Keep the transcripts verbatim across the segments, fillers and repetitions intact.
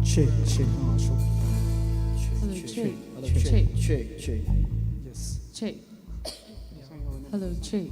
Check, check. Ah, sure. Hello, check, check, check, check. Yes. Check. Hello, check.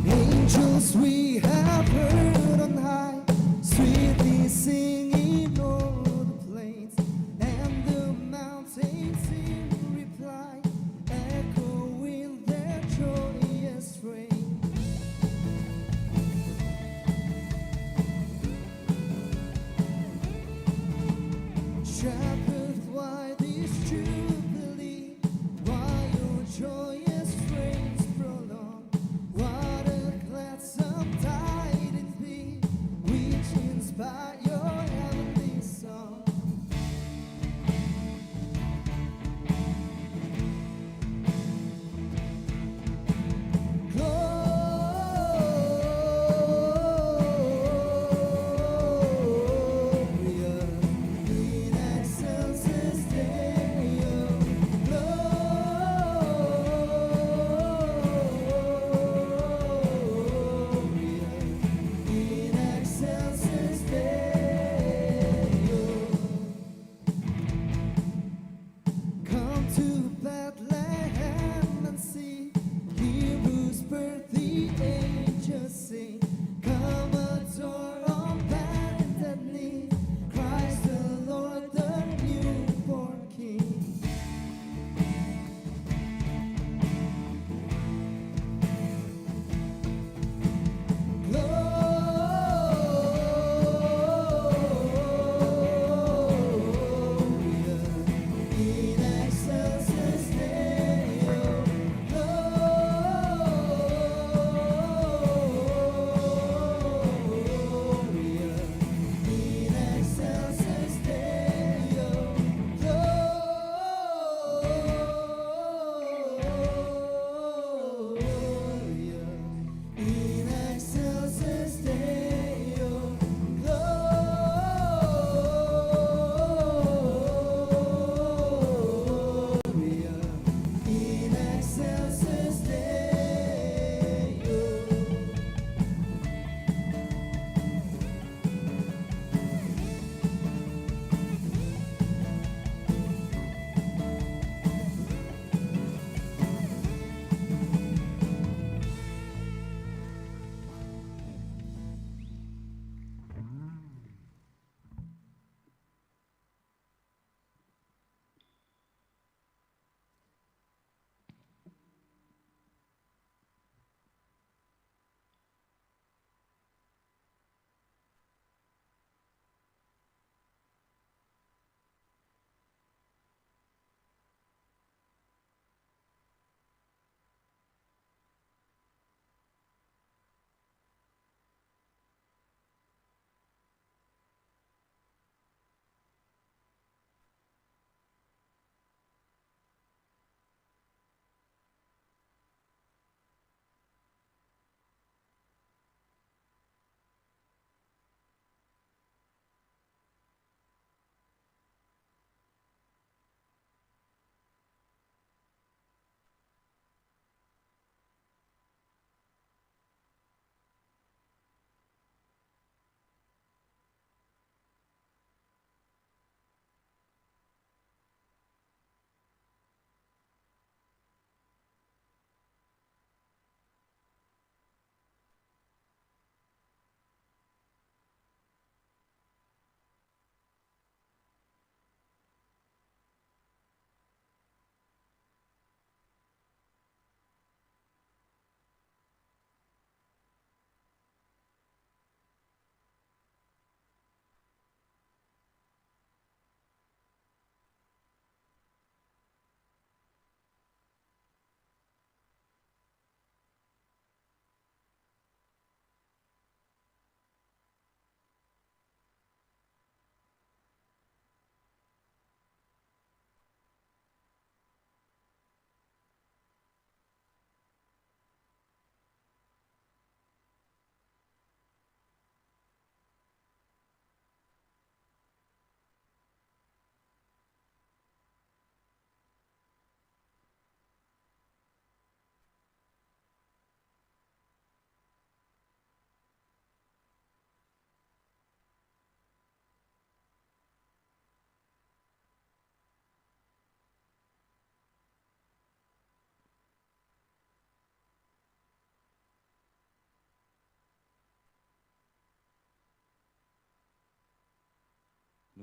Angels we have heard on high, sweetly singing o'er the plains, and the mountains in reply, echoing their joyous strain. Shepherds, why this jubilee? Why your joyous strains prolong? What a gladsome tidings be, which inspire your heavenly song. Gloria in excelsis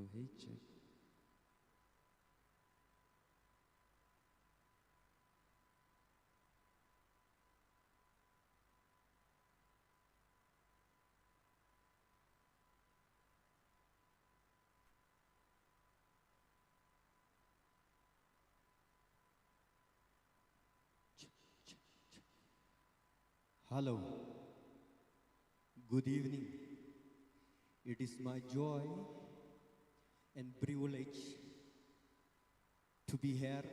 Hey, check. Hello. Good evening. It is my joy and privilege to be here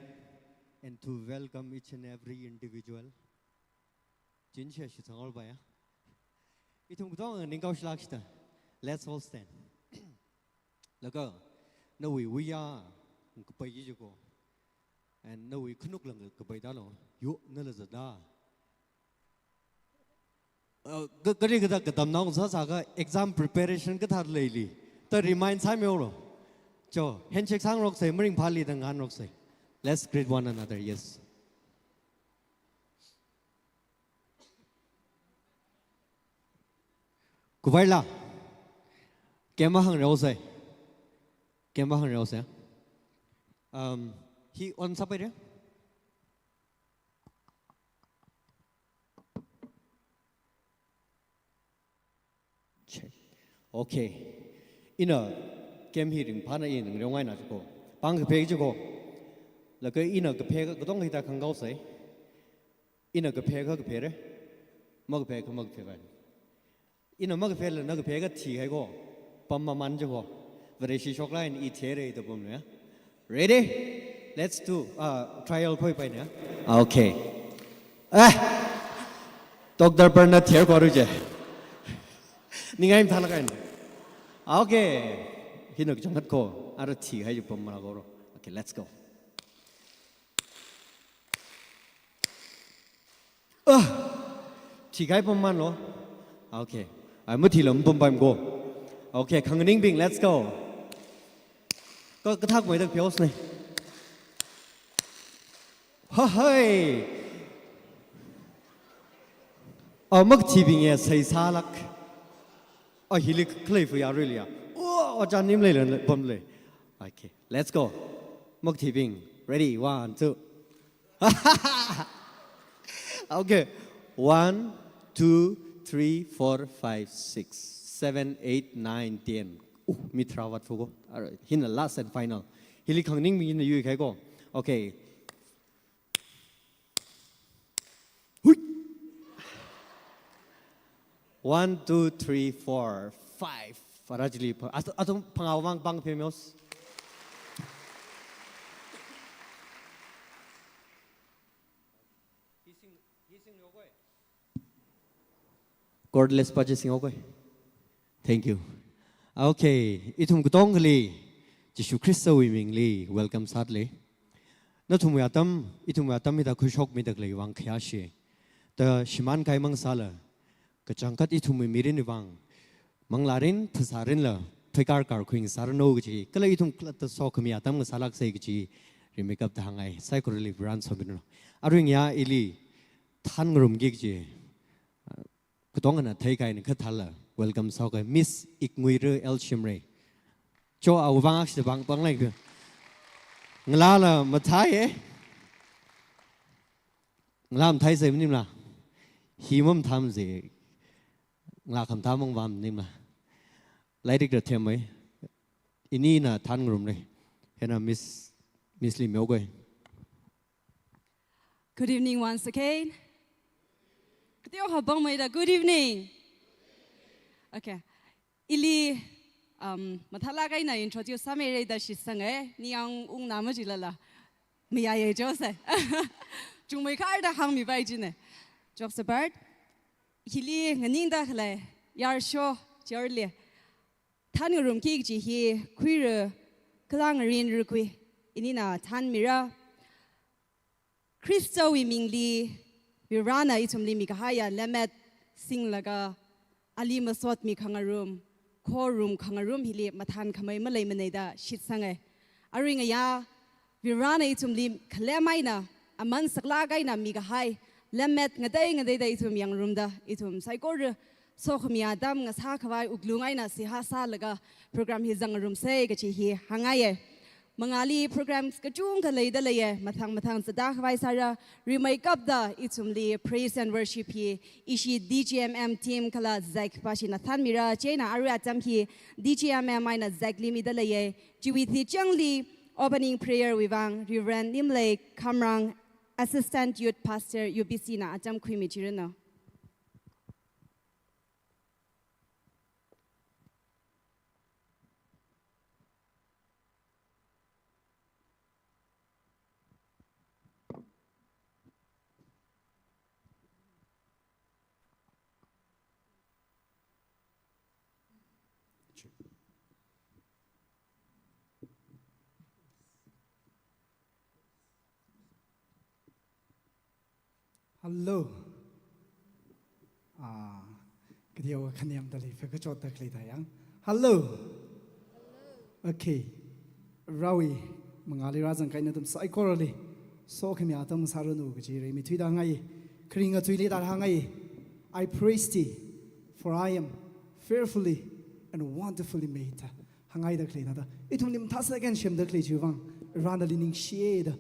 and to welcome each and every individual. Chin share shitsangol baya. Ithum katonga ningkao shilak shita. Let's all stand. Laga, nawui wuiya, kapai ji ko. And nawui khanuk lang kapai da lo. Yo, nala zada. Uh, ka-, kari kada katam naung sāsākha exam preparation kathar leili. Ta remind sāmihaolo. Cho, handshake sāngarok sai, maringphāli da ngangarok sai. Let's greet one another, yes. Kuvaila. Kema hang reo sai. Kema hang reo sai. Um, hi on sāpaira? Check. Okay. Ina camp hi ringphāna ina ngareo ngaina chiko. Pāng kaphei chiko. Laga ina kaphei katonga hithā khangkao sai. Ina kaphei ka kaphei re. Makaphei ka makaphei ba. Ina makaphei la na kaphei ka thihai ko. Pam maman chiko. Vareshi shoklain i there da pam ne. Ready? Let's do, uh, trial khoi pai ne. Okay. Ah! Doctor Bernard thier kwaru je. Ningai mthala kain. Okay. Hina kachangkhat ko. Ara thihai ju pam mala koro. Okay, let's go. Ah! Thihai pam man lo. Okay. Ai, mathila pam pam ko. Okay, khanganingbing, let's go. Ka, kathak mai tak pios ne. Ha hai. A makthibing ya sai salak. A hili khlei fu ya really ya. Oh, ojan nim lei lei pam lei. Okay, let's go. Makthibing. Ready? One, two. Okay. One, two, three, four, five, six, seven, eight, nine, ten. Uh, mi tharā vātfuko. Alright. Hina last and final. Hili khanganingbing hina yuikhai ko. Okay. Hui. One, two, three, four, five. Farajili. At-, athum phangā vang pāng phemios. Chordless pa chi sing okay. Thank you. Okay, ithum katongali Jishu Khristawui mingli welcome sāda lei. Nathumwui atam, ithumwui atam hithā khuishokmida khalei vang khayāshi. Ta shimān kaimang sāla, kachangkhat ithumwui mirin vang, manglārin, phasārinla, pheikar kar khuing sāranu kachi, kala ithum khalatta sokhami atam ngasālak sai kachi, rimeikapta hāngngai, saikorali Varena somiranu. Arui ngayā ili, thānngarumki kachi, katongana theikahaina kha thāla, welcome sāuka, Miss Iknguira L Shimray. Cho awui vang akshi vang pāng lei ka. Ngalāla mathāi e. Ngalā mathāi sai maningla. Hi mamathā sai. Ngalā khamathā mang vang maningla. Lairikla themmei. Inina thānngarumlei. Hina Miss, Miss Li Myo koi. Good evening once again. Kateo ha pāngmeida, good evening. Okay. Ili, um, mathālak eina introduce sāmeira da shitsanga, ningyāng ungna majilala. Mayāya jose. Chungmei kharda hāngmipai jina. Jokes apart. Hili nganingda khalei, yarsho, Charlie. Thānngarumki kachi hi, khuira, kala ngarin rukui. Inina thānmira. Khristawui mingli, Varena ithumli mikahaiya lemmet singlaga, ali masotmi khangarum, khorum khangarum hili mathānkhamei maleimanei da shitsanga. Arui ngayā, Varena ithumli khalem eina, aman saklak eina mikahai, lemmet ngatei ngateida ithum yangrumda, ithum saikora sokhami atam ngasākhavai wuklung eina seihā sālaga program hi zangrumsa kachi hi hāngngaiya. Mangāli programs kachungkha leida leiya, mathang mathang sādakhavai sāra, rimeikapta ithumli praise and worship hi ishi D G M M team kala Zack pāshina thānmira, chieina arui atam hi D G M M eina Zack li mida leiya. Chiwui thichangli opening prayer wui vang Reverend Nimlei Khamrang, Assistant Youth Pastor, U B C na atam khuimichiranu. Hello. Ah, kateokha khanem dalei, phekachot dalei da yang. Hello. Okay. Rawi, mangāli rāzangkahai nathum saikorali sokhami atam sāranu kachi rimeithuida hāngngai. Kharinga tuili da hāngngai. "I praise thee, for I am fearfully and wonderfully made." Hāngngaida khalei thāda, ithumli mathāsā eina semda khalei chiwui vang Varena ningshiya da,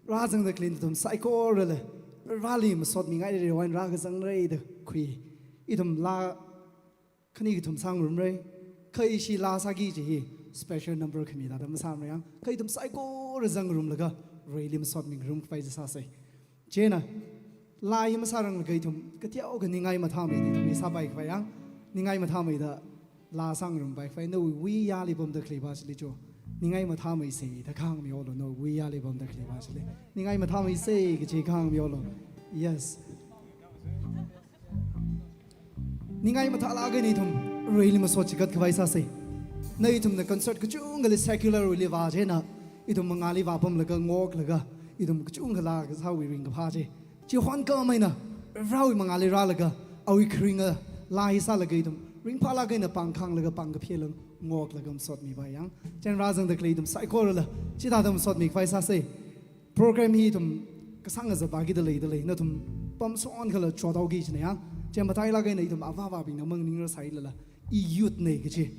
rāzangda khalei nathum saikorala Vareli masotmingaira, Vare rākazangra da khui. Ithum laa khani kathum sāngarumra, kha ishi laa sāki kachi hi special number khami thāda masāmara yang, kha ithum saikora zangrumlaga Vareli masotmingarum khavai sāsa. Chieina, laa hi masāranglaga ithum kateokha ningai mathāmei da ithum hi sāpai khavai yang, ningai mathāmeida laa sāngarumpai khavai, nawui wuiyali pamda khaleipa chili cho. Ningai mathāmeisa da kahāng mihaolu, nawui wuiyali pamda khaleipa chili. Ningai mathāmeisa kachi kahāng mihaolu. Yes. Ningai mathālāk eina ithum Vareli masot chigat khavai sāsa. Na ithumna concert kachungkhali secular wuili vā chieina, ithum mangāli vāpamlaga ngoklaga, ithum kachungkha laa kasāwui ringkaphā chi. Chihon khamei eina, Varewui mangāli rālaga, awui kharinga laa hi sālaga ithum ringphālāk eina pāngkhanglaga pāngkaphayāla ngoklaga masotmipai yang. Chieina rāzangda khalei ithum saikorala chithāda masotmi khavai sāsa. Program hi ithum kasāng kazatpāki dalei dalei, nathum pamshon kala chothaoki kachina yang. Chieina matailāk eina ithum avā avābingna manganingrasai lala, i youth na kachi,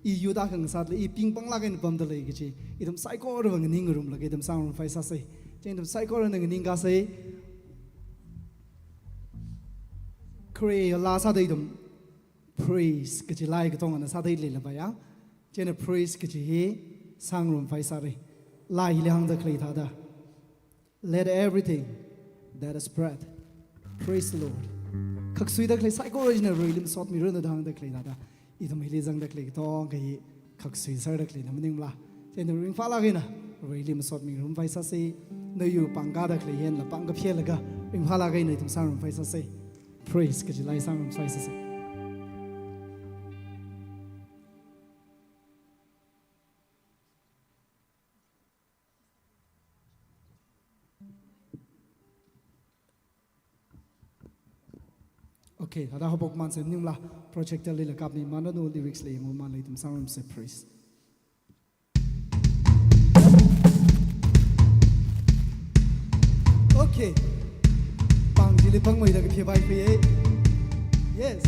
i youth akha ngasāda lei, i pingpanglāk eina pamda lei kachi, ithum saikorawui nganingngarumlaga ithum sāngarum khavai sāsa. Chieina ithum saikorana nganingkasa. Khare laa sāda ithum praise kachi laa katongana sāda leilapa yang. Chieina praise kachi hi sāngarum khavai sāra. Laa hili hāngda khalei thāda, "Let everything that has breath praise the Lord." Khaksuida khalei saikora china Vareli masotmiranu da hāngda khalei thāda, ithum hili zangda khalei katongkha hi khaksui sārda khaleina maningmala. Chieina ringphālāk eina Vareli masotmingarum khavai sāsa. Nawui pāngkāda khalei yangla pāngkaphayālaga ringphālāk eina ithum sāngarum khavai sāsa. Praise kachi laa sāngarum khavai sāsa. Okay, thāda haophok mansa maningmala, projector lila kapmi mananu, lyrics la yanglu maningla ithum sāngarumsa praise. Okay. Pāng chili pāngmeida kaphayāpai phayā. Yes.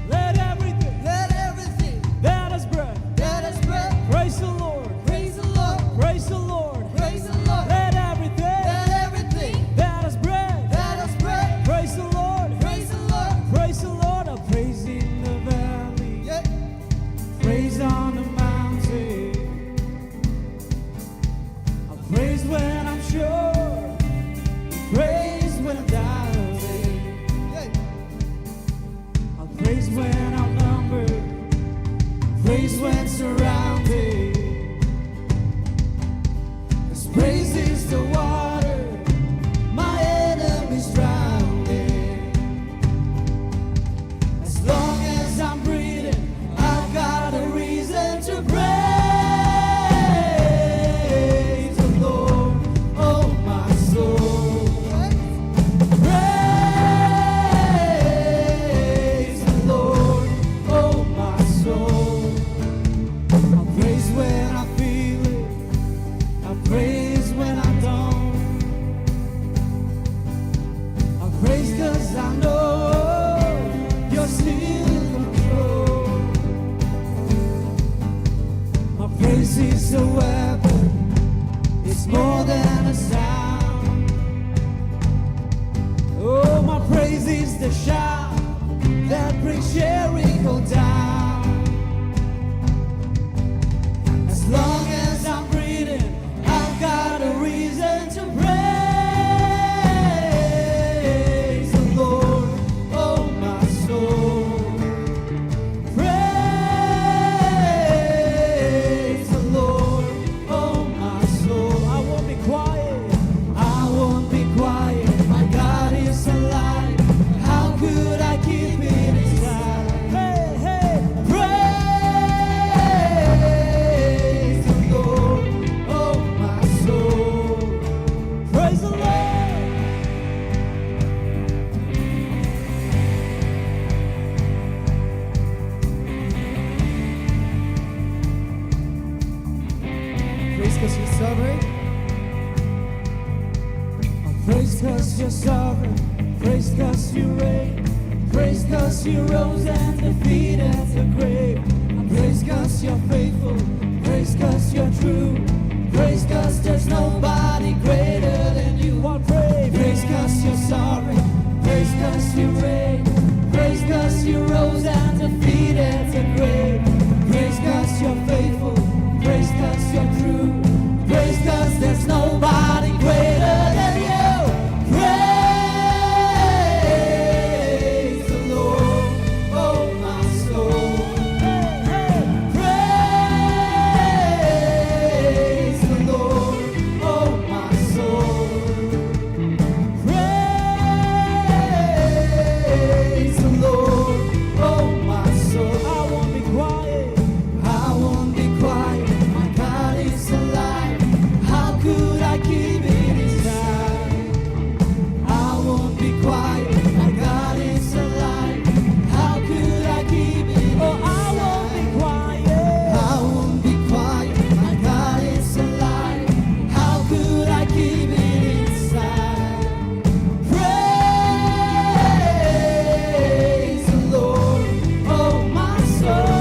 Let everything, let everything that has breath, that has breath, praise the Lord. Praise the Lord. Praise the Lord. Praise the Lord. Let everything, let everything that has breath, that has breath, praise the Lord. Praise the Lord. Praise the Lord. A praise in the valley. Yeah. Praise on the mountain. A praise when I'm sure. A praise when I'm doubting. Yeah. A praise when outnumbered. Praise when surrounded. 'Cause praise is the water my enemies drown in. As long as I'm breathing, I've got a reason to praise the Lord, oh my soul. Praise the Lord, oh my soul. A 'Cause you're sovereign, praise 'cause you reign, praise 'cause you rose and defeated the grave. Praise 'cause you're faithful, praise 'cause you're true, praise 'cause there's nobody greater than you. One praise. Praise 'cause you're sovereign, praise 'cause you reign, praise 'cause you rose and defeated the grave. Praise 'cause you're faithful, praise 'cause you're true, praise 'cause there's nobody greater than you. Praise the Lord, oh my soul. Praise the Lord, oh my soul. Praise the Lord, oh my soul. I won't be quiet. I won't be quiet. My God is alive. How could I keep it inside? I won't be quiet. My God is alive. How could I keep it inside? Oh, I won't be quiet. I won't be quiet. My God is alive. How could I keep it inside? Praise the Lord, oh my soul.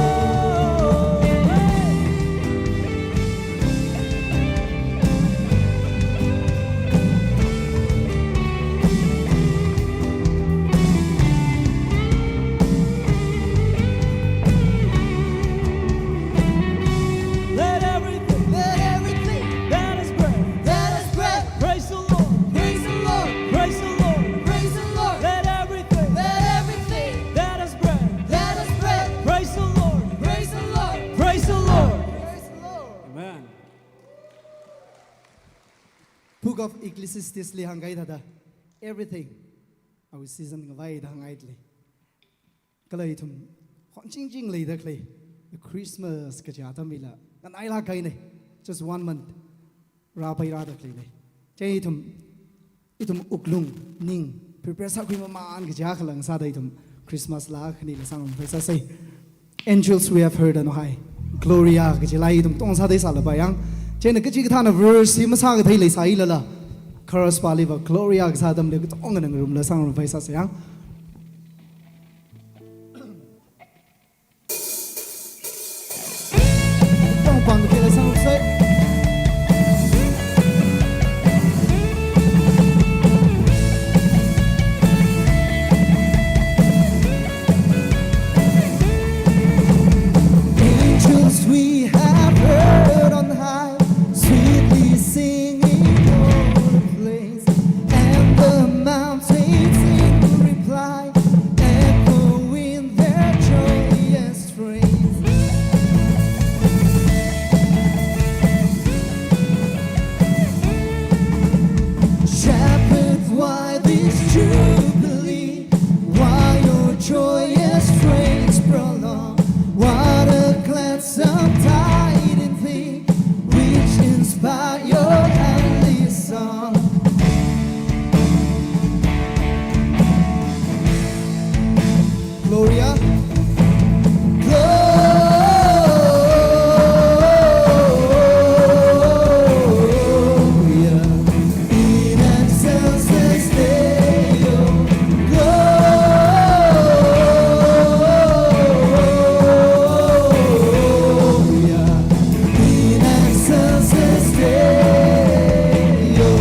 Let everything, let everything that has breath, that has breath, praise the Lord, praise the Lord, praise the Lord, praise the Lord. Let everything, let everything that has breath, that has breath, praise the Lord, praise the Lord, praise the Lord. Amen. Book of Ecclesiastes li hāngkahai thāda, everything awui season ngavaida hāngngaili. Kala ithum honchingching leida khalei Christmas kaja atamlila nganailāk kahaina. Just one month rāpairāda khaleina. Chieina ithum, ithum wuklung ning prepare sākhui mamān kaja khalang sāda ithum Christmas laa khanila sāngarumpai sāsa. Angels we have heard and high, Gloria kaji laa ithum tong sāda sālapai yang. Chieina kachikathāna verse hi masākathei leisālala, chorus paliva Gloria kasā atamli katongana ngarumla sāngarumpai sāsa yang. Angels we have heard on high, sweetly singing o'er the plains, and the mountains in reply, echoing their joyous praise. Shepherds, why this jubilee? Why your joyous strains prolong? What a gladsome tidings these, which inspire your heavenly song. Gloria. Gloria in excelsis Deo. Gloria in excelsis Deo.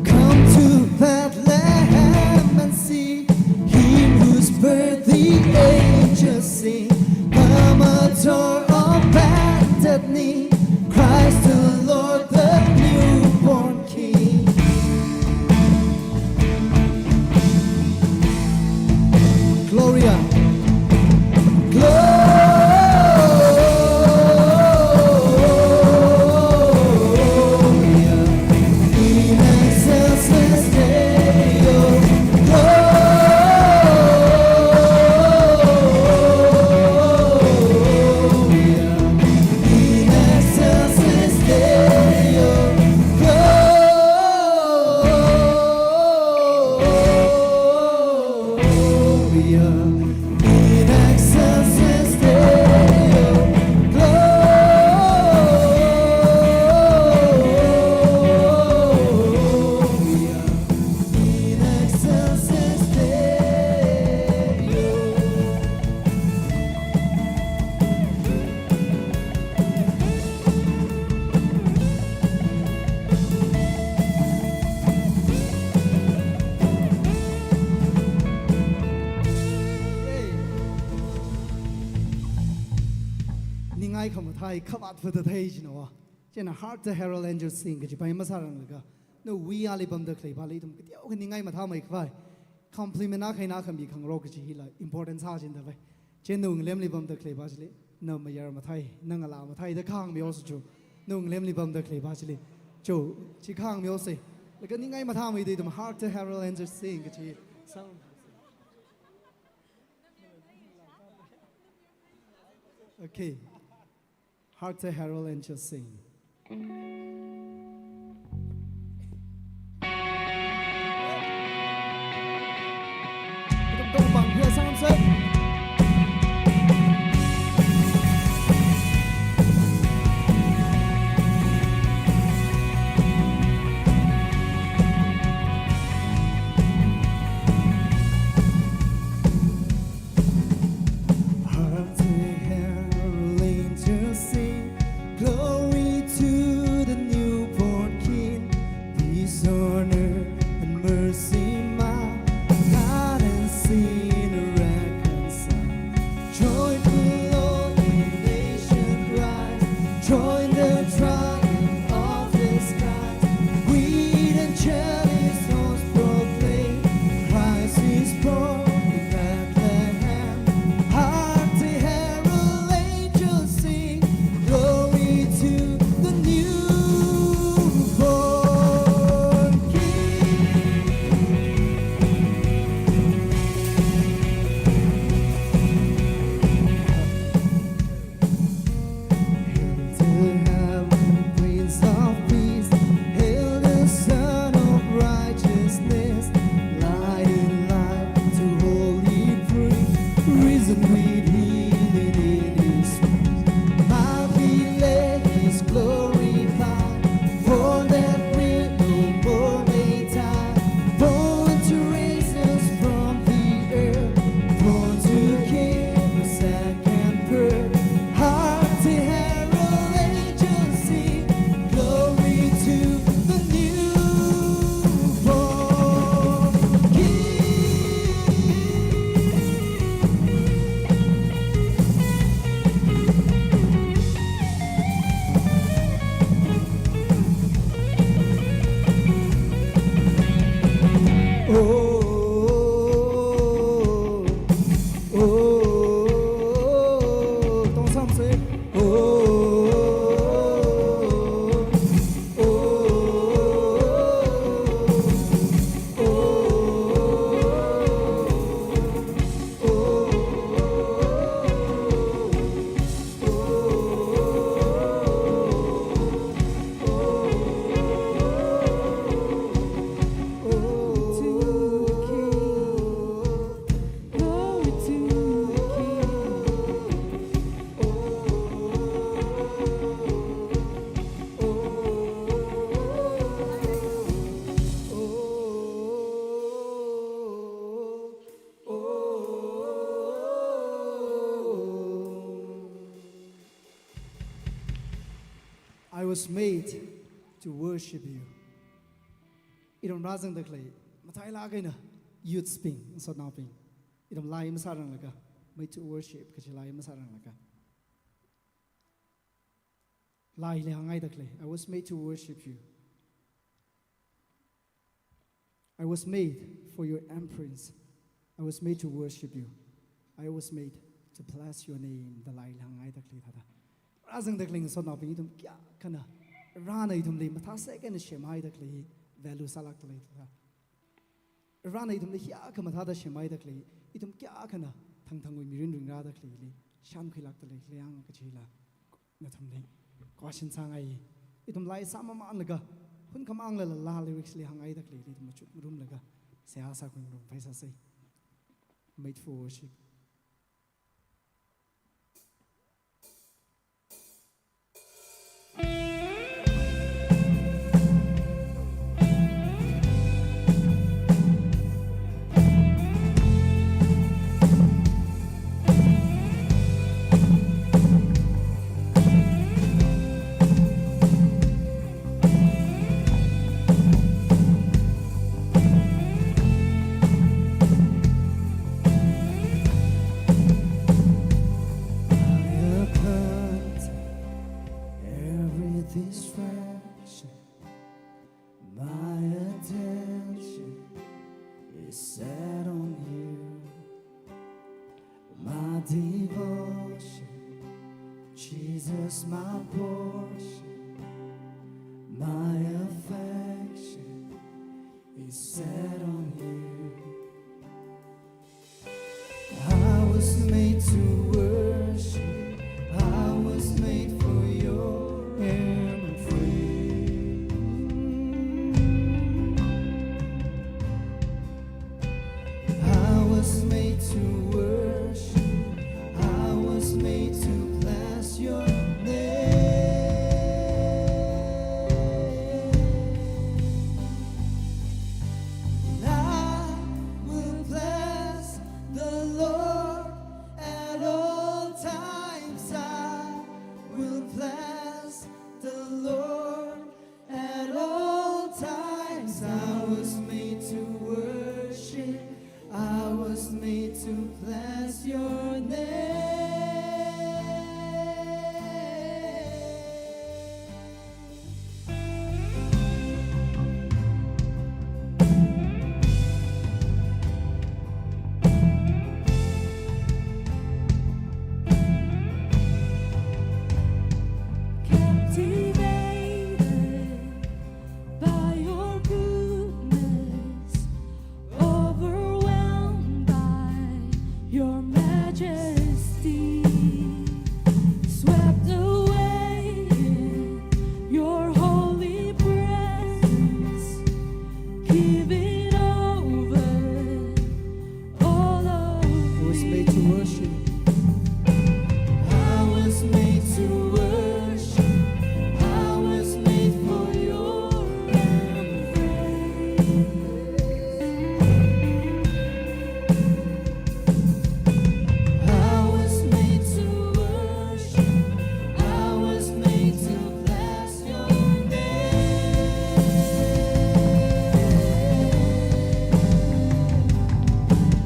Come to Bethlehem and see him whose birth the angels sing. Come, adore on bended knee, Christ the Lord, the newborn King. Gloria. Gloria in excelsis Deo. Gloria in excelsis Deo. Gloria in excelsis Deo. Gloria khamathā, khavāt phāda thei china va. Chieina Hark the Herald Angels Sing kaji pai masāranglaga, nawui ali pamda khalei pali ithum kateokha ningai mathāmei khavai compliment akha eina khami khangarok kaji hila important sā chida vai. Chieina nawui ngalemli pamda khalei pa chili, na mayar mathei, na ngalā mathei da kahāngmihaosa cho. Nawui ngalemli pamda khalei pa chili, cho, chi kahāngmihaosa. Laga ningai mathāmeida ithum Hark the Herald Angels Sing kaji sāng. Okay. Hark the Herald Angels Sing. Hark the herald angels sing, glory to the newborn King. Peace on earth and mercy mild, God and sinner reconciled. Joyful all creation cries, join the triumph of the skies. With angelic hosts proclaim, Christ is born in Bethlehem. Hark the herald angels sing, glory to the newborn King. Hail the heavenly Prince of Peace, hail the Sun of Righteousness, light in life to all who pray, risen with healing in His wings. Mildly let His glory find, for that we no more may die, born to raise us from the earth, born to give a second birth. Hark the herald angels sing, glory to the newborn King. Oh, oh, oh, oh, oh. I was made to worship you. Ithum rāzangda khalei, matailāk eina youths bing, ngasotnaobing. Ithum lai masāranglaga, made to worship kaji lai masāranglaga, laili hāngngaida khalei, I was made to worship you. I was made for your embrace. I was made to worship you. I was made to bless your name. Da laili hāngngaida khalei thāda. Rāzangda khalei ngasotnaobing, ithum kayākhana, Varena ithumli mathāsek eina semhaida khalei, value sālākda lei thāda. Varena ithumli hiyākha mathāda semhaida khalei, ithum kayākhana thangthangwui mirin ringrāda khaleili shānkhuilākda lei, leiang kachila nathumli question sāngai. Ithum lai sāmamānlaga, hunkhamāngla la lyrics li hāngngaida khaleili ithum machukngarumlaga, seihā sākhuingarum phaisāsei. Made for worship. My portion, my affection is set on you. I was made to worship. I was made for your embrace. I was made to worship. I was made to bless your name. I will bless the Lord at all times. I will bless the Lord at all times. I was made to worship. I was made to bless your name. Captivated by your goodness, overwhelmed by your majesty, swept away in your holy presence, giving over all of me. I was made to worship. I was made to worship. I was made for your embrace. I was made to worship. I was made to bless your name.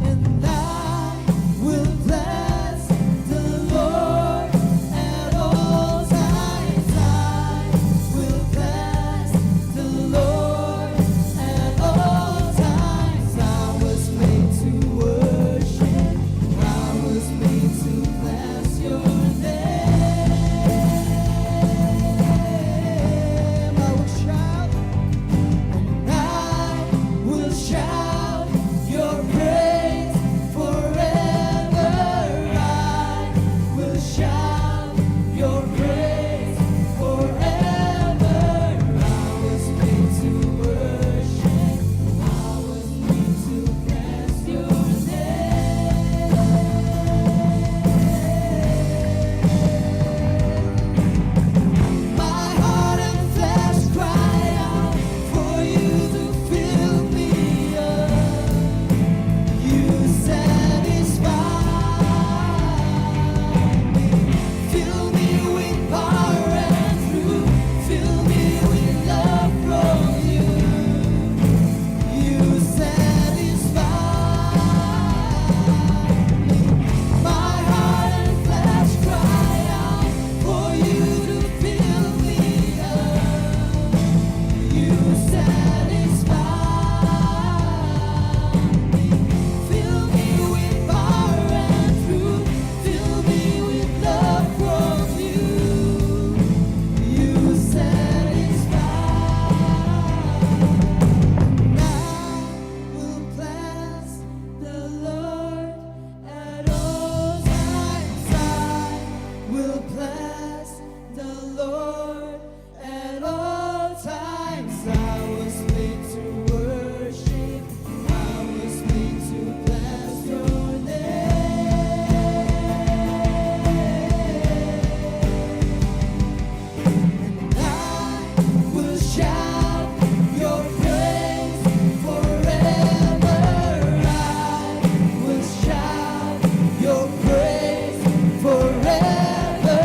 And I will bless the Lord at all times. I will bless the Lord at all times. I was made to worship. I was made to bless your name. I will shout, and I will shout your praise forever. I will shout your praise forever. I was made to worship. I was made to bless your name. My heart and flesh cry out for you to fill me up. You satisfy me. Fill me with power and truth. Fill me with love from you. You satisfy me. My heart and flesh cry out for you to fill me up. You satisfy me. Fill me with power and truth. Fill me with love from you. You satisfy. And I will bless the Lord at all times. I will bless the Lord at all times. I was made to worship. I was made to bless your name. And I will shout your praise forever. I will shout your praise forever.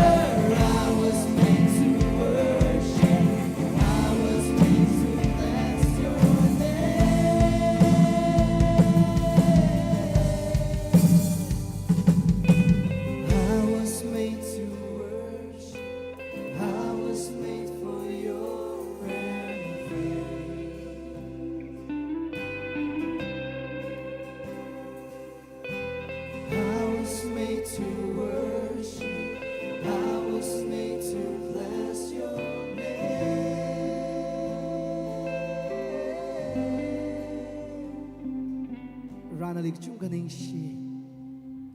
I was made to worship. I was made to bless your name. I was made to worship. I was made for your embrace. I was made to worship. I was made to Varena nali kachungkha ningshi.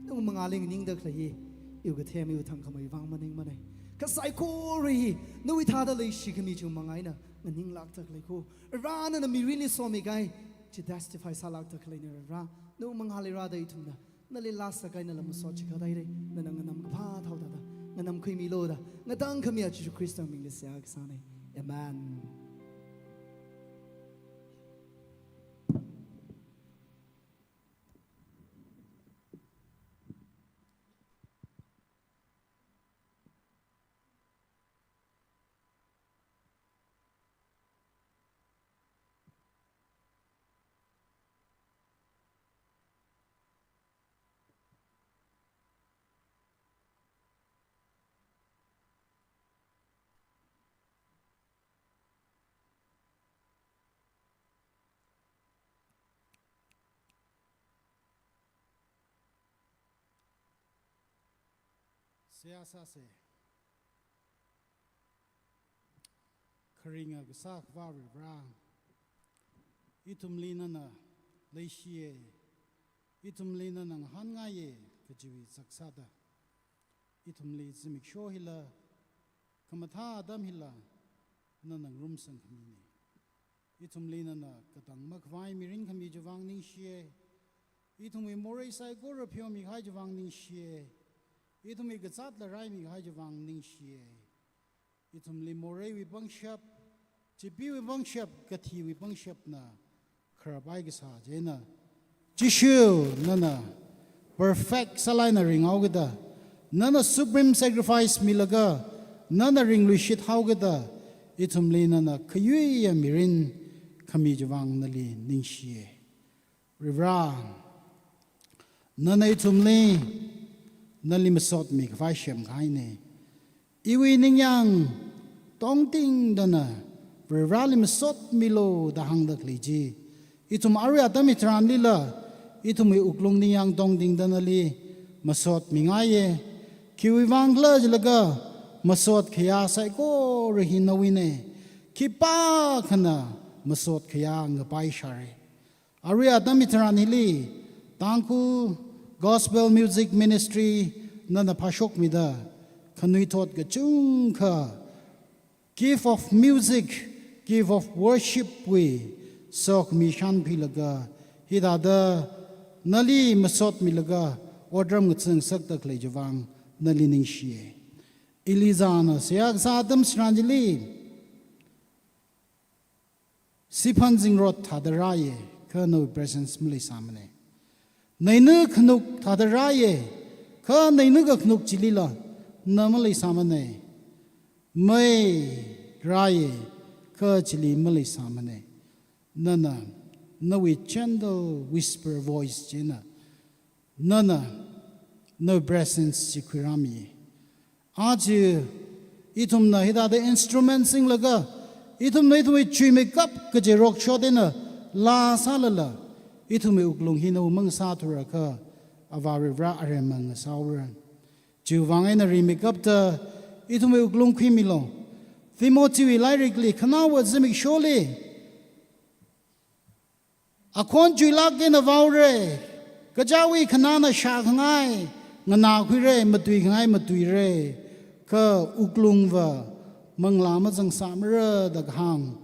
Nawui mangāli nganingda khalei hi, iwui kathema iwui thangkhamei vang maningmana. Kha saikora hi, nawui thāda leishi khami chiwui manga eina nganinglākda khalei ko. Varena nana mirinli somikahai chi testify sālākda khaleina Vare. Nawui mangāli rāda ithumna nali lāsākahai, nala masot chikathaira, nana nganamkaphā thao thāda nganamkhuimilu da ngatangkhami Jishu Khristawui mingli seihā kasāna. Amen. Seihā sāsa. Kharinga kasā Akhava Vare, ithumli nana leishiya, ithumli nana ngahānngaiya kajiwui zak sāda, ithumli zimiksho hila, khamathā atam hila, nana ngarumsang khamina. Ithumli nana katang makhavai mirin khami chiwui vang ningshiya. Ithumwui morei saikora pheomikahai chiwui vang ningshiya. Ithumwui kazāt la raimikahai chiwui vang ningshiya. Ithumli moreiwui pangshap, chipeewui pangshap, kathiwui pangshapna kharāpai kasā china, Jishu, nana perfect sālāk eina ringhaokida, nana supreme sacrifice milaga, nana ringluishit haokida, ithumli nana khayuiya mirin khami chiwui vang nali ningshiya. Vare, nana ithumli nali masotmi khavai semkahaina. Iwui ningyāng tongtingdana Vareli masotmilu da hāngda khalei chi, ithum arui atam hitharanlila ithumwui wuklung ningyāng tongtingdana nali masotmingaiya. Khiwui vang khala jilaga, masot khayā saikora hi nawuina. Khipākhana masot khayā ngapaishāra. Arui atam hitharan hili Tangkhul Gospel Music Ministry nana phāshokmida, khanuithot kachungkha gift of music, gift of worship wui sokhami shānkhuilaga, hithāda nali masotmilaga otram ngachang ngasakda khalei chiwui vang nali ningshiya. Eliza na seihā kasā atam tharan chili, Siphan zingrot thāda rāya, kha nawui presence maleisāmana. Neina khanuk thāda rāya, kha neina kakhanuk chilila na maleisāmana. Mei rāya, kha chili maleisāmana. Nana, nawui gentle whisper voice china, nana nawui presence chi khuirāmi. Aja ithumna hithāda instrument singlaga, ithumna ithumwui chuimeikap kaji rokshot eina laa sālala, ithumwui wuklung hi nawui mang sāthura kha, Avā Vare aremma ngasāhaora. Chiwui vang eina rimeikapta ithumwui wuklung khuimilu. Timothy wui lairikli khanaowa zimiksholi, akhon chuilāk eina vaora, kachāwui khanāna shākhangai nganākhuira, matuikhangai matuira, kha wuklungva manglā mazangsāmara da kahāng.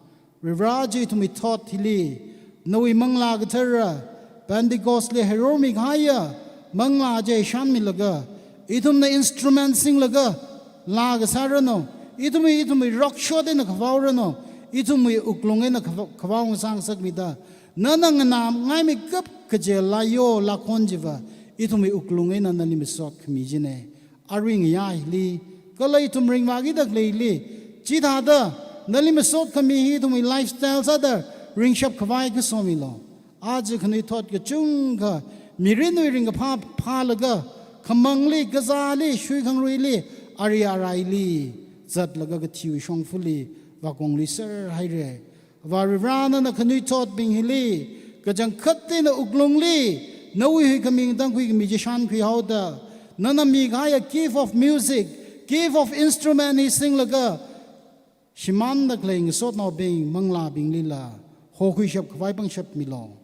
Vare, aja ithumwui thot hili, nawui Manglā Kathara, Pentecost li heirormikahaiya manglā chi shānmilaga, ithumna instrument singlaga laa kasāranu, ithumwui, ithumwui rokshot eina kavāranu, ithumwui wuklung eina kava-, kavāngasakmida, nana nganāngai meikap kaji laiyo lakhon chiva ithumwui wuklung eina nali masot khami china. Arui ngayā hili, kala ithum ringvākida khaleili, chithāda nali masot khami hi ithumwui lifestyle sāda ringshap khavai kasomilu. Aja khanuithot kachungkha mirinwui ringkaphā phālaga, khamangli, kazāli, shuikhangaruili, ari araili zatlaga kathiwui shongfali vākong luiser haira. Vare, Vare nana khanuithotbing hili kachangkhat eina wuklungli nawui huikhami tangkhuikhami chi shānkhuihaoda, nana mikahaiya gift of music, gift of instrument hi singlaga, shimānda khalei ngasotnaobing, manglābinglila hokhuishap khavai pangshap milu.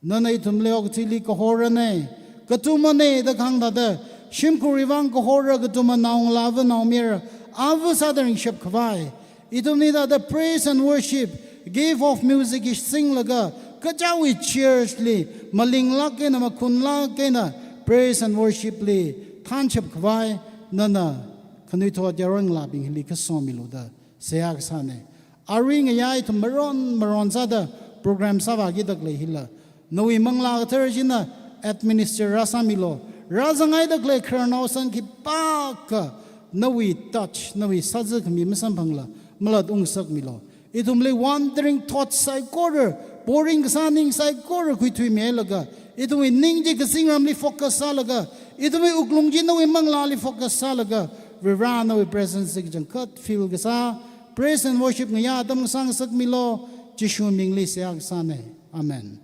Nana ithumli okathuili kahorana, katumana da kahāng thāda, shimkhurwui vang kahora katuma naongalāva naomayara ava sāda ringshap khavai. Ithumli thāda praise and worship, gift of music hi singlaga, kachichāwui church li, malinglāk eina makhunlāk eina praise and worship li thānshap khavai, nana khanuithot yaron ngalābing hili kasomilu da seihā kasāna. Arui ngayā ithum maron maron sāda program sāvāki da khalei hila, nawui Manglā Kathara china administer rāsāmilu. Rāzanghai da khalei khararnao san khipākha nawui touch, nawui sāzā khami masamphangla malat ungsakmilu. Ithumli wandering thoughts saikora, boring kasā ning saikora khuithuimihailaga, ithumwui ning chi kazingramli focus sālaga, ithumwui wuklung chi nawui Manglāli focus sālaga, Vare nawui presence chi kachangkhat feel kasā, praise and worship ngayā atam kasā ngasakmilu, Jishu mingli seihā kasāna. Amen.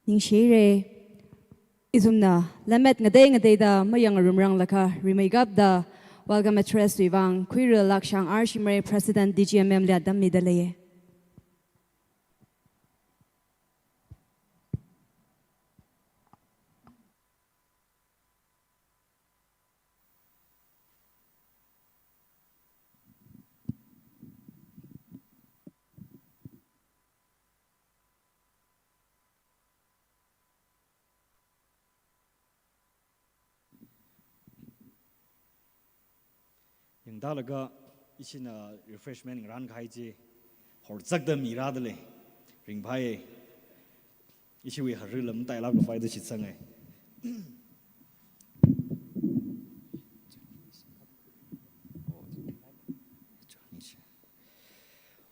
Ningshire. Ithumna lammet ngatei ngateida mayangarumranglakha, rimeikapta welcome address wui vang Khuira Lakshang R Shimray, President D G M M li atam mida leiya. Yangtālaga ishina refreshment ngarānkahai chi horzakta mirāda lei. Ringphai. Ishiwui harila matailāk kapai da shitsanga.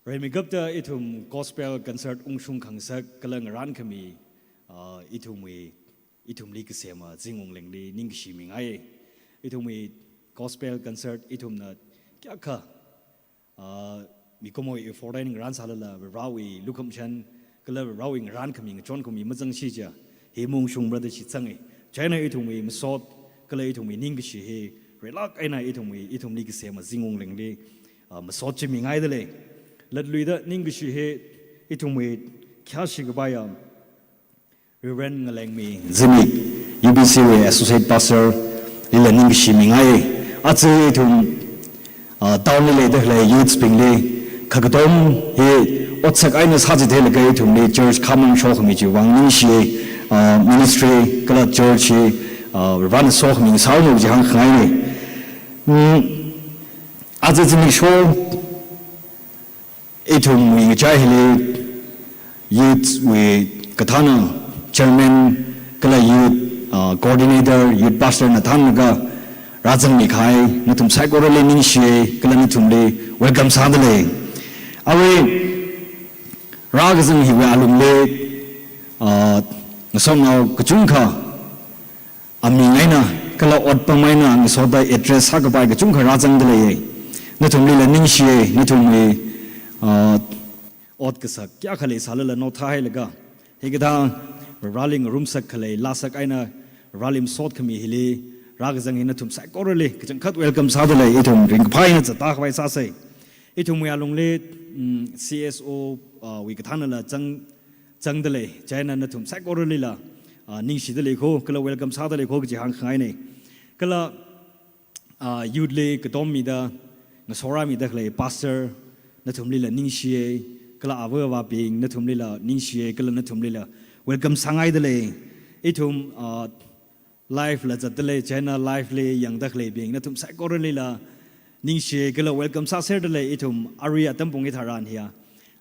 Rimeikapta ithum gospel concert ungshung khangasak kala ngarānkhami, ah, ithumwui, ithumli kasema Zingwunglengli ningkashi mingai. Ithumwui gospel concert ithumna kayākha, ah, mikumowui effort eina ngarānsālala, Varewui lukhamashan kala Varewui ngarānkhami, ngachonkhami mazangshi chiakha hi maungshungra da shitsanga. Chieina ithumwui masot kala ithumwui ningkashi hi rilāk eina ithumwui, ithumli kasema Zingwunglengli, ah, masot chimingaida lei. Latluida ningkashi hi ithumwui khayāshi kapaiya Reverend Ngalengmi Zimik, U B C wui Associate Pastor lila ningkashi mingai. Aja ithum, ah, town li leida khalei youths bingli khakatom hi otsak eina sāchitheilaga ithumli church khamang shokhami chiwui vang ningshi, ah, ministry kala church hi, ah, Varena sokhami ngasāranu kaji hāngkhangaina. Hmm, aja zimiksho ithumwui ngachai hili youth wui kathāna chairman kala youth, ah, coordinator, youth pastor na thānlaga rāzangmikahai nathum saikorali ningshi kala nathumli welcome sāda lei. Arui rākazang hiwui alungli, ah, ngasotnao kachungkha aming eina kala otpam eina ngasotda address sākapai kachungkha rāzangda leiya. Nathumlila ningshiya, nathumwui, ah, ot kasak kayākha leisālala nothahailaga, hikathā Vareli ngarumsak khalei lāsak eina Vareli masot khami hili rākazang hi nathum saikorali kachangkhat welcome sāda lei. Ithum ringkaphā eina zatda khavai sāsa. Ithumwui alungli, mm, C S O, ah, wui kathānala zang, zangda lei. Chieina nathum saikoralila, ah, ningshida lei kho, kala welcome sāda lei kho kaji hāngkhangaina. Kala, ah, youth li katommida, ngasorāmida khalei pastor, nathumlila ningshiya, kala ava avābing, nathumlila ningshiya, kala nathumlila welcome sāngaida lei. Ithum, ah, live la zatda lei, chieina live li yangda khaleibing, nathum saikoralila ningshi kala welcome sāserda lei. Ithum arui atam pung hi tharan hiya,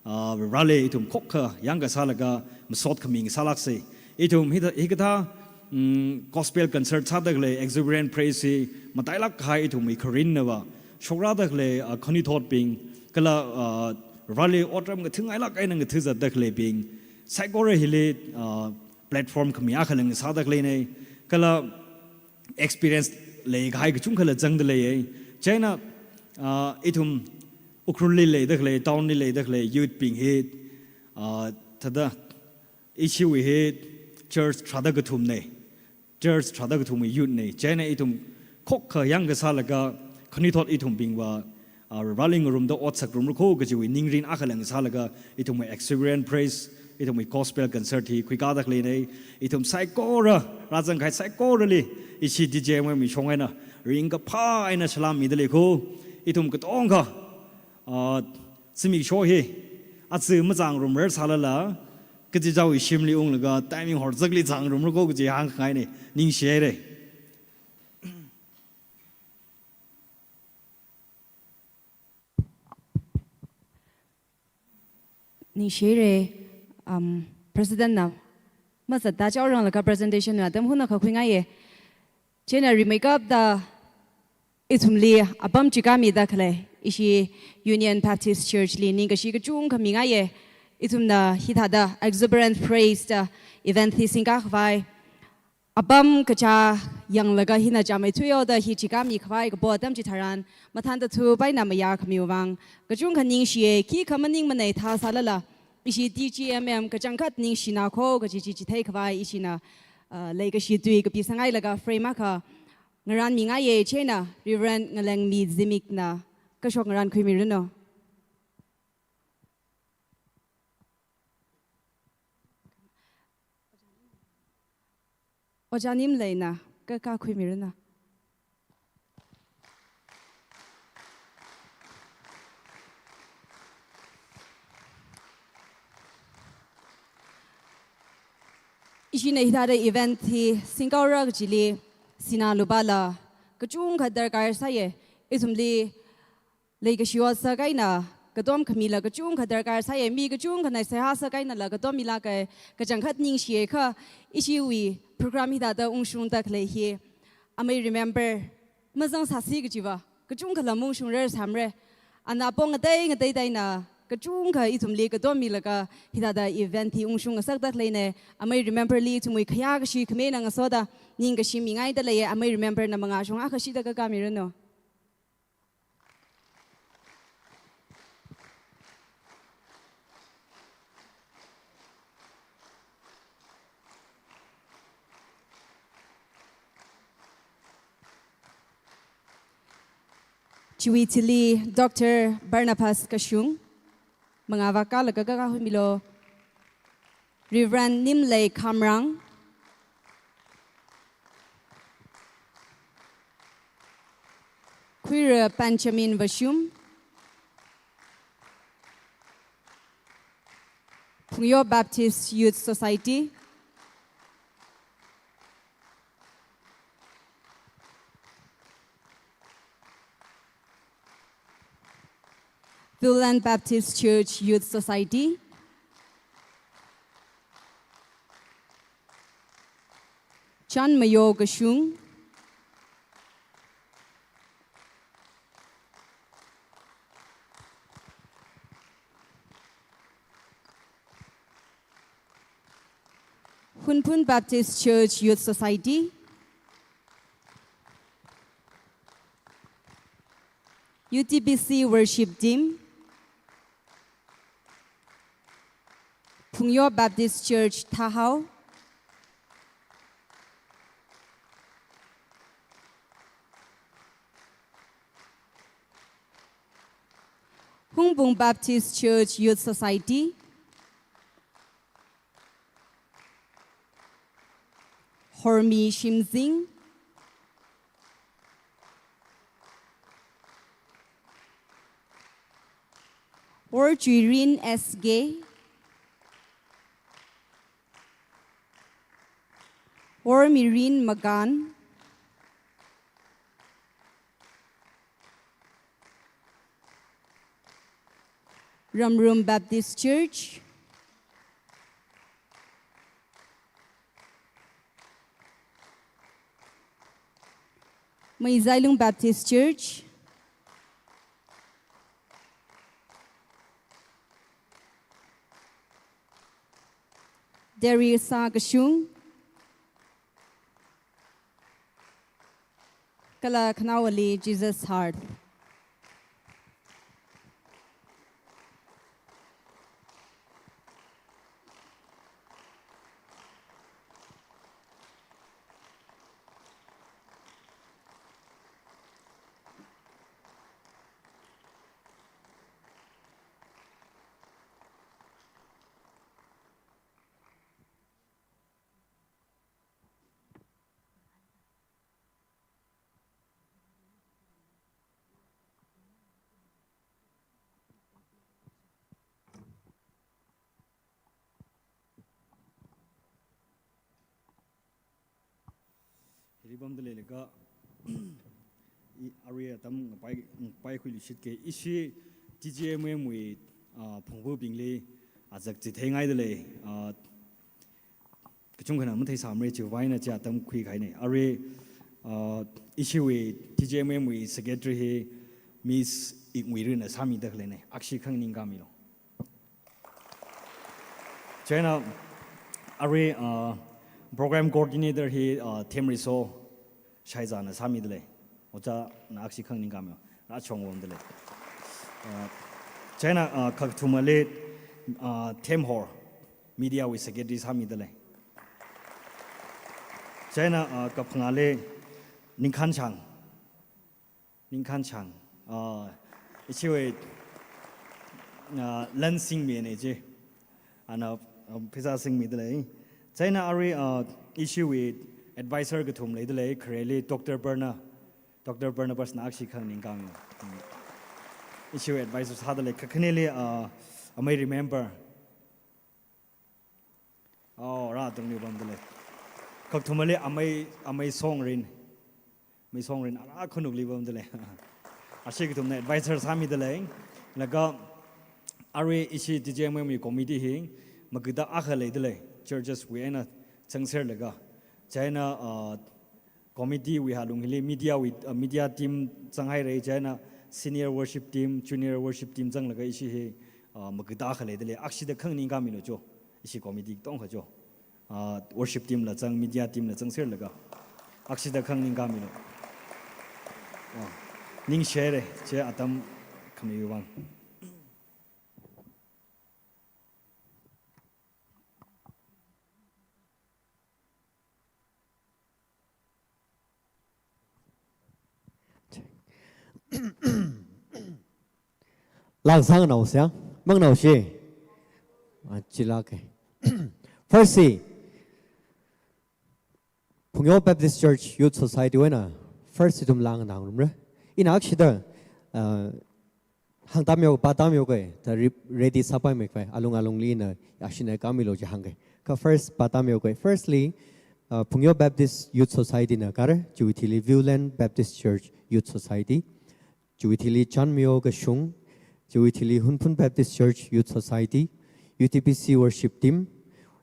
ah, Vareli ithum khokkha yangkasālaga masot khami ngasālāksa. Ithum hita-, hikathā, mm, gospel concert sāda khalei Exuberant Praise hi matailāk kahai ithumwui kharinna va shokrāda khalei, ah, khanuithotbing, kala, ah, Vareli otram ngathāngailāk eina ngathāzatda khaleibing, saikora hili, ah, platform khami akha lāngsāda khaleina, kala experience leikahai kachungkhala zangda leiya. Chieina, ah, ithum Ukhrulli leida khalei, town li leida khalei youth bing hi, ah, thāda ishiwui hi church tharāda kathumna. Church tharāda kathumwui youth na. Chieina ithum khokkha yangkasālaga khanuithot ithumbing va, ah, rāli ngarumda ot sāngarumra kho kajiwui ningrin akha lāngsālaga, ithumwui Exuberant Praise, ithumwui Gospel Concert hi khuikāda khaleinei. Ithum saikora, rāzangkahai saikorali, ishi D J M M wui shong eina ringkaphā eina salām mida lei kho. Ithum katonga, ah, zimiksho hi aja mazangrumrar sālala, kachichāwui shimli unglaga timing horzakli zangrumra kho kaji hāngkhangainei. Ningshihaira. Ningshihaira, um, President na mazatda chaoranglaga presentation wui atam hunakha khuingaiya. Chieina rimeikapta ithumli apam chikāmida khalei ishi Union Baptist Church li ningkashi kachungkha mingaiya. Ithumna hithāda Exuberant Praise da event hi singkā khavai apam kachā yanglaga hina chāmeithuihaoda hi chikāmi khavai kapo atam chitharan, mathānda thupaina mayākhamiwui vang kachungkha ningshiya. Khikha maningmanei thāsālala, ishi D J M M kachangkhat ningshina kho kaji chi chithei khavai ishina, ah, leikashi tui kapisangailaga frame akha ngaranmingaiya. Chieina Reverend Ngalengmi Zimikna kashok ngarankhuimiranu. Ojā Nimleina kakā khuimiranu. Ishina hithāda event hi singkāra kajili sinā lupāla kachungkha darkar sāya. Ithumli leikashi ot sākahaina katom khamila kachungkha darkar sāya. Mi kachungkhana seihā sākahainala katom milāka, kachangkhat ningshiya kha ishiwui program hithāda ungshungda khalei hi amei remember mazangsāsi kajiva kachungkhala maungshungrar sāmara. Ana pong ngatei ngateida eina kachungkha ithumli katom milaga hithāda event hi ungshung ngasakda khaleinei. Amei remember li ithumwui khayākashi khamina ngasoda ningkashi mingaida leiya. Amei remember na mangāshong akha shida kakāmiranu. Chiwui thili Doctor Barnabas Kashung, mangā vākalaga kakā khuimilu. Reverend Nimlei Khamrang, Khuira Benjamin Vashum, Phungyo Baptist Youth Society, Viewland Baptist Church Youth Society, Chan Mayo Kashung, Hunphun Baptist Church Youth Society, U T B C Worship Team, Phungyo Baptist Church Thahao, Hungpung Baptist Church Youth Society, Hormi Shimzing, Worchuirin S K, Wormirin Magan, Ramrum Baptist Church, Meizailung Baptist Church, Derisa Kashung, kala Khanawali Jesus Heart. Ribamda leilaga, i, arui atam ngapai, ngapai khuiluishitke, ishi T J M M wui, ah, phungvabingli azak chitheingaida lei, ah, kachungkhana matheisāmara chiwui vang eina chi atam khuikahaina. Arui, ah, ishiwui T J M M wui secretary hi Miss Ingwirina sāmida khaleina. Akhashi khangning kamilu. Chieina arui, ah, program coordinator hi, ah, Themriso Shaizana sāmida lei. Ojāna akhashi khangning kamilu. Rāchongwamda lei. Ah, chieina, ah, kakathumali, ah, Themhor, media wui secretary sāmida lei. Chieina, ah, kaphangāli Ningkhanchang. Ningkhanchang, ah, ishiwui, ah, lan singmina chi. Ana, ah, pheisā singmida lei. Chieina arui, ah, ishiwui advisor kathum leida lei, khareli Doctor Barna, Doctor Barnabasna akhashi khangning kamilu. Hmm. Ishiwui advisor sāda lei, kakhaneli, ah, amei Remember. Oh, rā tungli pamda lei. Kakathumali amei, amei Songrin. Amei Songrin, ara khanukli pamda lei. Ashi kathumna advisor sāmida lei. Laga arui ishi T J M M wui committee hi magada akha leida lei. Churches wui eina zangserlaga. Chieina, ah, committee wui halung hili media wui, uh, media team zanghaira, chieina senior worship team, junior worship team zanglaga ishi hi, uh, magada akha leida lei, akhashida khangning kamilu cho, ishi committee katonga cho. Uh, worship team la zang, media team la zangserlaga. Akhashida khangning kamilu. Uh, ningshihaira, chi atam khameiwui vang. Langsang nao siya, mang nao shi. Ah, chila ke. First si, Phungyo Baptist Church Youth Society wui eina, first si ithum lang nang rumre. Ina akshida, ah, hāngtāmiyo, pātāmiyo kei, ta re-, ready sāpaimei kei, alung alungli na, yāshina kamilu chi hāngkei. Kha first pātāmiyo kei. Firstly, uh, Phungyo Baptist Youth Society na kare, chiwui thili Viewland Baptist Church Youth Society, chiwui thili Chanmiyo Kashung, chiwui thili Hunphun Baptist Church Youth Society, U T B C Worship Team,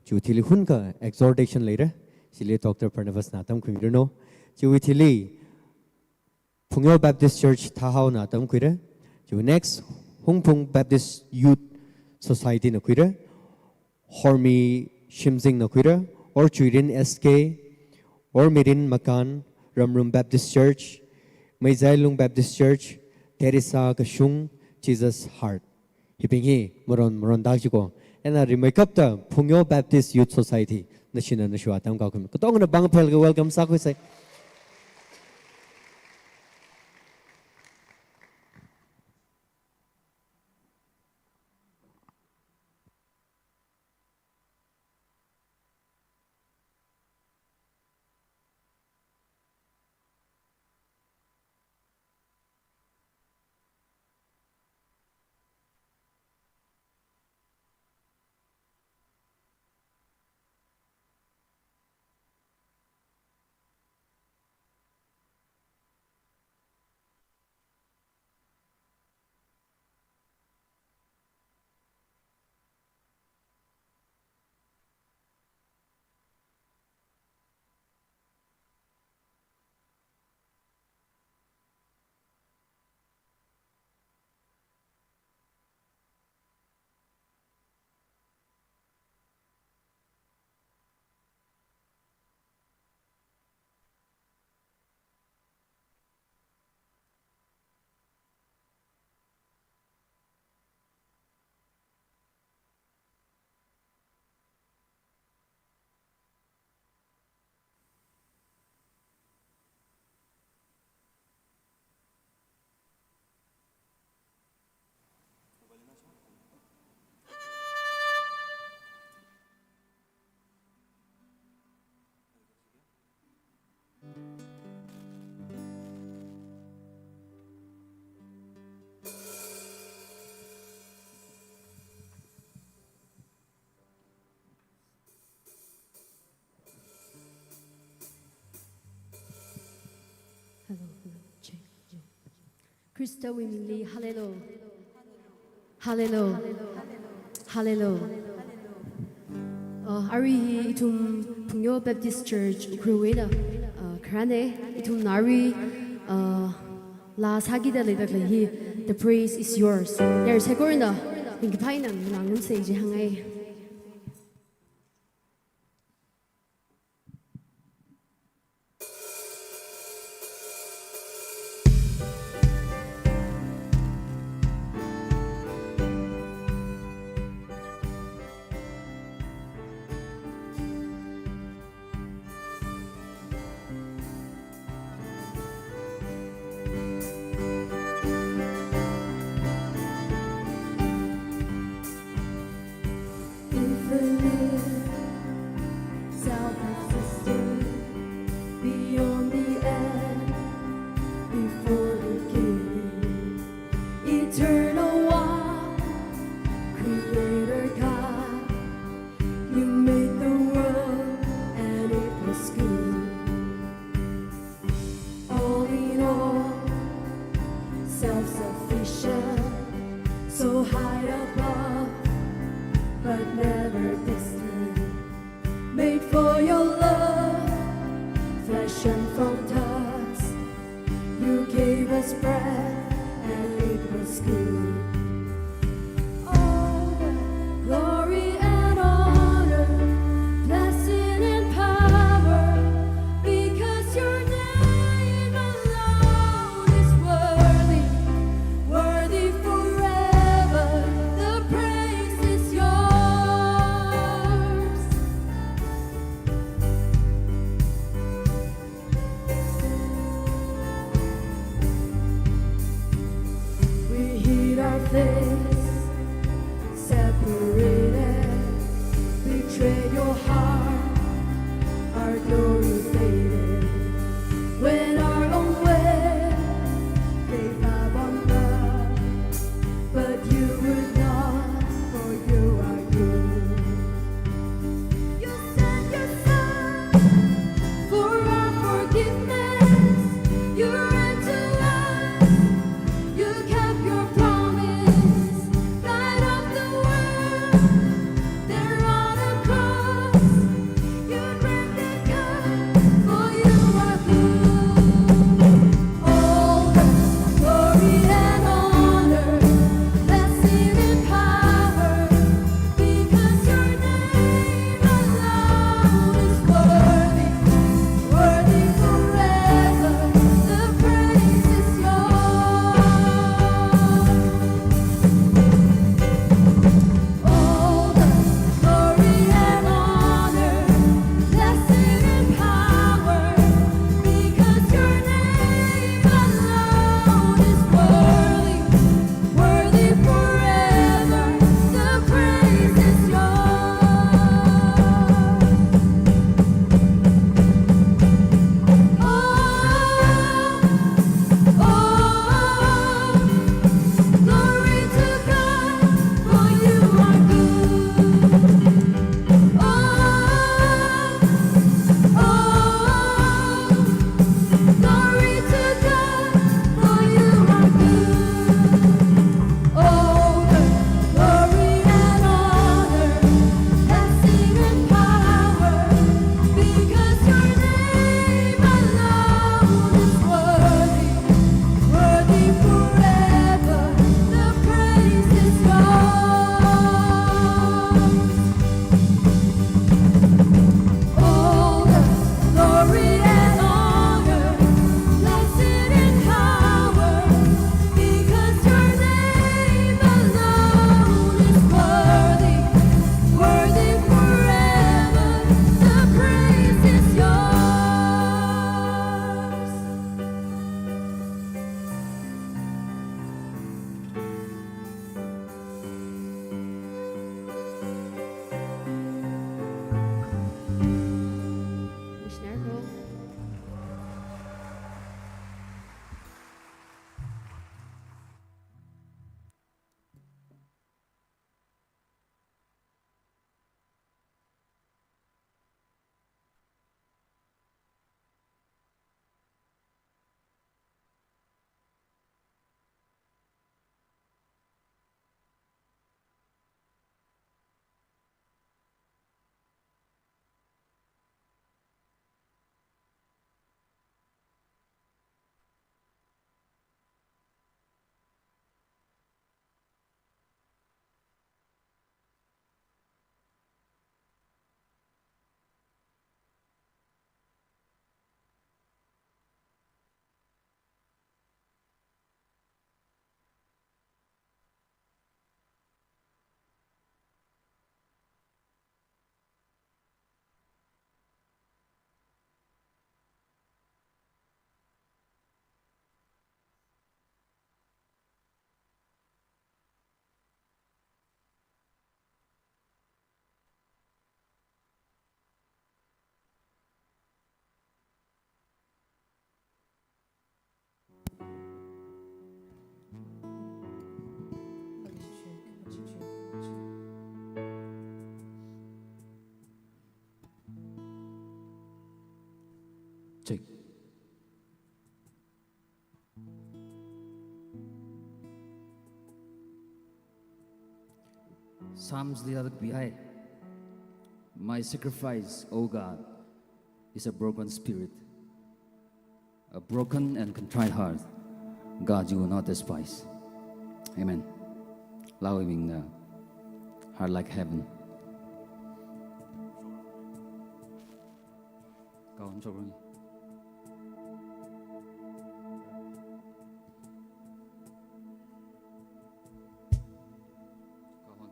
chiwui thili hunkha exhortation leire, chili Doctor Barnabas na tamkhuimiranu, chiwui thili Phungyo Baptist Church Thahaona tamkhuire. Chiwui next, Hungphung Baptist Youth Society na khuire. Hormi Shimzing na khuire. Orchuirin S K, Ormirin Makan, Ramrum Baptist Church, Meizailung Baptist Church, Teresa Kashung, Jesus Heart. Hibing hi maron maron dak chiko. Ena rimeikapta Phungyo Baptist Youth Society, nashina nashuwa tamkakhui. Katongana bang phelga welcome sākhuisei. Khristawui mingli, hallelujah. Hallelujah. Hallelujah. Uh, arui hi ithum Phungyo Baptist Church Ukhrulwuina, uh, kharāna, ithumna arui, uh, laa sākida leida khalei hi, "The praise is yours." Yar saikorana, ringkaphā eina nganāngarumsa chi hāngngai. Infinite, self-existing, beyond the end, before beginning, eternal one, creator God, you made the world and it was good. All in all, self-sufficient, so high above, but never distant. Made for your love, fashioned from dust. You gave us breath, and it was good. All the glory and honor, blessing and power, because your name alone is worthy, worthy forever. The praise is yours. We hid our Check. Psalms li latkapihai. "My sacrifice, O God, is a broken spirit, a broken and contrite heart, God, you will not despise." Amen. Laa wui mingna, Heart Like Heaven. Kawan chokron. Kawan.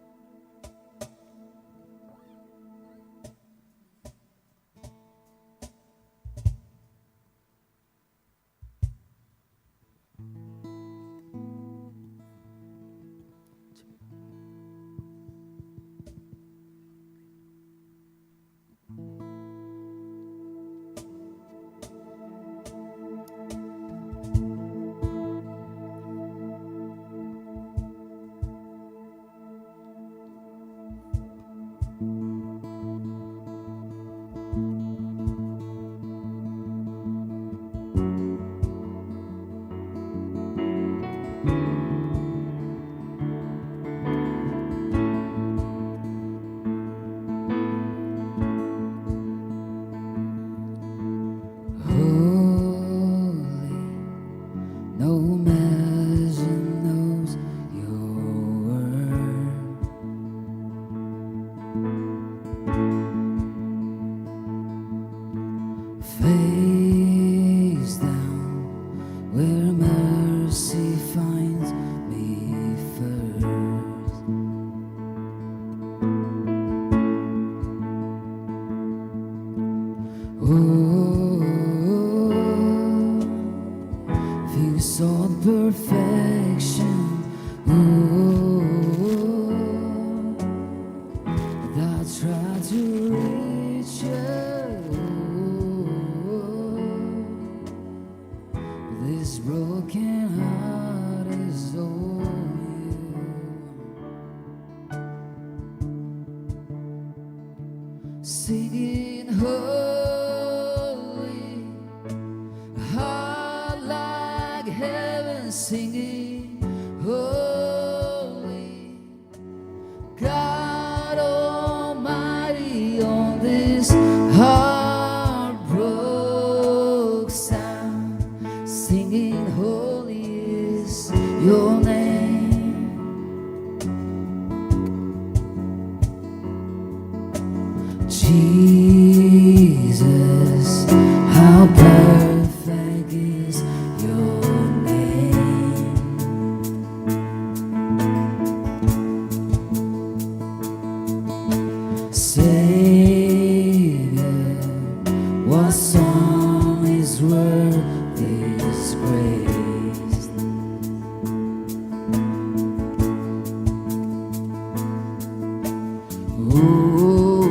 Holy, no measure knows your worth. Face down where mercy finds me first. Oh, if you sought perfection, oh, that tried to reach you. This broken heart is all you. Singing holy, heart like heaven, singing holy. God Almighty, on this heartbroken sound, singing holy is your name. Jesus, how perfect is your name. Savior, what song is worth this praise? Oh,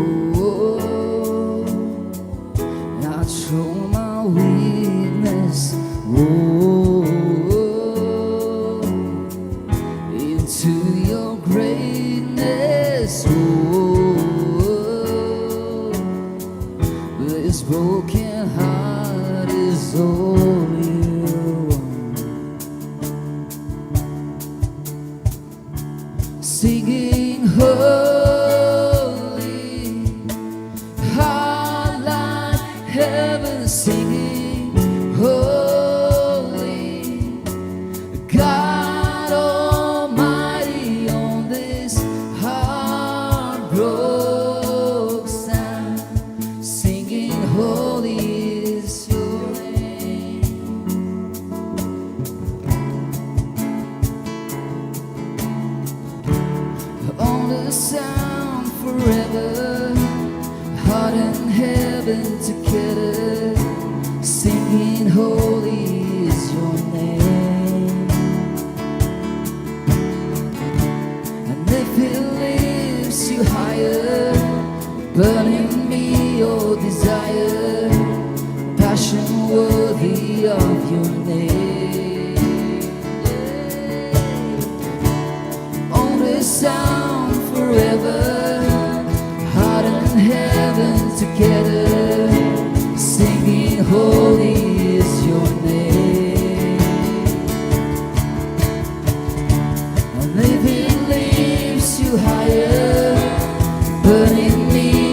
I show my weakness, oh, into your greatness, oh, this broken heart is all you want. Singing holy, heart like heaven, singing holy, God Almighty, on this heartbroken sound, singing holy is your name. On the sound forever, heart and heaven together, singing holy is your name. And if it lifts you higher, burning me your desire, passion worthy of your name. On the sound forever, heart and heaven together, singing holy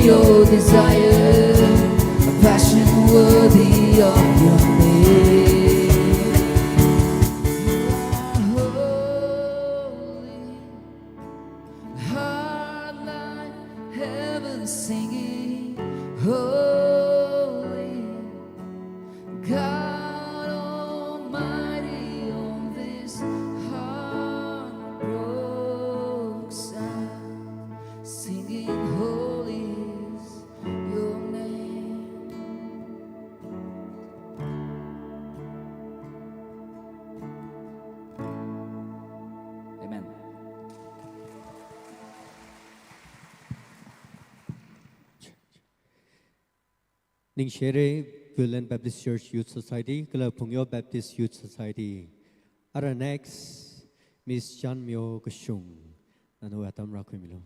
your desire, a passion worthy of your name. You are holy, heart like heaven singing, holy. God Almighty, on this heart broke sound, singing, "Holy is your name." Amen. Ningshire, Viewland Baptist Church Youth Society, kala Phungyo Baptist Youth Society. Ara next, Miss Chanmyo Kashung, nana atam rākhuimilu.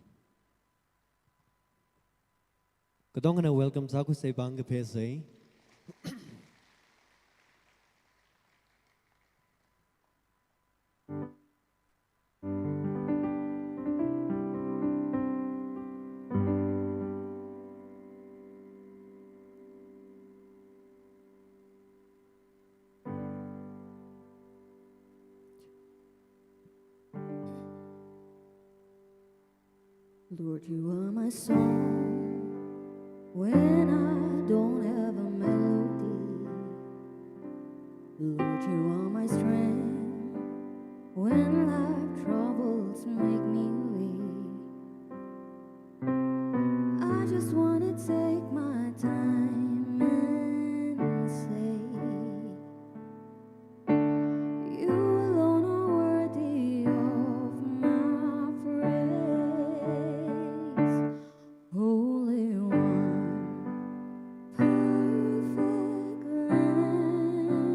Katongana welcome sākhuisei, pāng kaphāsei. Lord, you are my song when I don't have a melody. Lord, you are my strength when life troubles make me weak. I just wanna take my time and say, you alone are worthy of my praise. Holy One, perfect Lamb,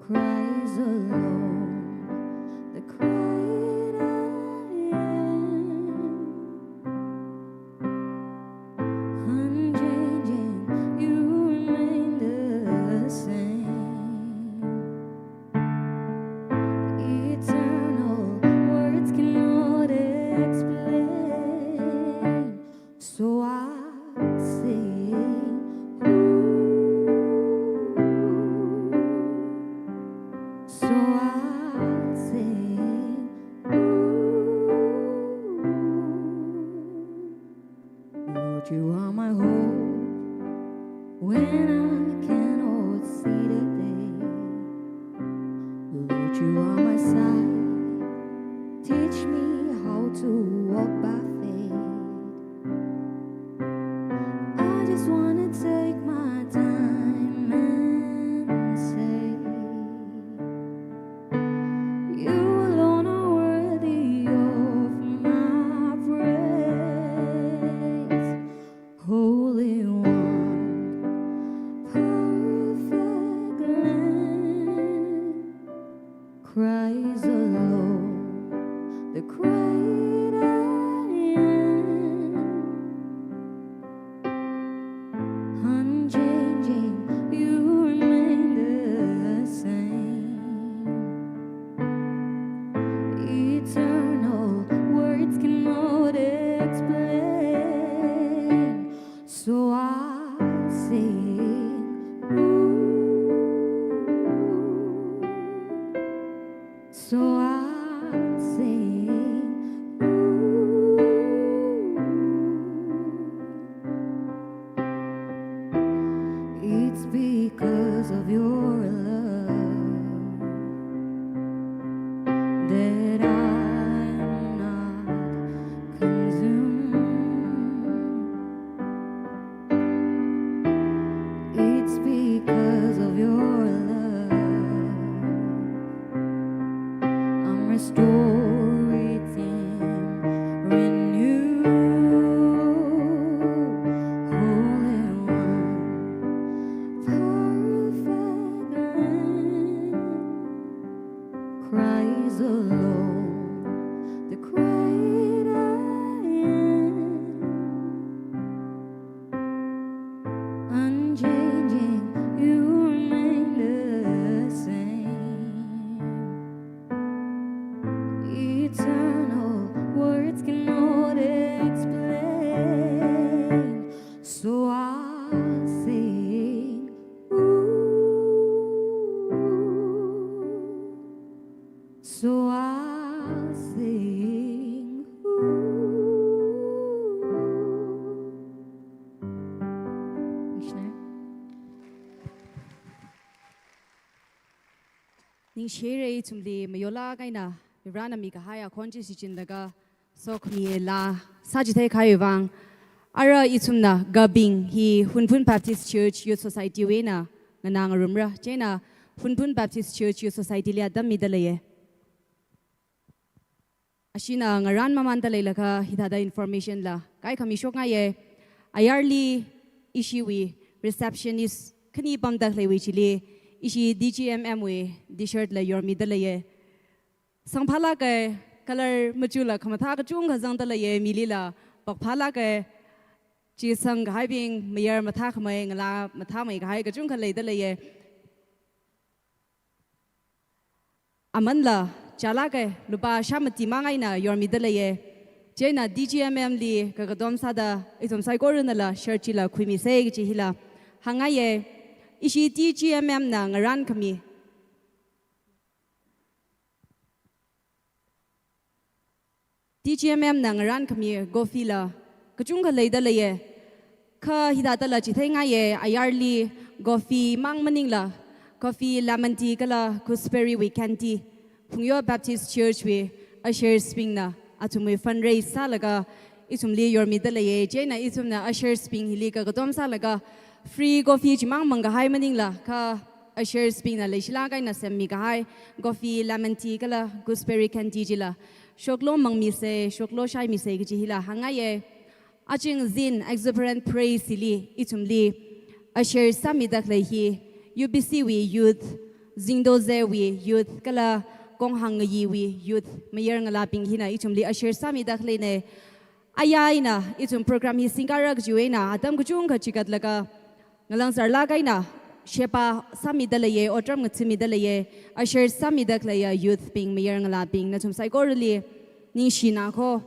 Christ alone, the great I am. Unchanging, you remain the same. Eternal, words cannot explain. So I sing, ooh. So I sing, ooh. Lord, you are my hope when I cannot see the day. Lord, you are my sight. Teach me how to walk by faith. I just wanna take my time and say, you alone are worthy of my praise. Holy One, perfect Lamb, Christ alone, the great I Shere ithumli mayolāk eina Varena mikahai akhon chi shichinlaga sokhami laa sāchithei kahai vang. Ara ithumna gabing hi Hunphun Baptist Church Youth Society wui eina nganā ngarumra. Chieina Hunphun Baptist Church Youth Society li atam mida leiye. Ashina ngarān mamānda leilakha hithāda information la kaikhami shokngaiye. Ayarli ishiwui receptionist khani pamda khaleiwui chili ishi D G M M wui T-shirt la yormida leiye. Sangphālāke, color machula khamathā kachungkha zangda leiye, milila pakphālāke. Chi sangkahaibing mayar mathākhamei, ngalā mathāmeikahai kachungkha leida leiye. Amanla chālāke, lupā shāmati mang eina yormida leiye. Chieina D G M M li kakatom sāda ithum saikoranala shirt chila khuimisei kachi hila hāngngaiye. Ishi D G M M na ngarānkhami, D G M M na ngarānkhami coffee la kachungkha leida leiye. Kha hithādala chitheingai ye, ayarli coffee mang maningla, coffee, lemon tea kala gooseberry wui candy, Phungyo Baptist Church wui ushers bingna athumwui fundraise sālaga ithumli yormida leiye. Chieina ithumna ushers bing hili kakatom sālaga free coffee chimang mangkahai maningla, kha ushers bingna leishilāk eina semmikahai coffee, lemon tea kala gooseberry candy chila shoklo mangmisei, shoklo shaimisei kachi hila hāngngaiye. Aja Zin Exuberant Praise hili ithumli ushers sāmida khalei hi U B C wui youth, Zingdo Z wui youth kala Konghang Ngayi wui youth mayar ngalābing hina ithumli ushers sāmida khaleine. Aya eina ithum program hi singkara kajiwui eina atam kachungkha chigatlaga ngalāngzarlāk eina sheba sāmida leiye, otram ngathāmida leiye. Ushers sāmida khaleiya youth bing, mayar ngalābing, nathum saikorali ningshina kho.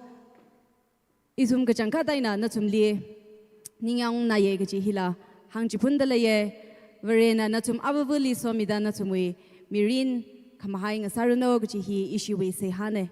Ithum kachangkhat eina nathumli ningyāng naiye kachi hila hāngchiphunda leiye. Varena nathum avāvali somida nathumwui mirin khamahai ngasāranu kachi hi ishiwui seihāne.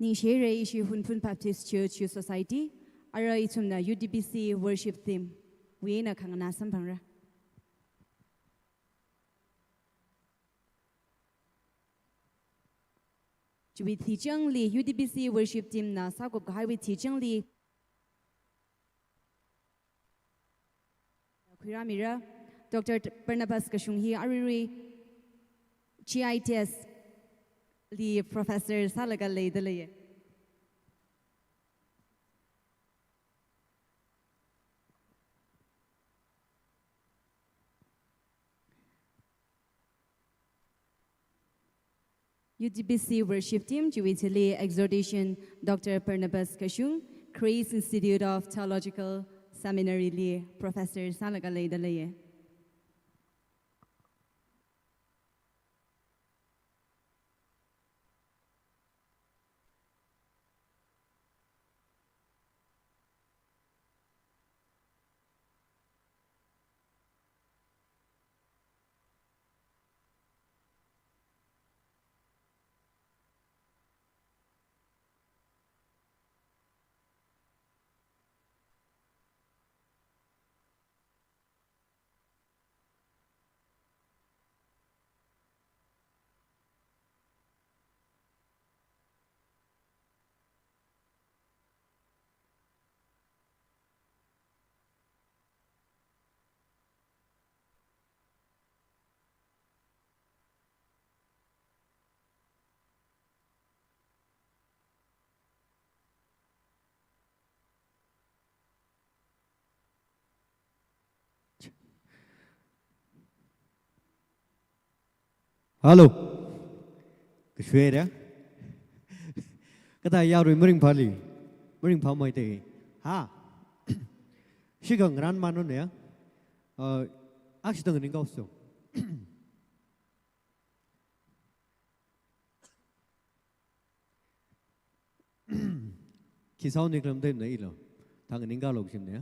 Ningshi haira ishi Hunphun Baptist Church Youth Society, ara ithumna U T B C worship team wui eina khanganā samphangra. Chiwui thichangli U T B C worship team na sākupkahaiwui thichangli khuirāmira. Doctor Barnabas Kashung hi aruirui G I T S li professor sālaga leida leiya. U T B C worship team chiwui thili exhortation Doctor Barnabas Kashung, Grace Institute of Theological Seminary li professor sālaga leida leiya. Hello. Kashwera. Kata yarui maringphāli. Maringphāmei te. Ha. Shikha ngarān manone ya. Uh, akshitang ningkauso. Khi sound ni klam dem na ilo. Thang ningkalo shimne ya.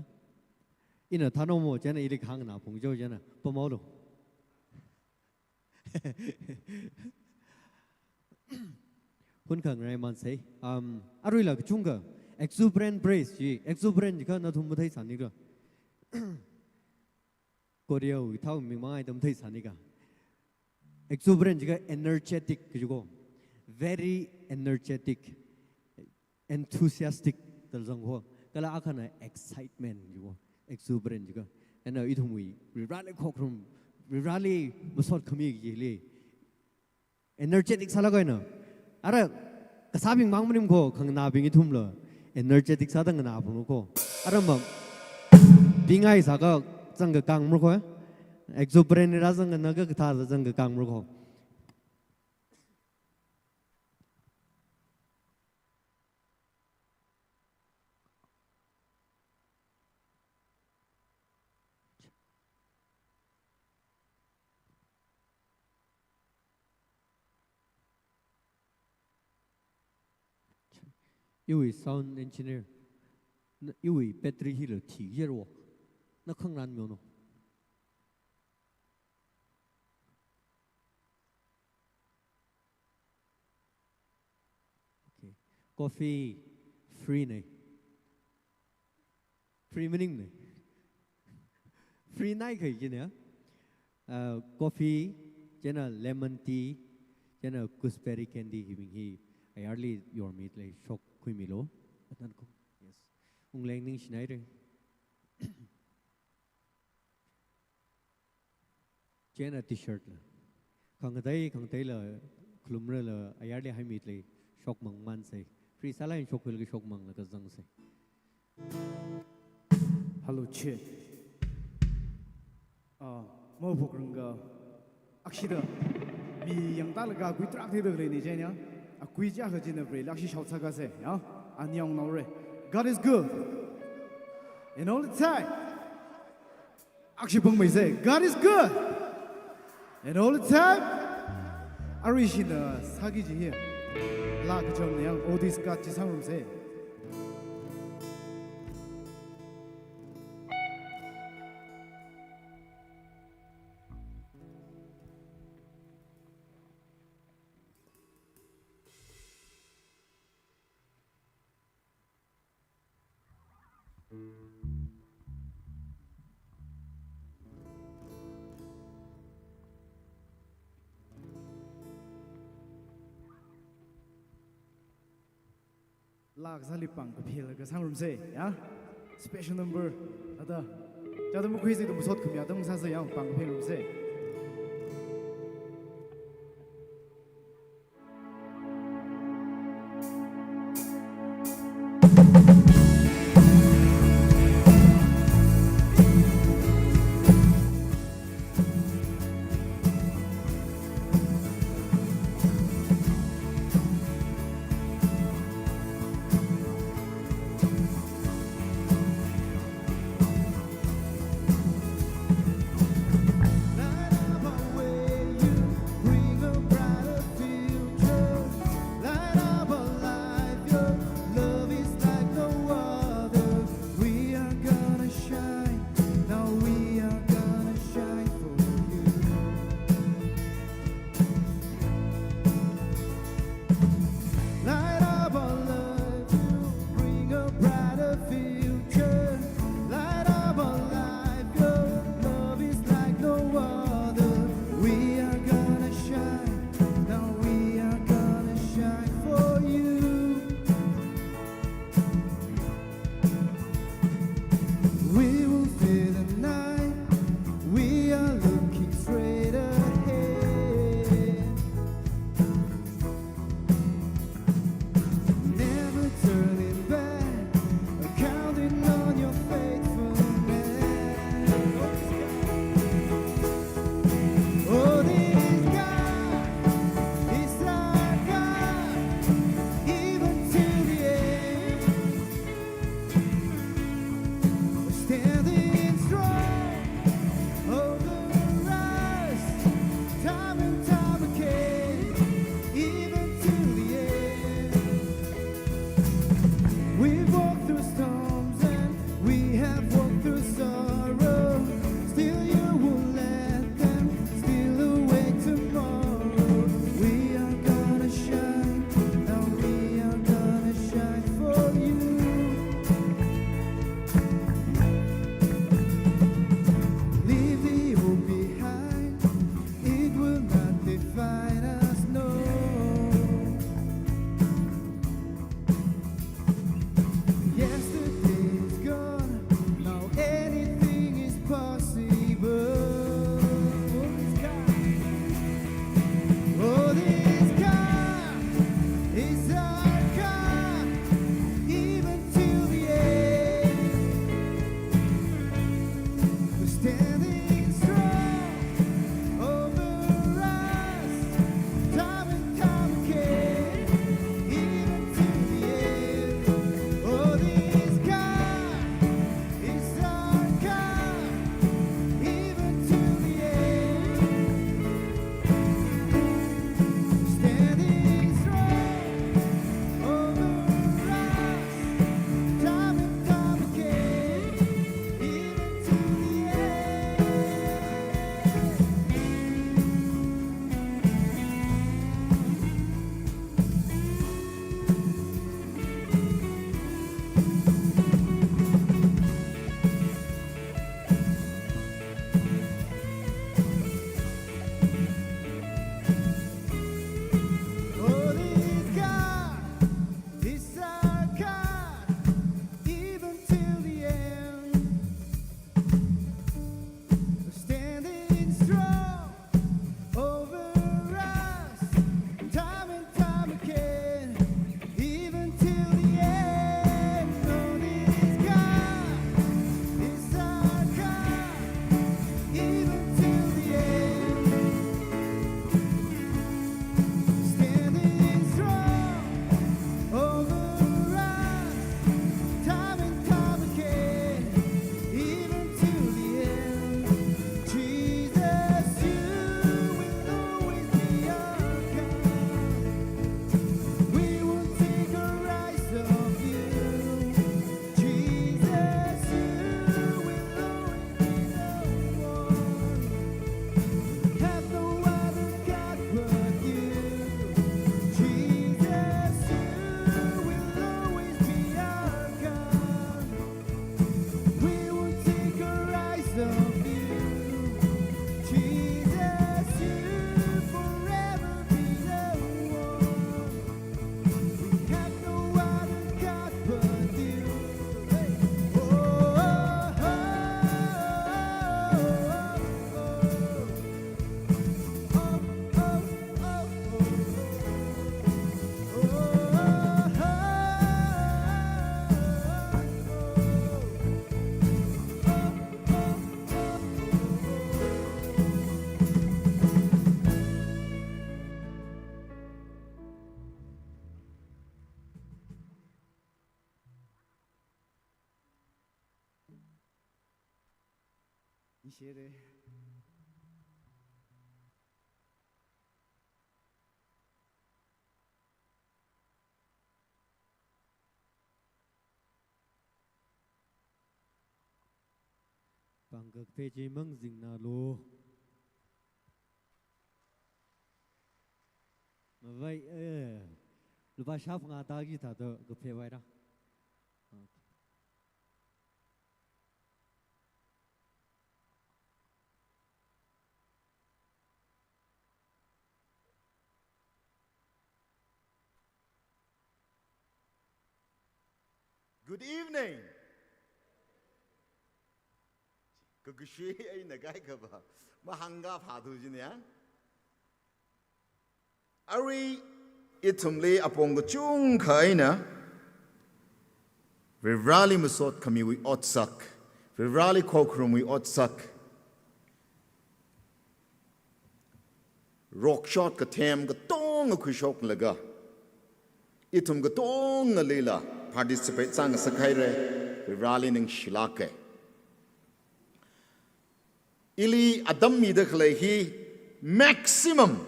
Ina thānomo chieina ili khanganā phungcho chieina. Pamaulo. Hun khangarai mansei. Um, aruila kachungkha. Exuberant praise chi. Exuberant jiakha nathum matheisānikhala. Koreawui thao ming mangai tam theisānikha. Exuberant jiakha energetic kaji ko. Very energetic, enthusiastic da zang ko. Kala akhana excitement kaji ko. Exuberant jiakha. Ena ithumwui Varivarāli khokharum, Varivarāli masot khami kajili energetic sālaga eina. Ara kasābing mang maning ko, khanganābing ithumla energetic sāda nganā phunglu ko. Ara ma bingai sākha zangkakāng mur ko. Exuberant rāzang nganā kathā zangkakāng mur ko. Iwui sound engineer, na, iwui battery hila thikajero. Na khangarān myono. Okay. Coffee free ne. Free maningne. Free nai khai jine. Uh, coffee, chieina lemon tea, chieina gooseberry candy hibing hi ayarli yormitlei shok khuimilo. Atan ko. Yes. Ungleng ningshinaire. Chieina T-shirt la. Khangatei, khangateila, khalumrala, ayarli haimitlei, shokmang mansei. Free sālai shok khuilaga shokmanglaga zangsei. Hello, check. Ah, mo program ga akshida mi yangtalaga kui track thei dagre ni jenya. Akui ja ga jina bre, lakshi shout sākasei, ya. Anyong naore. God is good. And all the time. Akshi pangmeisei, God is good. And all the time. Arui shina sāki ji hi. Laa kacham ne yang, oh, this God ji sangrumsei. Laa kasāli pāng kaphila kasāngarumsa, ya? Special number, ada. Chāda makhuisi ithum masot khami atam sāsa, ya, pāng kaphingarumsa. Shire. Pangkak peji mang zingna lo. Mavai, eh, lupa shaf nga dagi ta to kape vai ra. Okay. Good evening. Kakashui eina kaikhava mahāngka phāthu jin ya. Arui ithumli apong kachungkha eina Varivarali masot khamiwui otsak, Varivarali khokharumwui otsak, rokshot kathem katonga khuishoklaga, ithum katongalila participate sāngasak haira, Varivarali ningshilāka. Ili atam mida khalei hi maximum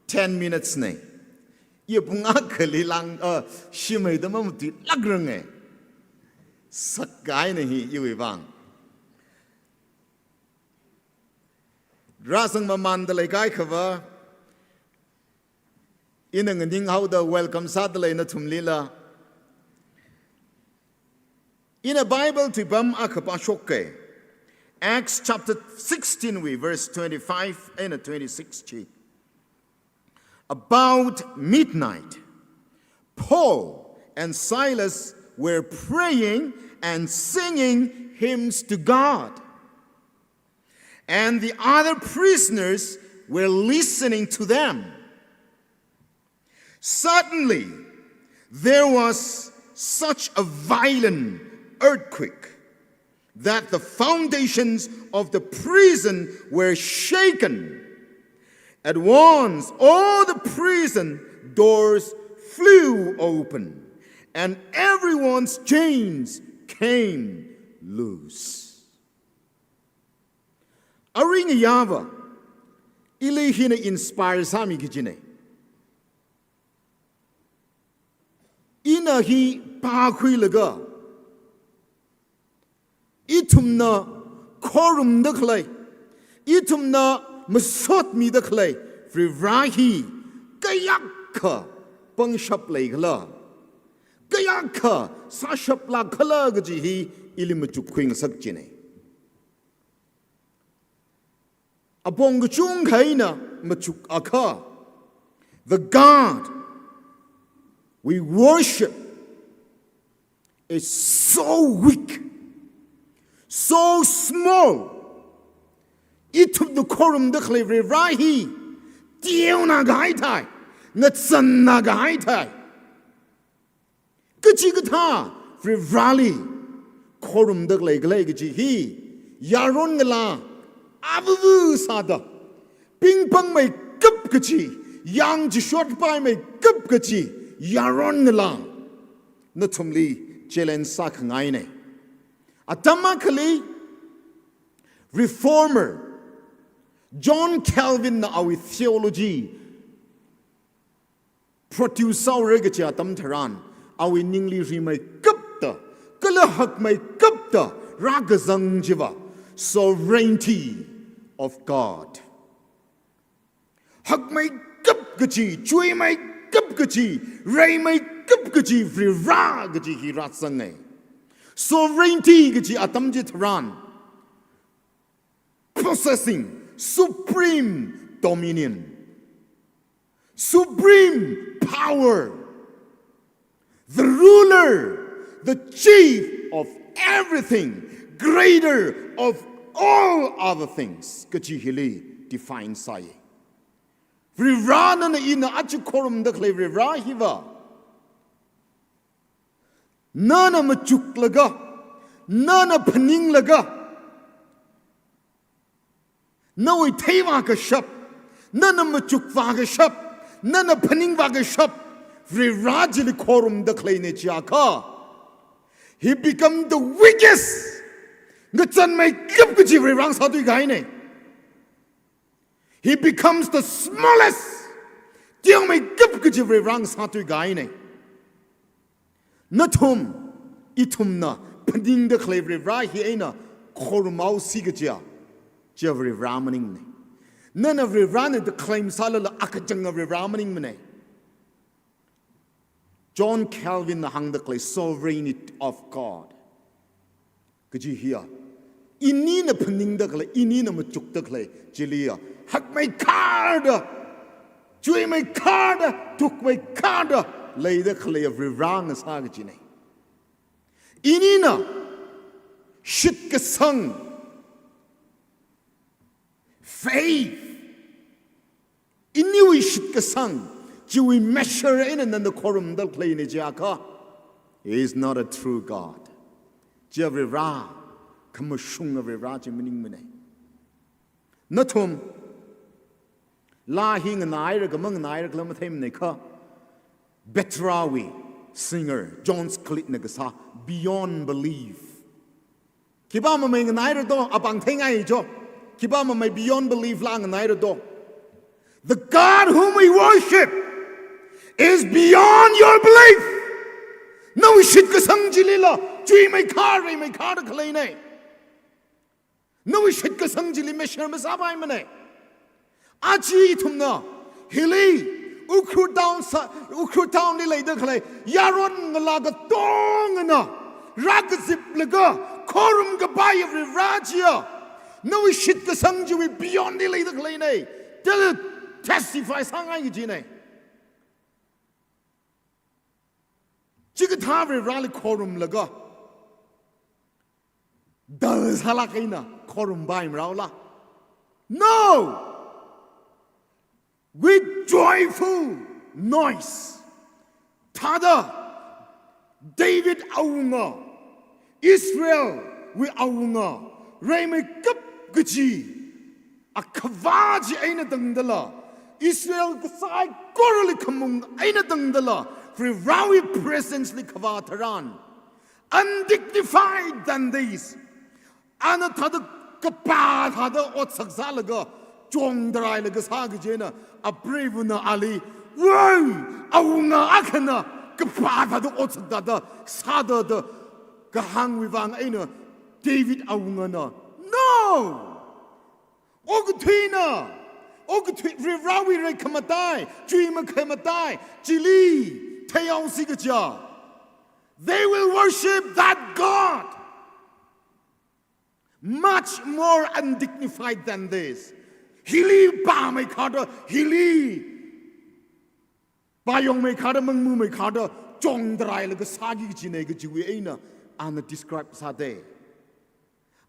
ten minutes na. Iya pung akhali lang, ah, shimei da mamatuilākranga. Sakkahaina hi iwui vang. Rāzang mamanda leikahai khava, ina nganinghaoda welcome sāda lei nathumlila. Ina Bible tuipam akha pāshoka. Acts chapter sixteen wui verse twenty-five eina twenty-six chi. About midnight, Paul and Silas were praying and singing hymns to God. And the other prisoners were listening to them. Suddenly, there was such a violent earthquake that the foundations of the prison were shaken. At once, all the prison doors flew open, and everyone's chains came loose. Arui ngayāva, ili hina inspire sāmi kajina. Ina hi pākhuilaga, ithumna khorumda khalei, ithumna masotmida khalei Varivara hi kayākha pangshap leikhala, kayākha sāshaplāk khala kaji hi ili machukkhui ngasak jina. Apong kachungkha eina machuk akha, the God we worship is so weak, so small. Ithumna khorumda khalei Varivara hi teonao kahai thai, ngatsannao kahai thai. Kachikathā Varivarali khorumda leikhala kaji hi, yaron ngalā avuvu sāda, pingpangmeikap kaji, yangchishotpaimeikap kaji yaron ngalā nathumli challenge sākhangaina. Atam akhali reformer John Calvin na awui theology produce sāhaora kachi atam tharan, awui ningli rimeikapta, kala hakmeikapta rākazang chiva sovereignty of God. Hakmeikap kachi, chuimeikap kachi, reimeikap kachi Varivara kachi hi rāzanga. Sovereignty kachi atam chitharan, possessing supreme dominion, supreme power, the ruler, the chief of everything, creator of all other things kachi hili define sāya. Varivara nana ina aja khorumda khalei Varivara hiva, nana machuklaga, nana phaninglaga, nawui theivā kashap, nana machukvā kashap, nana phaningvā kashap Varivara chili khorumda khaleina chiakha, he become the weakest, Ngachānmeikap kaji Varivarā ngasāthuikahaina. He becomes the smallest. Teomeikap kaji Varivarā ngasāthuikahaina. Nathum, ithumna phaningda khalei Varivarā hi eina khorumhaosi kajiya, chiya Varivarā maningmana. Nana Varivarāna da claim sālala akachanga Varivarā maningmana. John Calvin na hāngda khalei sovereignty of God kaji hiya, inina phaningda khalei, inina machukda khalei chiliya, hakmeikharda, chuimeikharda, thukmeikharda leida khalei Varivarā ngasā kajina. Inina shitkasang, faith, iniwui shitkasang chiwui measure eina nana khorumda khaleina jiakha, He is not a true God. Chiya Varivarā khamashunga Varivarā chi maningmana. Nathum, laa hi nganairakha manganaira khala matheimana kha, Petrāwui singer John Scully na kasā Beyond Belief. Khipā mamai nganaira do, apāng theingai jo. Khipā mamai Beyond Belief laa nganaira do. The God whom we worship is beyond your belief. Nawui shitkasang chilila chuimeikhar, reimeikhar da khaleina. Nawui shitkasang chili measure masāpaimana. Aja ithumna hili Ukhrul town sā, Ukhrul town li leida khalei yaron ngalā katongana rākaziplaga khorumkapai Varivarā chiya, nawui shitkasang chiwui beyond li leida khaleina. Tala testify sāngai kajina. Chikathā Varivarāli khorumlaga dal sālāk eina khorumpai maraola? No! With joyful noise. Thāda David awunga, Israelwui awunga, reimeikap kaji akhavā chi eina tangdala, Israel kasaikorali khamung eina tangdala, Varivarāwui presence li khavā tharan, undignified than this, ana thāda kapā thāda otsak sālaga, chongda railaga sā kajina, apreivana ali, woi, awunga akhana kapā thāda otsak thāda sāda da kahāngwui vang eina David awungana, no! Okathuina, okathui, Varivarāwui reikhamatai, chuimakhamatai chili theihaosi kajiya, they will worship that God much more undignified than this. Hili pāmeikharda, hili pāyongmeikharda, mangmumeikharda chongda railaga sāki kajina kajiwui eina ana describe sāda.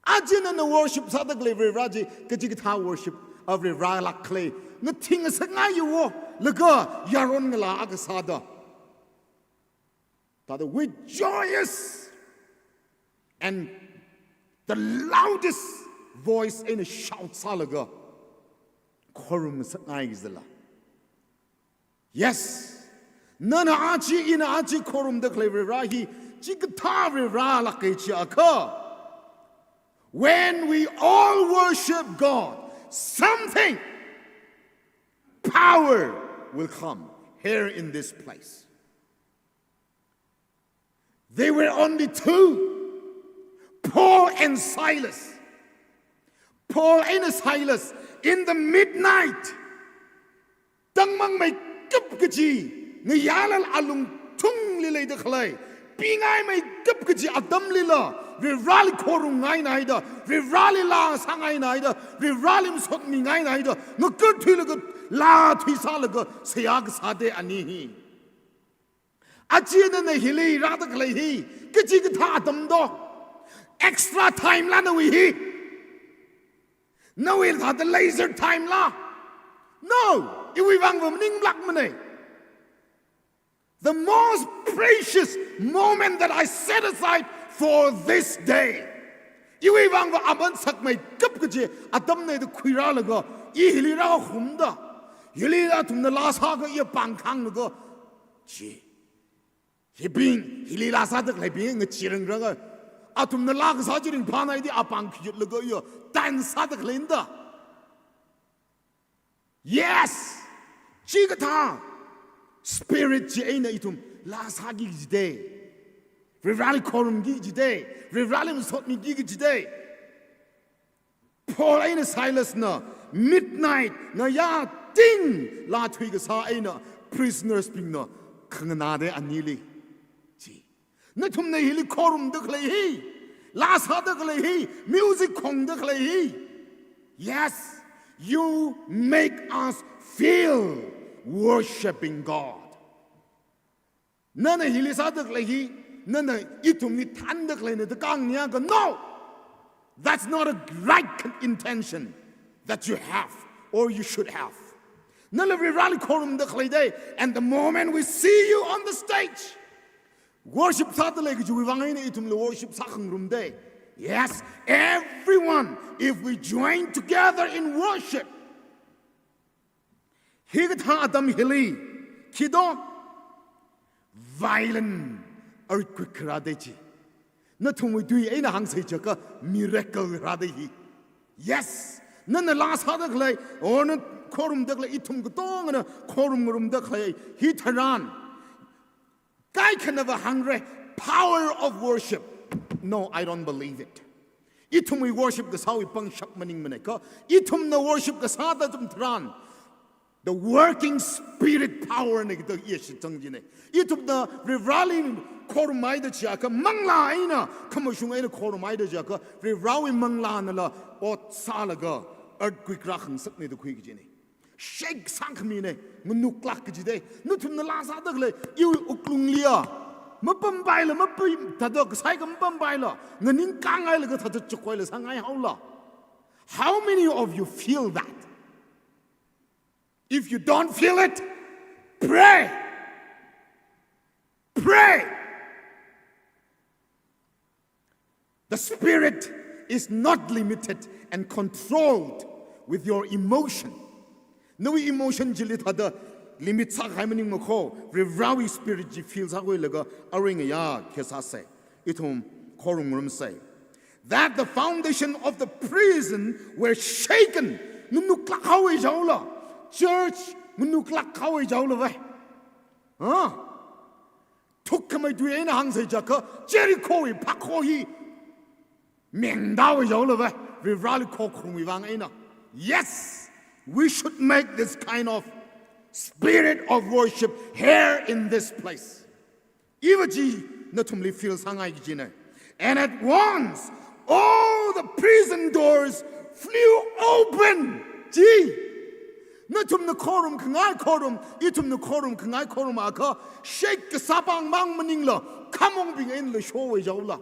Aja nana worship sāda khalei Varivarā chi kachikathā worship a Varivarā lāk khala, ngathing ngasakngaiya wo, laga yaron ngalā akha sāda, thāda with joyous and the loudest voice eina shout sālaga khorum ngasakngai kajila. Yes. Nana aja, ina aja khorumda khalei Varivarā hi chikathā Varivarā lāka chiakha, when we all worship God, something, power will come here in this place. They were only two, Paul and Silas. Paul eina Silas, in the midnight, tangmangmeikap kaji, ngayālala alungthungli leida khalei, pingaimeikap kaji atamlila, Varivarāli khorumngainaida, Varivarāli laa sāngainaida, Varivarāli masotmingainaida, ngakarthuilaga, laa thuisālaga seihā kasā da ani hi. Aja nana hili rāda khalei hi kachikathā atam do? Extra time la nawui hi? Nawui thāda leisure time la? No, iwui vangva maninglākmana. The most precious moment that I set aside for this day, iwui vangva aman sakmeikap kaji atamna da khuirālaga, i hili rāhumda, hili athumna laa sāakha i pāng khānglaga, chi, hibing, hili laa sāda khaleibing ngacheerangranga, Athumna laa kasā chi ringphānaidi apāng khayutlaga yo, dance sāda khaleina da. Yes! Chikathā spirit chi eina ithum laa sāki kaji de. Varivarāli khorumki kaji de. Varivarāli masotmiki kaji de. Paul eina Silasna midnight ngayā ting laa thuikasā eina prisoners bingna khanganā de anili. Chi. Nathumna hili khorumda khalei hi, laa sāda khalei hi, music khongda khalei hi. Yes, you make us feel worshiping God. Nana hili sāda khalei hi, nana ithumli thānda khaleina da kang nia ka, no. That's not a right con-, intention that you have or you should have. Nala Varivarāli khorumda khalei de, and the moment we see you on the stage, worship sāda lei kajiwui vang eina ithumla worship sākhangarum de. Yes, everyone, if we join together in worship, hikathā atam hili, khi do, violent earthquake kharā de chi. Nathumwui tui eina hāngsei chiakha miracle kharā de hi. Yes, nana laa sāda khalei, or na khorumda khalei, ithum katongana khorumngarumda khalei hi tharan, kaikhanava hāngra, power of worship. No, I don't believe it. Ithumwui worship kasāwui pangshap maningmana ko. Ithumna worship kasāda atam tharan, the working spirit power na kathā iya shitsang jina. Ithumna Varivarāli khorumhaida chiakha, manglā eina, khamashung eina khorumhaida chiakha, Varivarāwui manglānala ot sālaga earthquake rākhangasakna da khui kajina. Shake sākhamina, nganuklāk kaji de. Nathumna laa sāda khalei, iwui wuklungliya mapampaila, mapam, thāda kasai ka mapampaila, nganingkānghailaga thāda chukhoila sāngaihaola. How many of you feel that? If you don't feel it, pray. Pray. The spirit is not limited and controlled with your emotion. Nawui emotion chili thāda limit sākahai maningmana ko, Varivarāwui spirit chi feel sākhuilaga arui ngayā khi sāsa. Ithum khorumngarumsa. That the foundation of the prison were shaken. Nganuklāk haowa jihaola. Church nganuklāk haowa jihaola vai. Huh? Thukkhamei tui eina hāngsei chiakha, Jerichowui phakho hi mengda haowa jihaola vai, Varivarāli khokharumwui vang eina. Yes, we should make this kind of spirit of worship here in this place. Iva chi nathumli feel sāngai kajina. And at once, all the prison doors flew open. Chi. Nathumna khorumkhangai khorum, ithumna khorumkhangai khorum akha, shake kasā pāng mang maningla, khamong bing einala showa jihaola.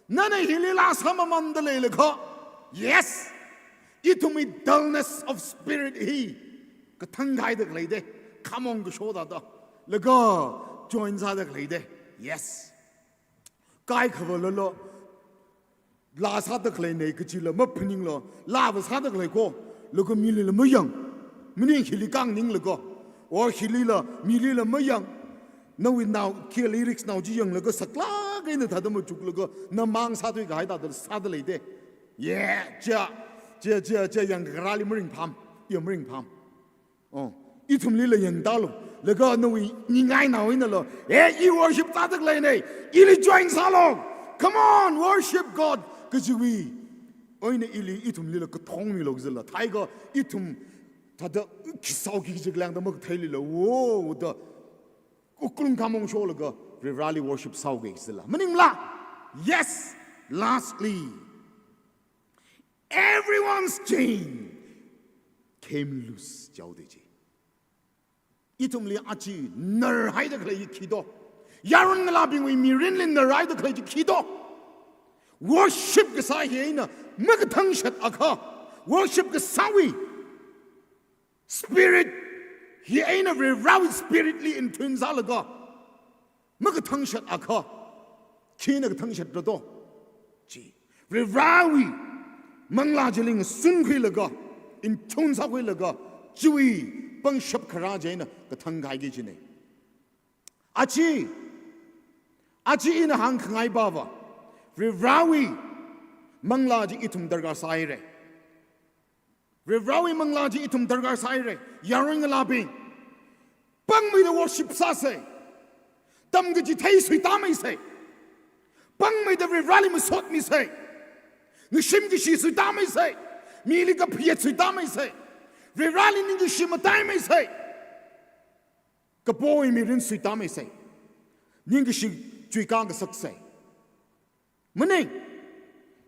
Nana hili laa sāmamanda leilakha, yes, ithumwui dullness of spirit hi kathang kaida khalei de, khamong kasho thāda, laga join sāda khalei de. Yes. Kaikhava lolo, laa sāda khaleina kajila maphaningla, laava sāda khalei ko, laga milila mayang, maning hili kang ninglaga, or hilila, milila mayang, nawui nao, khi lyrics nao chi yanglaga saklāk eina thāda machuklaga, namang sāthuikahai thāda sāda lei de. Yeah, chia, chia, chia, chia yangkharāli maringpham, ya maringpham. Oh, ithumlila yangtālu. Laga nawui ningai nao einala, eh, i worship sāda khaleina, ili join sālu. Come on, worship God. Kajiwui eina ili ithumlila kathongmilu kajila. Thākha ithum thāda khisao kiji khalāngda makatheilila, wo, da wuklung khamong sholaga Varivarāli worship sāuki kajila. Maningla? Yes. Lastly, everyone's chain came loose, jihaoda chi. Ithumli aja narhaida khalei khi do? Yaron ngalābingwui mirinli narhaida khalei chi khi do? Worship kasā hi eina makathang shat akha, worship kasāwui spirit hi eina Varivarāwui spirit li in tune sālaga makathang shat akha, khina kathang shatra do? Chi. Varivarāwui manglā chili ngasunkhuilaga, in tune sākhuilaga, chiwui pangshap kharā chieina kathang kahaiki kajina. Aja, aja ina hāngkhangai pava, Varivarawui manglā chi ithum darkar sāhaira. Varivarawui manglā chi ithum darkar sāhaira. Yaron ngalābing, pāngmeida worship sāsa. Tamkachithei suitāmeisa. Pāngmeida Varivarali masotmisa. Ngashimkashi suitāmeisa. Mili kaphayat suitāmeisa. Varivarali ningkashi mataimeisa. Kapowui mirin suitāmeisa. Ningkashi chuikā ngasaksa. Maning,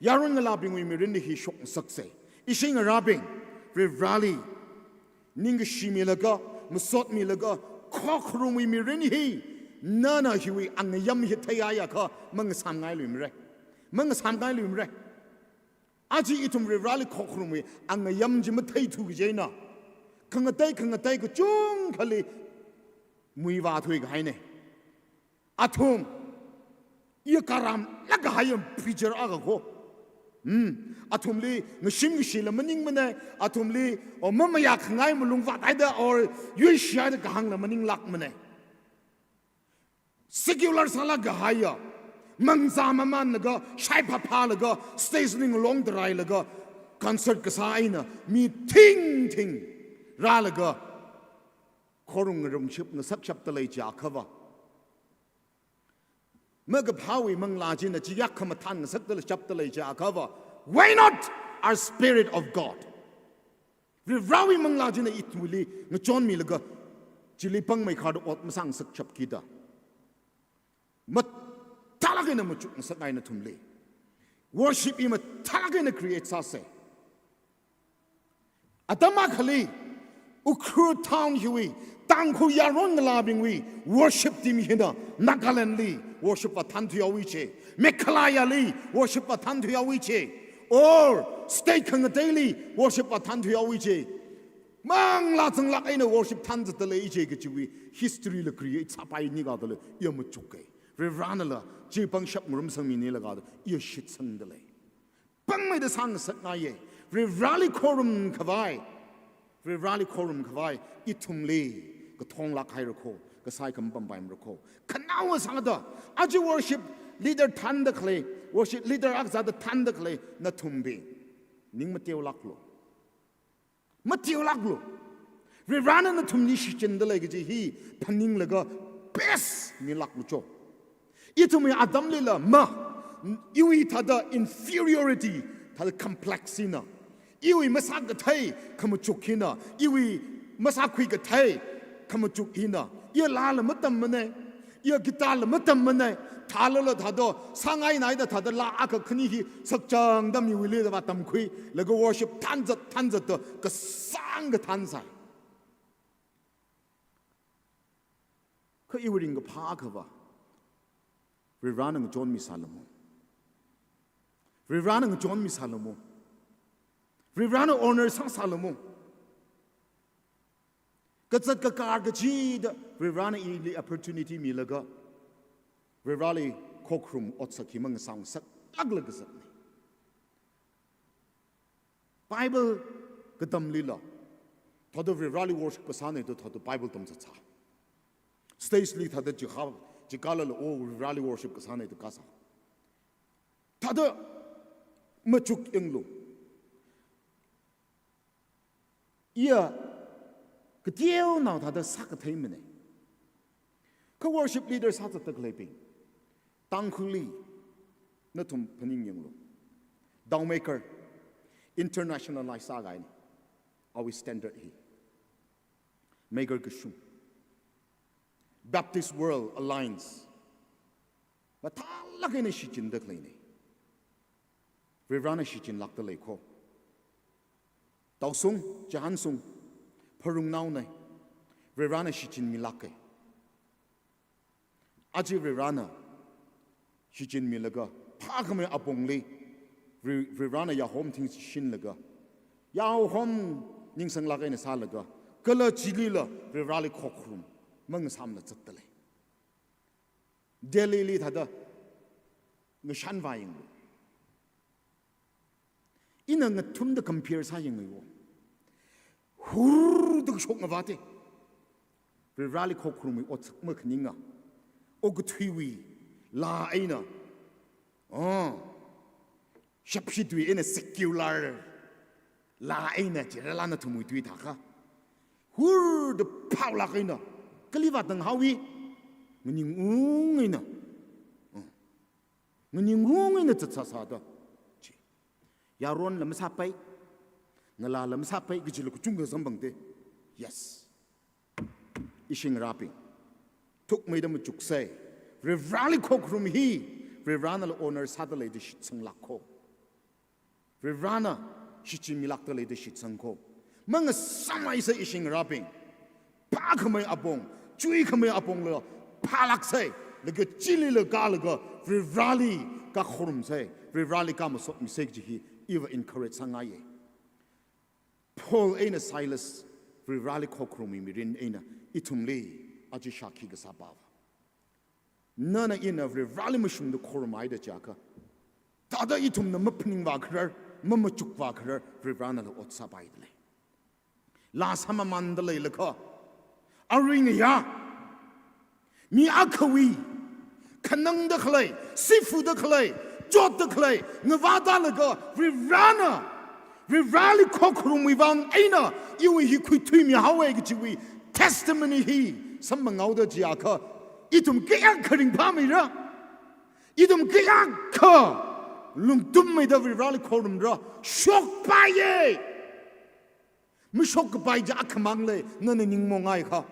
yaron ngalābingwui mirinli hi shokngasaksa. Ishi ngarābing, Varivarali ningkashi milaga, masotmilaga, khokharumwui mirin hi, nana hiwui angayam hi theiakha mangasāmngailuimara. Mangasāmngailuimara. Aja ithum Varivarali khokharumwui angayam chi matheithu kaji eina, khangatei khangatei kachungkhali muivāthui kahaina. Athum, iya karamlāk kahai preacher akha ko. Hmm, athumli ngashimkashila maningmana, athumli, o, mamayākhangai malung vāthaida, or yuishihaida kahāngla maninglākmana. Secular sālāk kahaiya, mangzā mamanlaga, shaiphāphālaga, stage li ngalong tarailaga, concert kasā eina mi thingthing rālaga, khorung ngarumshap ngasakshapdalei jiakhava, makaphāwui manglā china chiyākha mathān ngasakdalei shapdalei jiakhava, why not our Spirit of God? Varivarawui manglā china ithumli ngachonmilaga, chili pāngmeikharda ot masāngasakshapkida, mathālāk eina machukngasakngai nathumli. Worship hi mathālāk eina create sāsa. Atam akhali, Ukhrul town hiwui, Tangkhul yaron ngalābingwui worship team hina Nagaland li worship vāthānthuihaowa ji, Meghalaya li worship vāthānthuihaowa ji, or state khangateili worship vāthānthuihaowa ji, manglā zanglāk eina worship thānzatdalei ji kajiwui history la create sāpai nikha dala iya machuka. Varivaranala chi pangshap ngarumsangmina laga da iya shitsangdalei. Pāngmeida sāngasakngaiya. Varivarali khorumkhavai, Varivarali khorumkhavai ithumli kathonglāk haira ko, kasai khampam paimara ko. Khanaowa sāda, aja worship leader thānda khalei, worship leader akha sāda thānda khalei nathumbing, ning mateolāklu. Mateolāklu. Varivarana nathumli shichindalei kaji hi phaninglaga best milāklu jo. Ithumwui atamlila ma, iwui thāda inferiority, thāda complex hina, iwui masākathei khamachuk hina, iwui masākhui kathei khamachuk hina, iya laala matammana, iya guitar la matammana, thālala thāda, sāngainaida thāda laa akha khani hi sakchangda miwuili da vātamkhuilaga worship thānzat thānzatda kasāng kathān sai. Kha iwui ringkaphā akhava, Varivarana ngachonmisālamo. Varivarana ngachonmisālamo. Varivarana honor sāsālamo. Kazat kakar kachida Varivarana ili opportunity milaga, Varivarali khokharum otsak hi mangasāngasaklākla kazatna. Bible katamlila, thāda Varivarali worship kasāna da thāda Bible tamzatsā. Stage li thāda chikha, chikhalala o Varivarali worship kasāna da kasā. Thāda machuk yanglu. Iya kateonao thāda sākatheimana. Kha worship leader sāzatda khaleibing, Tangkhulli nathum phaning yanglu. Dao Maker internationalize sākahaina, awui standard hi. Maker kashung, Baptist World Alliance, mathālāk eina shichinda khaleina. Varivarana shichinlākdalei ko. Taosung, Chihānsung, Pharungnaona, Varivarana shichinmilāka. Aja Varivarana shichinmilaga, phākhamei apongli, Vari-, Varivarana yahom thingsi shinlaga, yahom ningsanglāk eina sālaga, kala chilila Varivarali khokharum mangasāmla zatdalei. Delhi li thāda ngashanvā yanglu. Ina ngathumda compare sāyanglu. Hurda kashok ngavāte. Varivarali khokharumwui otsak makhaninga, okathuiwui laa eina Oh, shapshi tui eina secular laa eina chi rālana thumwui tui thākha, hur da phaolāk eina, kali vātang haowi, nganingung eina, oh, nganingung eina zatsāsāda. Chi. Yaronla masāpai, ngalāla masāpai, kachila kachungkha samphangda. Yes. Ishi ngarābing, thukmeida machuksei. Varivarāli khokharum hi Varivarānala honor sāda leida shitsanglākho. Varivarāna shichinmilākda leida shitsangkho. Mangasāmhaisei ishi ngarābing. Phākhamei apong, chuikhamei apongla phālāksei. Laga chilila kālaga Varivarāli kakhorumsei, Varivarāli kamasotmisei kaji hi iva encourage sāngaiye. Paul eina Silas Varivarāli khokharumwui mirin eina ithumli aja shākhi kasā pava. Nana ina Varivarāli mashungda khorumhaida chiakha, thāda ithumna maphaningvā kharar, mamachukvā kharar, Varivarānala ot sāpaida lei. Laa sāmamānda leilakha, arui ngayā, mi akhawui khanangda khalei, sifuda khalei, chotda khalei ngavāda laga Varivarāna, Varivarāli khokharumwui vang eina iwui hi khuithuimihaowe kajiwui testimony hi samphanghaoda chiakha, ithum kayākha ringphāmeira? Ithum kayākha lungtummeida Varivarāli khorumra? Shokpaiye. Mashokkapai chi akhamang lei, nana ningmonghaiakha.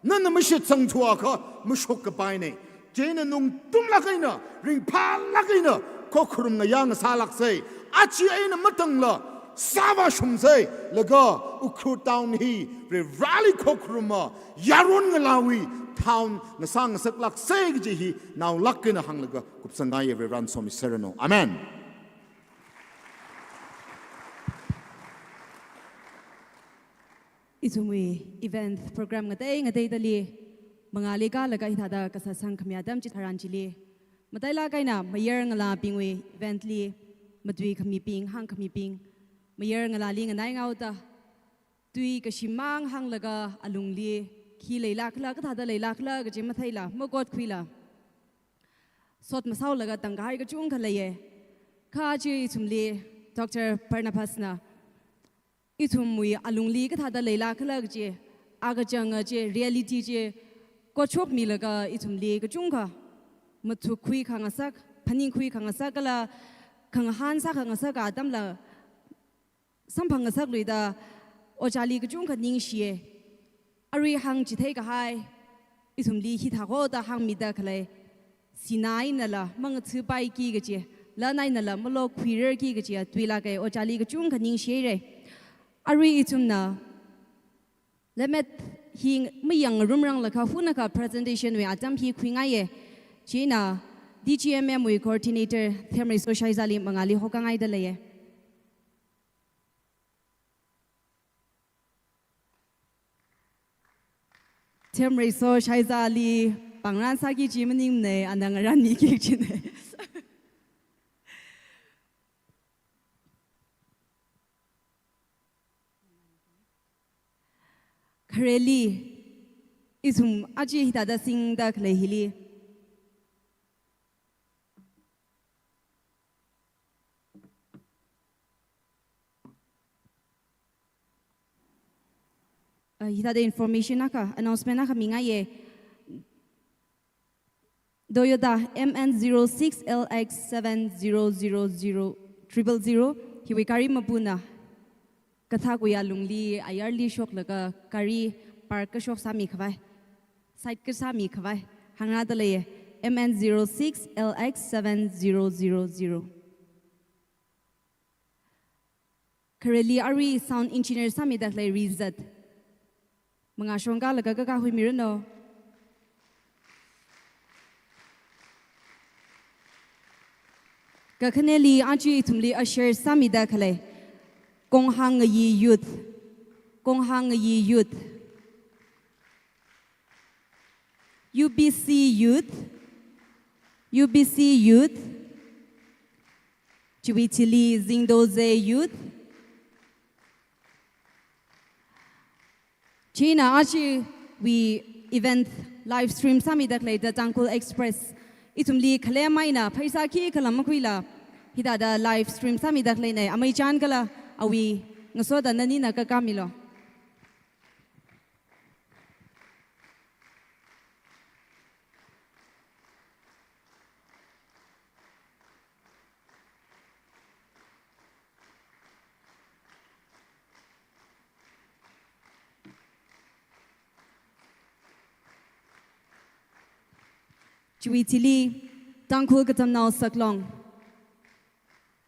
Nana mashitsangthuakha mashokkapaine. Chieina nungtumlāk eina, ringphālāk eina khokharum ngayā ngasālāksei. Aja eina matangla sāvāshungsei, laga Ukhrul town hi Varivarāli khokharuma yaron ngalāwui town ngasā ngasaklāksei kaji hi naolāk eina hānglaga kupsangngaiye. Varivarāna somiserranu. Amen. Ithumwui event program ngatei ngateidali mangāli kālaga hithāda kasā sangkhami atam chitharan chili, matailāk eina mayar ngalābingwui event li matuikhamibing, hāngkhamibing, mayar ngalāli nganai ngaoda, tui kashimang hānglaga alungli khi leilākhala, kathāda leilākhala kaji matheila, makotkhuila, sot masāolaga tangkahai kachungkha leiye. Kha chi ithumli Doctor Barnabas na ithumwui alungli kathāda leilākhala kaji, akachanga chi, reality chi kotshokmilaga ithumli kachungkha mathukkhui khangasak, phaningkhui khangasak kala khangahān sākhangasak atamla samphang ngasakluida ojāli kachungkha ningshiye. Arui hāngchithei kahai, ithumli hithākhoda hāngmida khalei, sinā einala mangathuipaiki kaji, lan einala malokhuirarki kaji tuilāke, ojāli kachungkha ningshihaire. Arui ithumna lemmet hi mayangrumranglakha hunakha presentation wui atam hi khuingaiye. Chieina D G M M wui coordinator Themreiso Shaizali mangāli hokngaida leiye. Themreiso Shaizali pāngran sāki kaji maningmane, ana ngaranmiki kajine. Khareli, ithum aja hithāda singda khalei hili, uh, hithāda information akha, announcement akha mingaiye. Toyota M N zero six L X seven zero zero zero triple zero, hiwui gari mapuna kathākwui alungli ayarli shoklaga gari park kashok sāmikhavai, side kasāmikhavai hāngrāda leiye, M N zero six L X seven zero zero zero. Khareli arui sound engineer sāmida khalei Rizat, mangā shongkalaga kakā huimiranu. Kakhaneli aja ithumli usher sāmida khalei Konghang Ngayi Youth, Konghang Ngayi Youth, U B C Youth, U B C Youth, chiwui thili Zingdo Ze Youth. Chieina ajawui event live stream sāmida khalei The Tangkhul Express, Ithumli khalem eina pheisā khikhala makhuila, hithāda live stream sāmida khaleina, amei chān kala awui ngasoda nanina kakāmilu. Chiwui thili, Tangkhul Katamnao Saklong.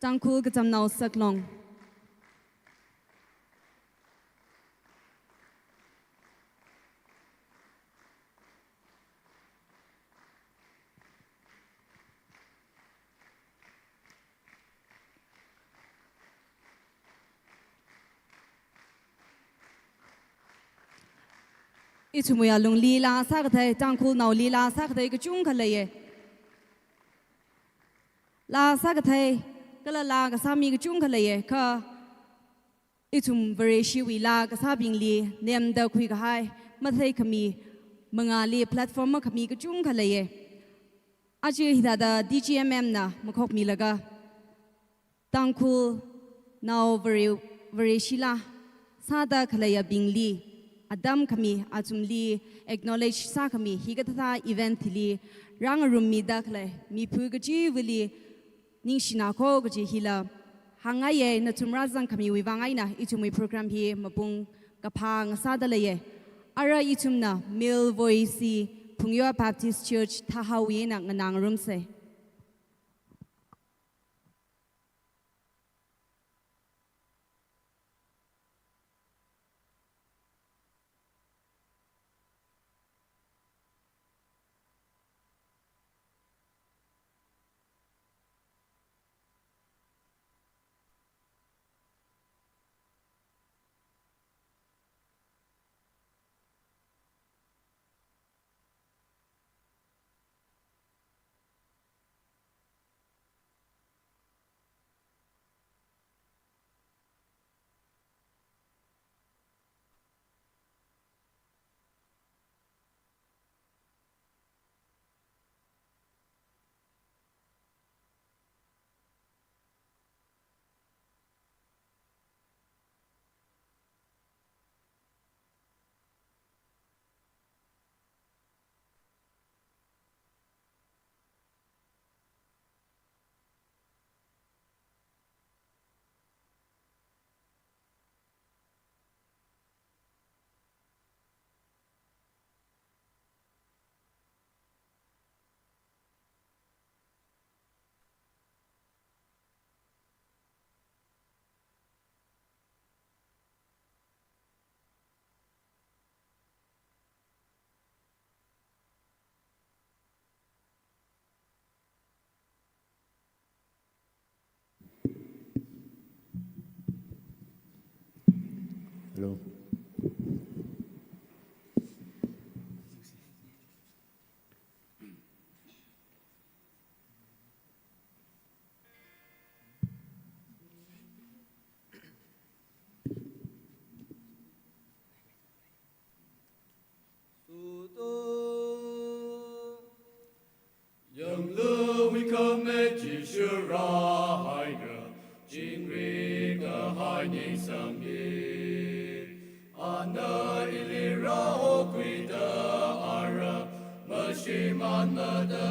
Tangkhul Katamnao Saklong. Ithumwui alungli laa sākathei, Tangkhulnaoli laa sākathei kachungkha leiya. Laa sākathei, kala laa kasā mi kachungkha leiya, kha ithum Vareshiwui laa kasābingli nemda khuikahai, matheikhami, mangāli platform makhami kachungkha leiya. Aja hithāda D G M M na makhokmilaga, Tangkhulnao Vare-, Vareshi laa sāda khaleiyabingli, atam khami, athumli acknowledge sākhami, hikathā event hili rāngarummida khalei miphu kachiva̱li ningshina kho kaji hila hāngngaiya. Nathum rāzangkhamiwui vang eina ithumwui program hi mapung kaphā ngasāda leiya. Ara ithumna Male Voice Phungyo Baptist Church Thahaowui eina nganāngarumsa. Hello. Suto. Yangluwui khame Jishu rāhaiya, chingri kahai ningsangi. Ana ili rāhokhuida ara, mashimānmada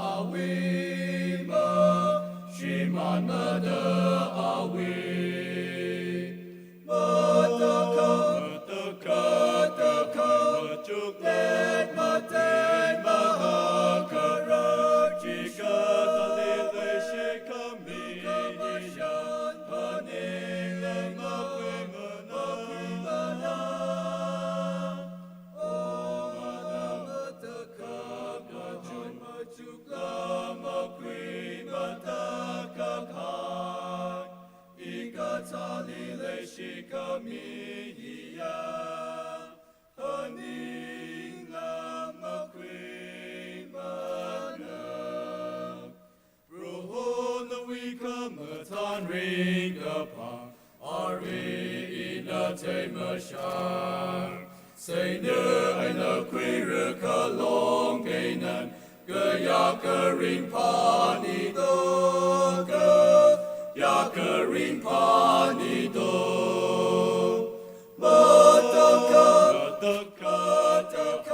awui, mashimānmada awui. Matakha, matakha, takha, machukle, matei, mahākharar, chikathāli leishikhami, phaningla makhuimana. O mata, matakha, machuk, machukla, makhui, matakha, kha. Hikathāli leishikhami hiya, phaningla makhuimana. Proho nawui khamathān ringkaphā, ari ina theimashār. Seina eina khuirakha long eina, Kayākha ringphāni do, kayākha ringphāni do. Matakhak, matakhak,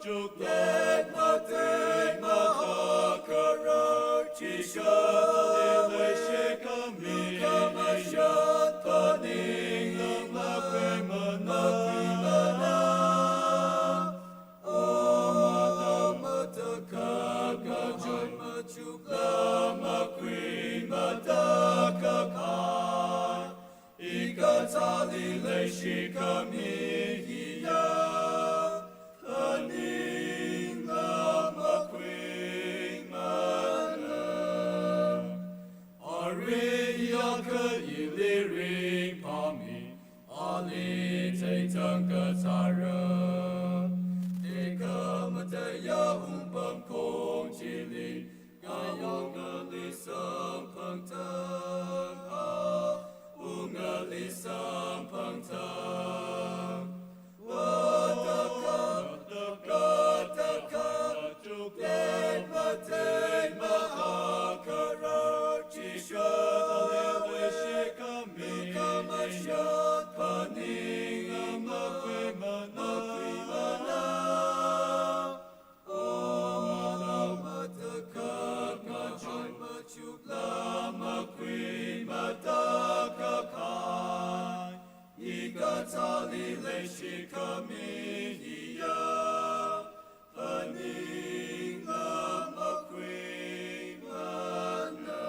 machuklet, matei, mahakharar, Jishu, leishikhami, khamashan, phaningla, makhuimana, makhuimana. O mata, matakhak, machon, machukla, makhui, matakhak hai, hikathāli leishikhami hiya, phaningla, makhuimana. Arui yākha ili ringphāmi, ali theithang kathara. Tekhamataiya wungpamkhong chili, awungali samphangthang, awungali samphangthang. Matakhak, matakhak, machuklet, matei, mahakharar, Jishu, leishikhami, khamashan, phaningla, makhuimana, makhuimana. O mata, matakhak, machon, machukla, makhui, matakhak hai, hikathāli leishikhami hiya, phaningla, makhuimana.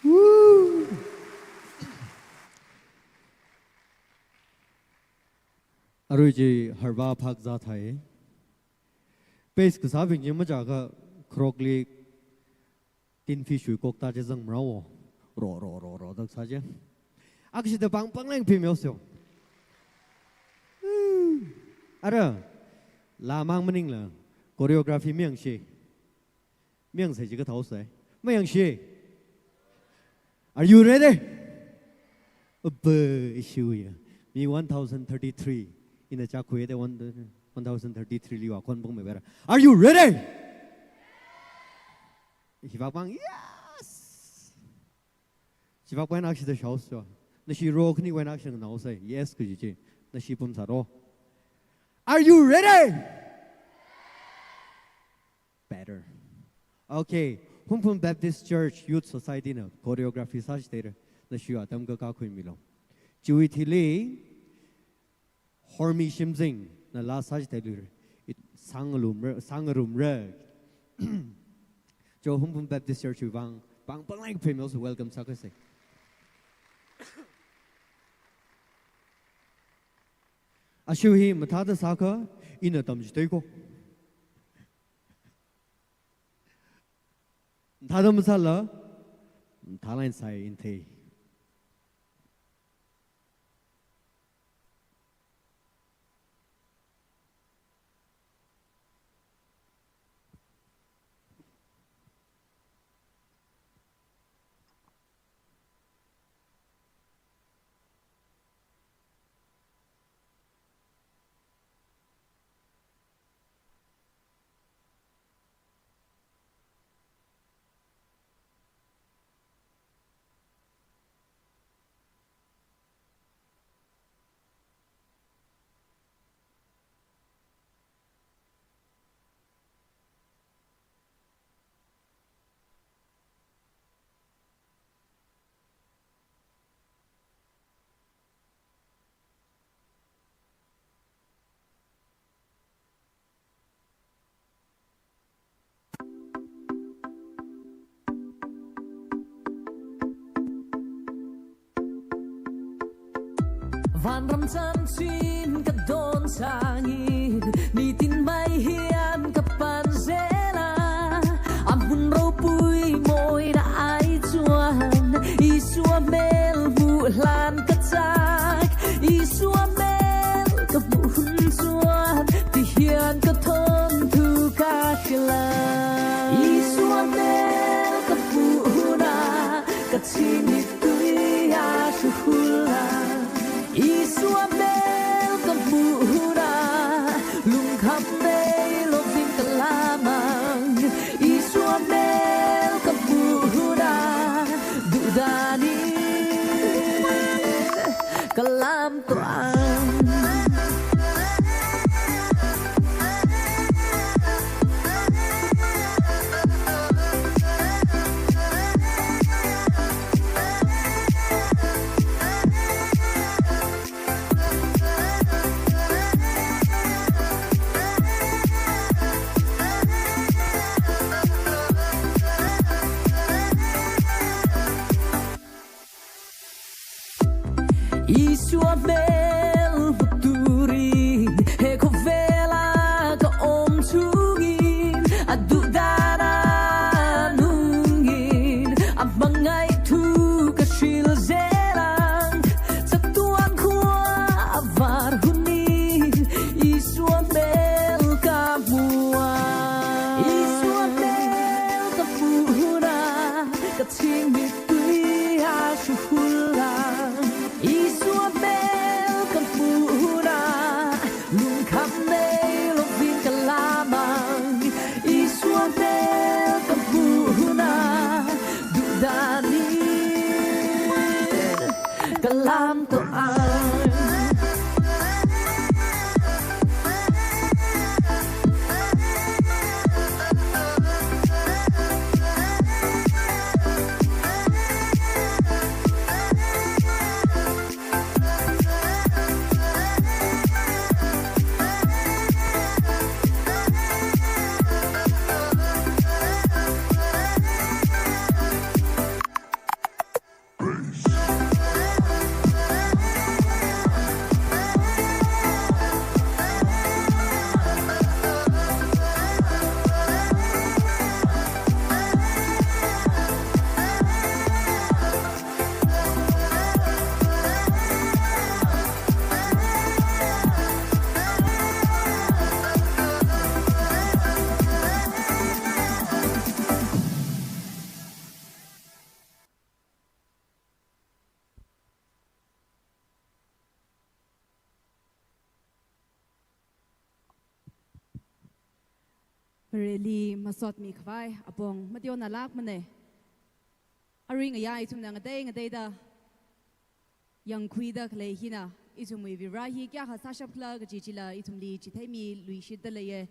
Woo! Arui chi harva phak zāthai. Bass kasābing chi machākha kharokli tin fi shui kokta chi zangmara wo. Ro, ro, ro, ro, dak sā chi. Akshida pāng pāng leng phim yo syo. Ara, lā mang maningla, choreography mayangshi. Mayangsei chi kathā sai. Mayangshi. Are you ready? Abba, issue ya. Mi one thousand thirty-three. Ina chakhui de one, one thousand thirty-three liwa kon bong me vera. Are you ready? Hivak bang, yes! Chivak bang akshida shaos so. Nashi ro khani wen akshida nao sai. Yes, kuji chi. Nashi pum saro. Are you ready? Better. Okay. Hungpung Baptist Church Youth Society na choreography sāchithei ra. Nashi atam kakā khuimilo. Chiwui thili Hormi Shimzing na lā sāchithei lur. It sangalum ra, sangarum ra. Cho Hungpung Baptist Church wui vang, pāng pāng leng phim yo syo welcome sākasei. Ashu hi mathāda sākha, ina tamchithei ko. Mathāda masāla, mathālāk eina sai in thei. Vanram chān chin kadon sāngi, nitin mai hian kapan zela. Amun ropui moida ai chuan, Isua mel muhlan kachak, Isua mel kamuhun chuan, tihian kathon thu kakila. Isua mel kamuhuna, kachini tuia shuhula. Isua mel kamuhuna, lungkham Tuan. Isuamel vaturin, he khovela ka om chungin, adudan anungin, amangai thu ka shil zelang, chatuan khua avar hunin, Isuamel ka mua. Isuamel ka mua, ka chingmit tui ashuhula. Isuamel ka mua, lungkham nei lovin ka lamang. Isuamel ka mua, dudanin ka lam tuan. Vareli masot mikhavai apong mateonalākmana. Aring aya ithumna ngatei ngateida yangkhuida khalei hina, ithumwui Vare hi kayākha sāshapkhala kaji chila ithumli chitheimiluishitda leiya.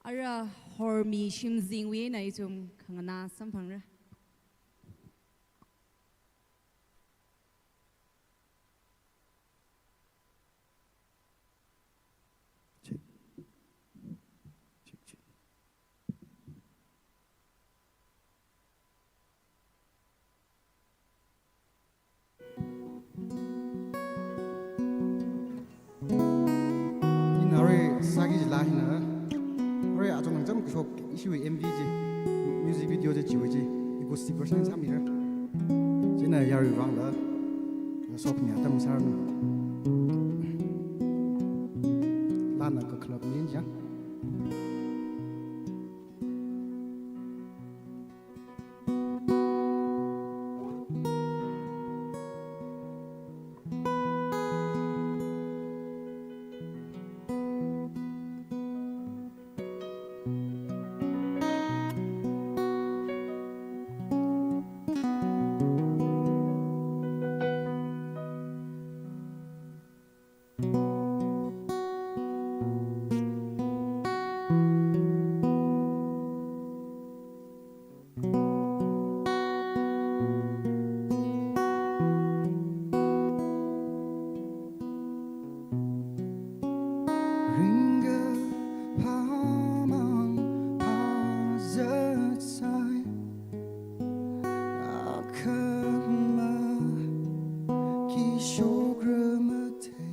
Ara hormi shimzingwui eina ithum khanganā samphangra. Check. Check, check. Ina arui sāki jila hina, arui achon nang cham kashok ishiwui M V chi, music video chi chiwui chi, acoustic version sāmira. Chieina yaruiwui vangla, shokmi atam sāranu. Lana kakhanap nin jang. Ringga pamang pazat sai, akhama kishok ramathei.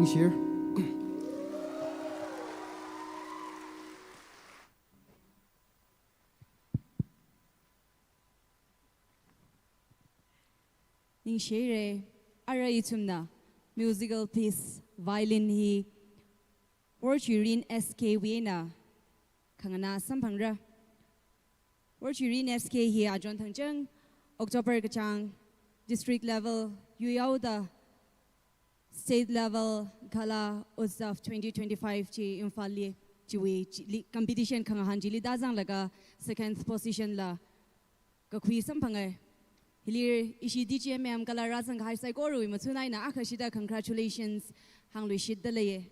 Here. Ningshire, ara ithumna musical piece Violin hi Worchuirin S K wui eina khangana samphangra. Worchuirin S K hi achon thangchang October kachāng district level yuihaoda state level Kala Utsav twenty twenty-five chi Imphalli chiwui chili competition khangahān chili tāzanglaga second position la kakhui samphangai. Hili ishi D G M M kala rāzangkahai saikorawui mathun eina akha shida congratulations hāngluishitda leiye.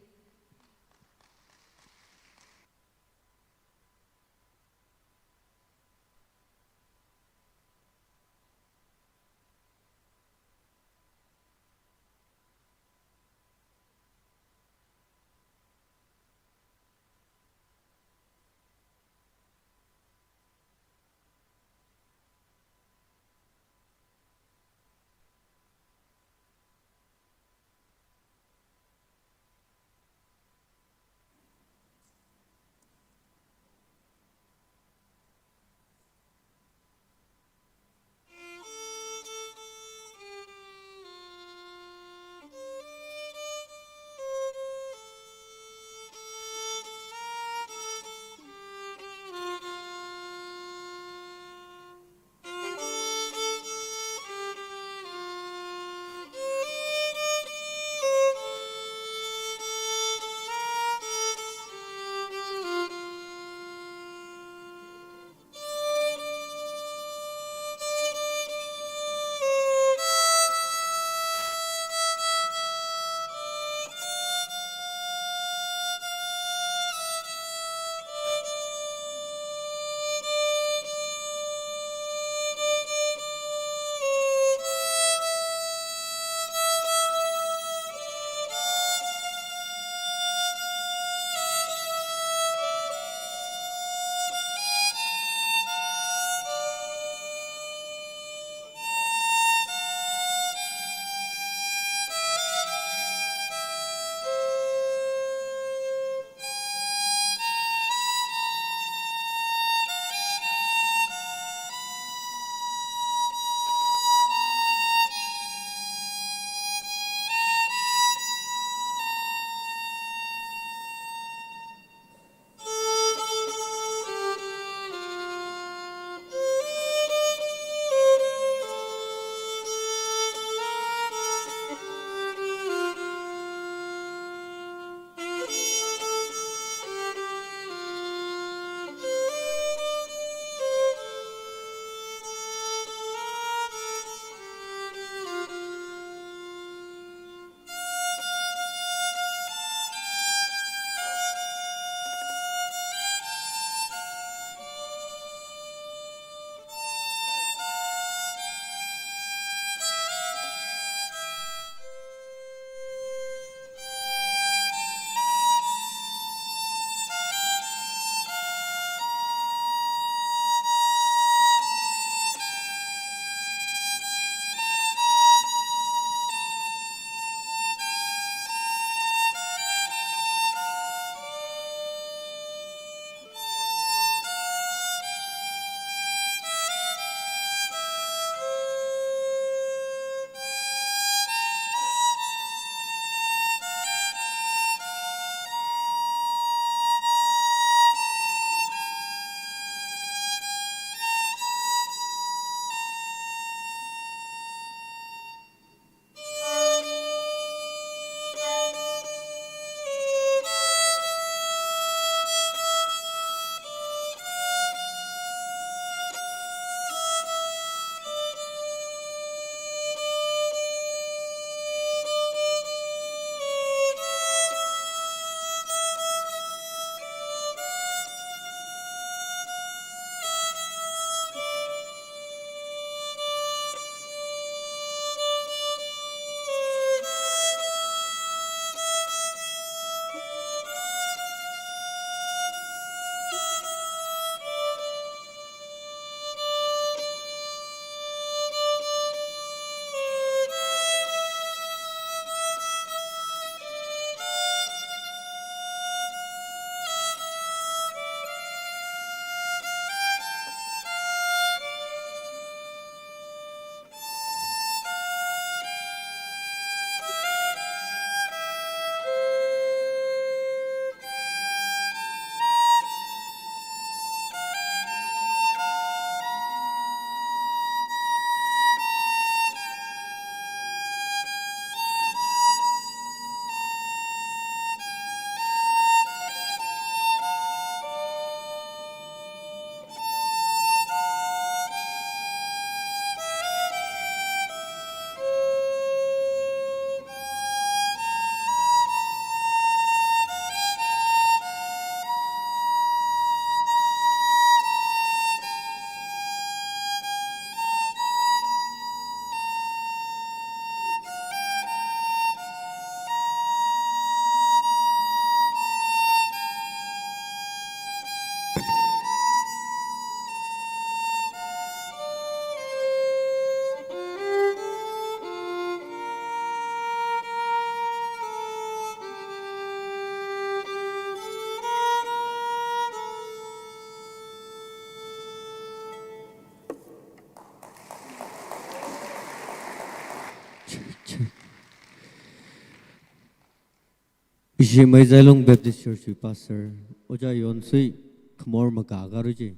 Ishi Meizailung Baptist Church wui pastor, Ojā Yonsui, khamor makā karu chi.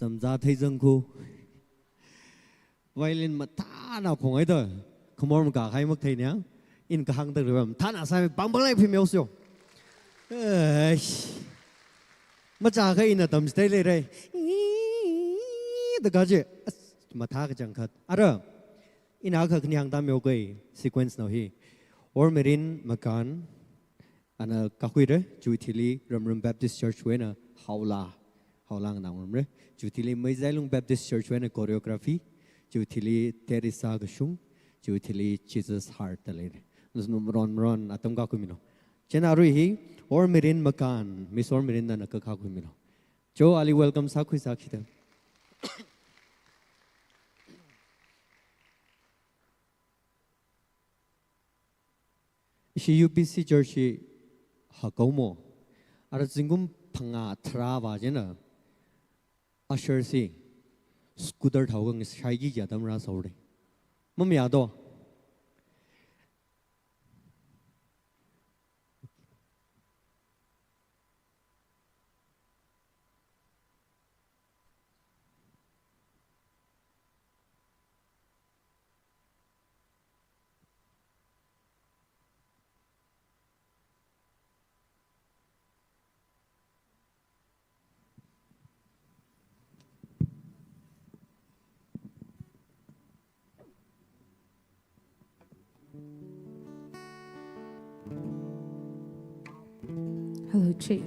Zamza theizangku. Violin mathāna khonghaida, khamor makā khai makthei nia, in kahāng tak ribam, thāna sai bang bang lai phim yaosyo. Eish. Machākha ina tamchithei leira. Da kaji, as, mathā kachangkhat. Ara, ina kha khani hāngtam yaokai, sequence nao hi. Or mirin makan, ana kakhuira, chiwui thili Ramram Baptist Church wui eina Haola, Haola nganā ngarumra. Chiwui thili Meizailung Baptist Church wui eina choreography, chiwui thili Teresa Kashung, chiwui thili Jesus Heart da leira. Nusnum ron ron atam kakhuimilo. Chieina arui hi, Or Mirin Makan, Miss Or Mirin na kakakhuimilo. Cho ali welcome sākhui sākida. Ishi U B C Church hi hakaumo. Ara zingkum phangā tharā vā chieina usher si scooter thao kang shaiki kya tamra saure. Mamayā do. Hello, check.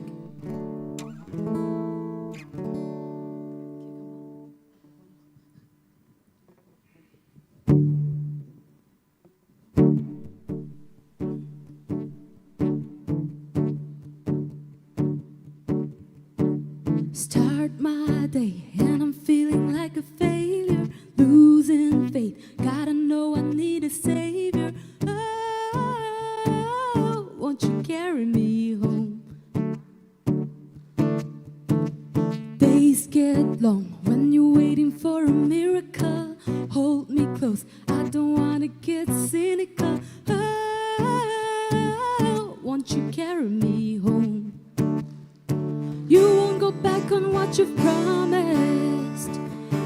Start my day and I'm feeling like a failure, losing faith. Gotta know I need a savior. Oh, won't you carry me home? Days get long when you're waiting for a miracle. Hold me close, I don't wanna get cynical. Oh, won't you carry me home? You won't go back on what you've promised.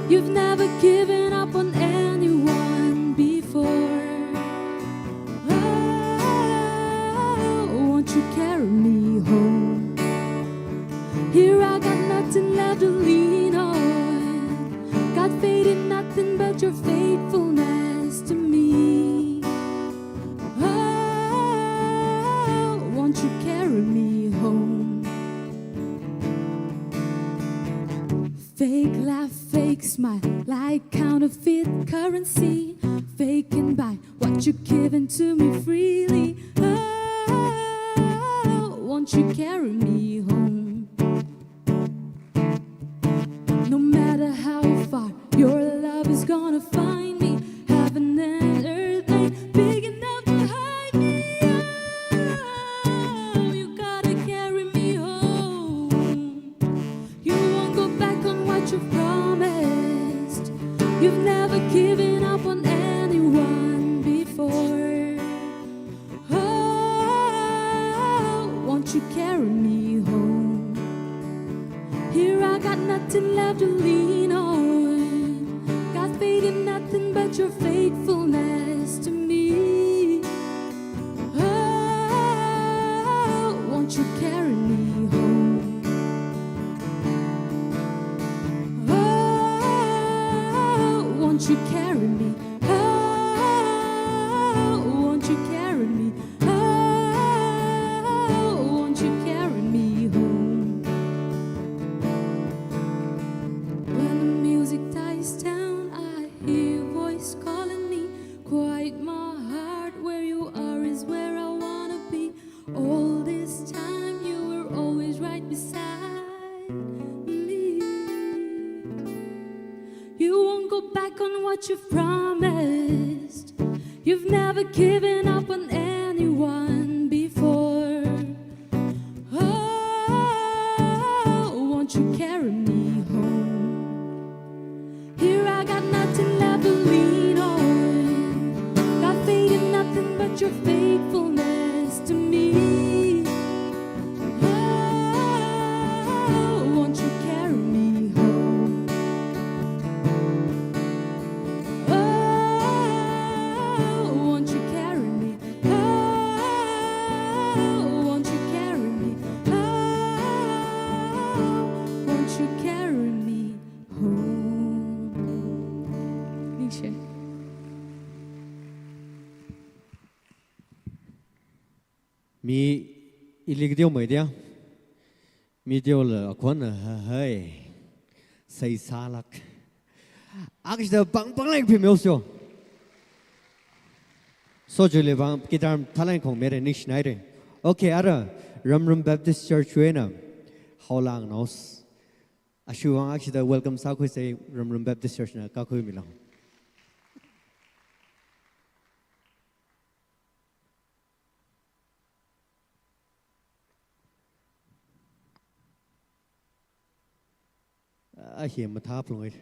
You've never given up on anyone before. Oh, won't you carry me home? Here I got nothing left to lean on. Got faith in nothing but your faithfulness to me. Oh, won't you carry me home? Fake laugh, fake smile, like counterfeit currency. Fake and buy what you given to me freely. Oh, won't you carry me home? No matter how far, your love is gonna find me. Heaven and earth ain't big enough to hide me. Oh, you gotta carry me home. You won't go back on what you've promised. You've never given up on anyone before. Oh, won't you carry me home? Here I got nothing left to lean on. Got faith in nothing but your faithfulness to me. Oh, won't you carry me home? Oh, won't you carry me? Oh, won't you carry me? Oh, won't you carry me home? When the music dies down, I hear your voice calling me. Quiet my heart, where you are is where I wanna be. All this time you were always right beside me. You won't go back on what you've promised. You've never given up on anyone before. Oh, won't you carry me home? Here I got nothing left to lean on. Got faith in nothing but your faithfulness to me. Mi ili kateo mai dia. Mi teola akhon hai. Sai salak. Akshida bang bang leng phimeo sio. So jule bang guitar thaleng khong mere ningshinaire. Okay, ara Ramrum Baptist Church wena. Haola nganaos. Ashiwang akshida welcome sākhuisei Ramrum Baptist Church na kakhui milo. Ahi mathap lung ai.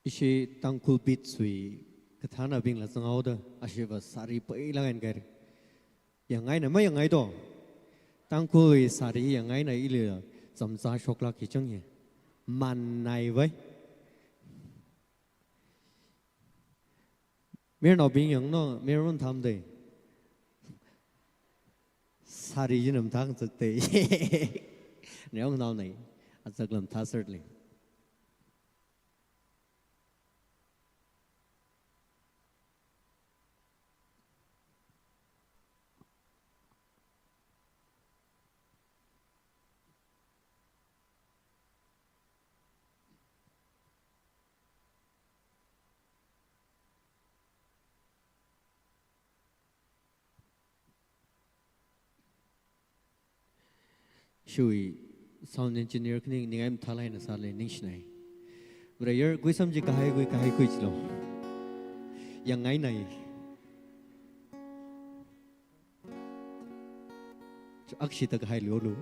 Ishi Tangkhul beat sui kathānabingla zanghaoda ashiva sari paila ngan kaire. Yangngaina mayangngaido. Tangkhulwui sari yangngaina ili chamza shoklak ki chang ye. Mannai vai. Mirnaobing yangno, mirun thamdei. Sari jinam thang zaktei. Neong naonai. Azak lam tha certainly. Shui sound engineer kani ningai mathālāk eina sālei ningshinai. Brother, kuisam chi kahai kui, kahai kui chilo. Yangngainai. Akshida kahai lolo.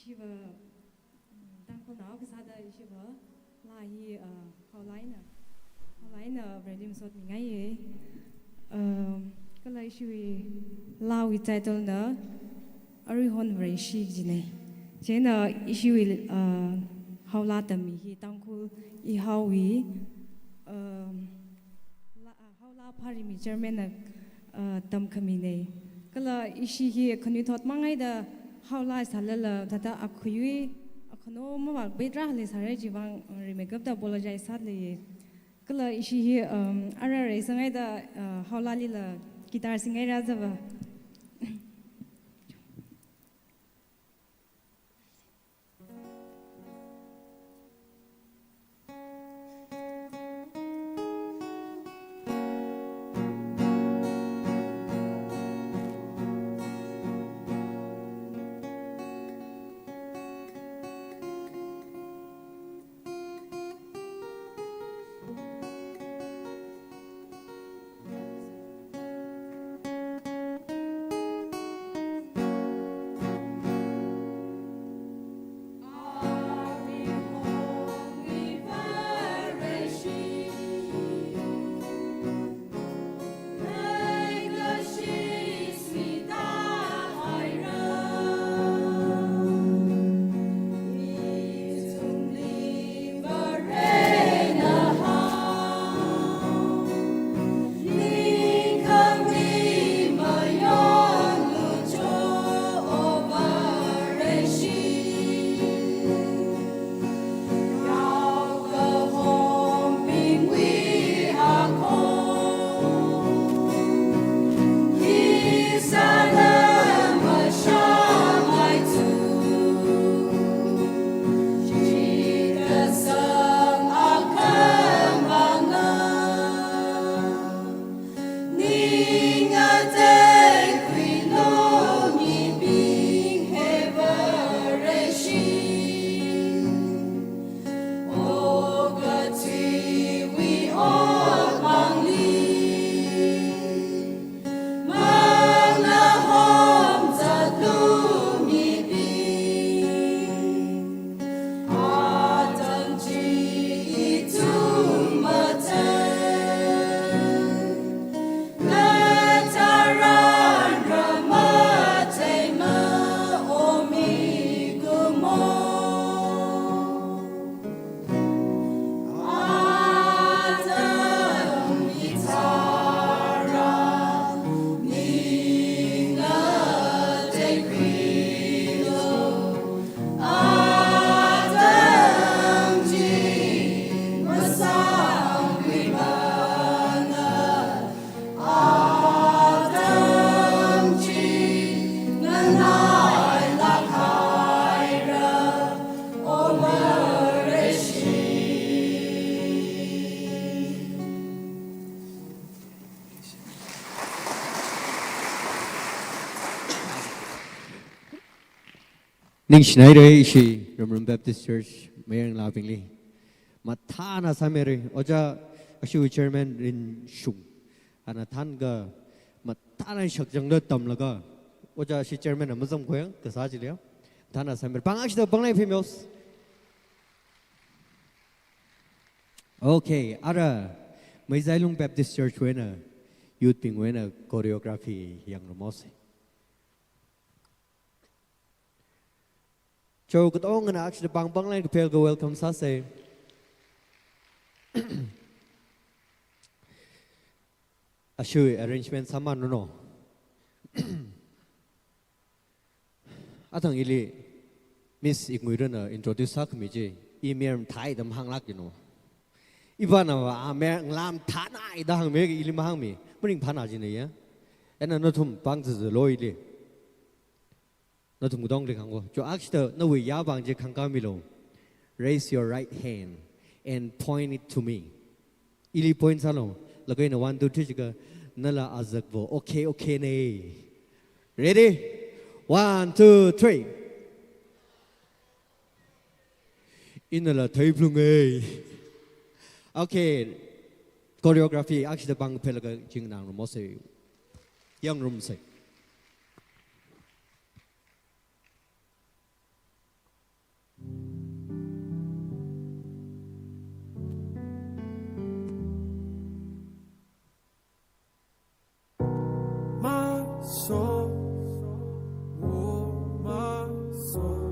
Ishiva, mm, Tangkhulnao kasāda ishiva, laa hi, uh, haolaina. Haolaina Vareli masotmingaiye. Um, kala ishiwui laawui title na, Aruihon Vareshi jinei. Chieina ishiwui, uh, haolaa tammi hi Tangkhul ihaowui, um, la, uh, Haolaa Pharimi Chairman na, uh, tamkhaminei. Kala ishi hi khanuithot mangaida haolaa sālala thāda akhuiwui, akhano mavak betra hale sārai chivang, uh, rimeikapta apologize sālei. Kala ishi hi, um, ararei sangaida, uh, haolaali la guitar singaira zava. Ningshinaira ishi Ramram Baptist Church mayarngalābingli. Mathāna sāmira, ojā ashi chairman Rinshung. Ana thānka mathāna shakzangda tamlaga, ojā ashi chairman na mazam khoyang, kasā chiliya. Thāna sāmira. Pāng akshida pānglāk phimyos. Okay, ara Meizailung Baptist Church wui eina, youth bingwui eina choreography yangrumose. Cho katongana akshida pāng pānglāk kaphailga welcome sāse. Ashui arrangement sāmānano. Athang ili Miss Iknguirana introduce sākhami chi, i mayar mathāi da mahānglāk ino. Ivāna va a mayar ngalā mathānai da hāngmi, ili mahāngmi. Maringphāna jina ya. Eina nathum pāng zazalo ili. Nathum katongli hāngko. Cho akshida nawui yāpāng chi khangkāmilo. Raise your right hand and point it to me. Ili point sālo. Laga ina one, two, three jiakha, nala azak vo. Okay, okay ne. Ready? One, two, three. Inala theiphalunge. Okay. Choreography akshida pāng phailaga ching nangrumose. Yangrumse. My soul, oh, my soul,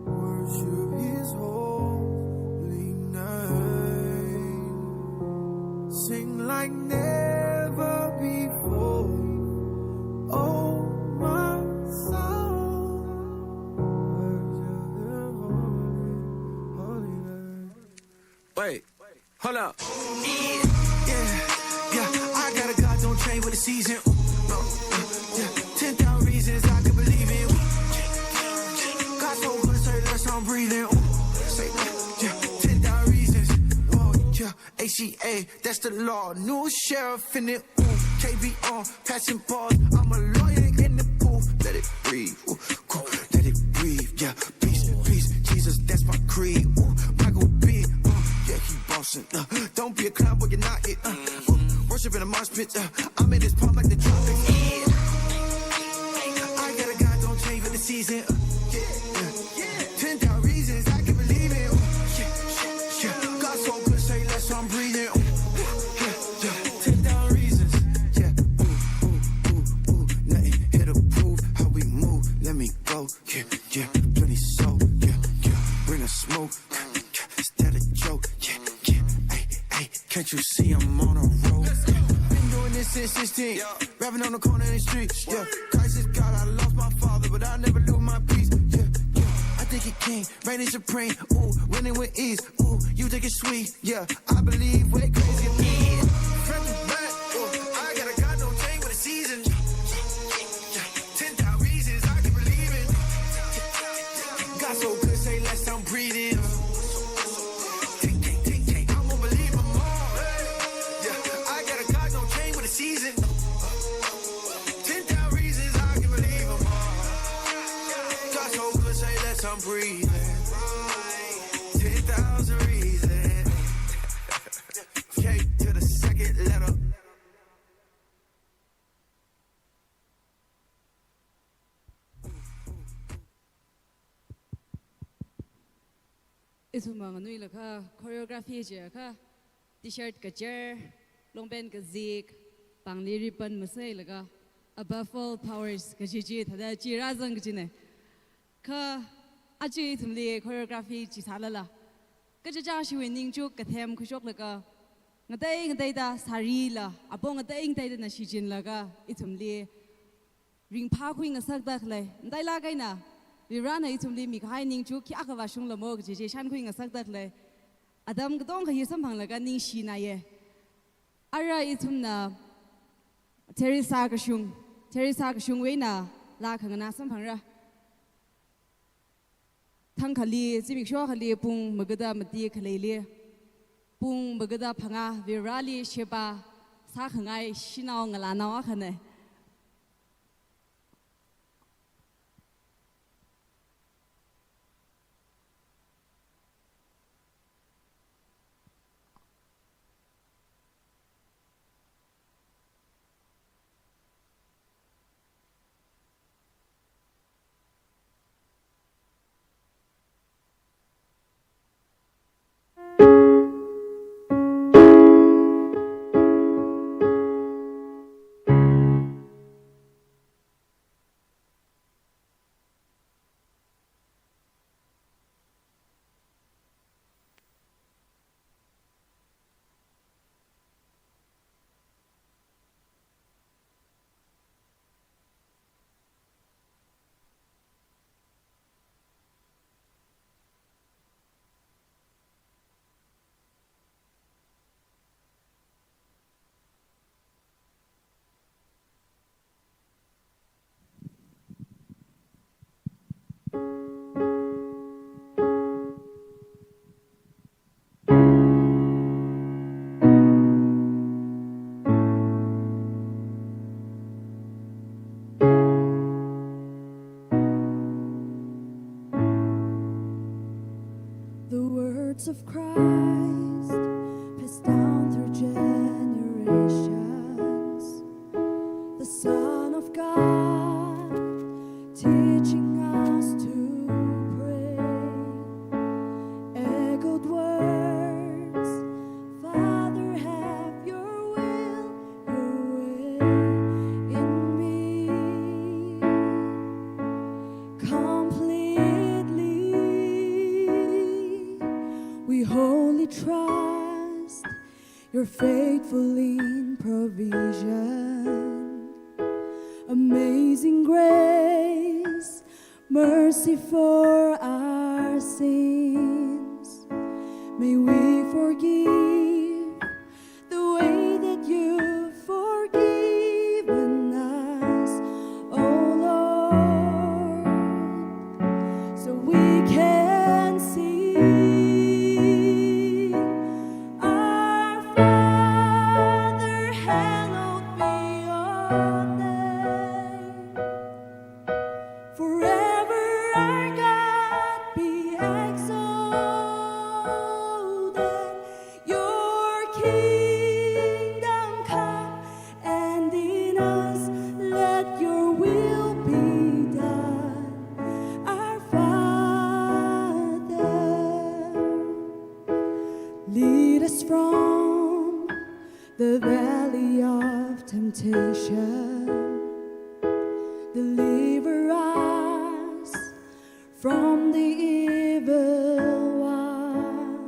worship his holy name. Sing like never before, oh, my soul, worship his holy, holy name. Wait, hold up. Yeah, yeah, I got a God, don't change with the season. Ooh, uh, uh, yeah, ten thousand reasons I could believe in. Ooh, God so good, say less, I'm breathing. Ooh, say, yeah, ten thousand reasons. Whoa, yeah, A C A, that's the law. New sheriff in it. Ooh, K B on, passing bars. I'm a lawyer in the booth. Let it breathe. Ooh, cool, let it breathe. Yeah, peace, peace. Jesus, that's my creed. Ooh, Michael B. Uh, yeah, he bossin'. Uh, don't be a clown, but you're not it. Uh, ooh, worship in a mosh pit. Uh, I'm in his palm like the tropics. Yeah. I got a God, don't change with the season. Uh, yeah, yeah. Ten thousand reasons I can believe in. Ooh, yeah, yeah, yeah. God so good, say less, I'm breathing. Ooh, yeah, yeah. Ten thousand reasons. Yeah. Ooh, ooh, ooh, ooh. Nothing here to prove how we move. Let me go. Yeah, yeah. Plenty soul. Yeah, yeah. Bring the smoke. Yeah, yeah. Is that a joke? Yeah, yeah. Ay, ay. Can't you see I'm on a roll? Yeah. Been doing this since sixteen. Yeah. Rapping on the corner in the street. Yeah. Christ is God, I lost my father, but I never lose my peace. Yeah, yeah. I think he king, reigning supreme. Ooh, winning with ease. Ooh, you think it's sweet. Yeah, I believe way crazy. Front to back. Ooh, I got a God, don't change with the season. Ten thousand reasons I can believe in. God so good, say less, I'm breathing. Tick, tick, tick, tick, I'm gonna believe 'em all. Yeah, I got a God, don't change with the season. Ten thousand reasons I can believe 'em all. God so good, say less, I'm breathing. Ten thousand reasons. K to the second letter. Ithum manganuilakha choreography jiakha, T-shirt kajer, long pant kazik, pāngli ribbon maseilaga, above all powers kaji chi thāda chi rāzang kajina. Kha aja ithumli choreography chi sālala, kachichā shiwui ningchuk kathem khuishoklaga, ngatei ngateida sarila, apong ngatei ngateida na shichinlaga, ithumli ringphākhui ngasakda khalei, matailāk eina Varena ithumli mikahai ningchuk khayākha vāshunglamo kaji chi shānkhui ngasakda khalei, atam katongkha hi samphanglaga ningshinaye. Ara ithumna Theresa Kashung, Theresa Kashungwui eina laa khanganā samphangra. Thangkhali, zimiksho akhali pung magada mati khaleili, pung magada phangā Vareli sheba sākhangai shanao ngalānao akhana. of Christ, passed down through generations. The Son of God, teaching us to pray. Echoed words, "Father, have your will, your way in me completely." We wholly trust you're faithful in provision. Amazing grace, mercy for our sins. May we forgive the way that you've forgiven us, oh Lord, so we can see our Father, hallowed be your name. Forever our God be exalted. Your kingdom come, and in us let your will be done. Our Father, lead us from the valley of temptation. Deliver us from the evil one.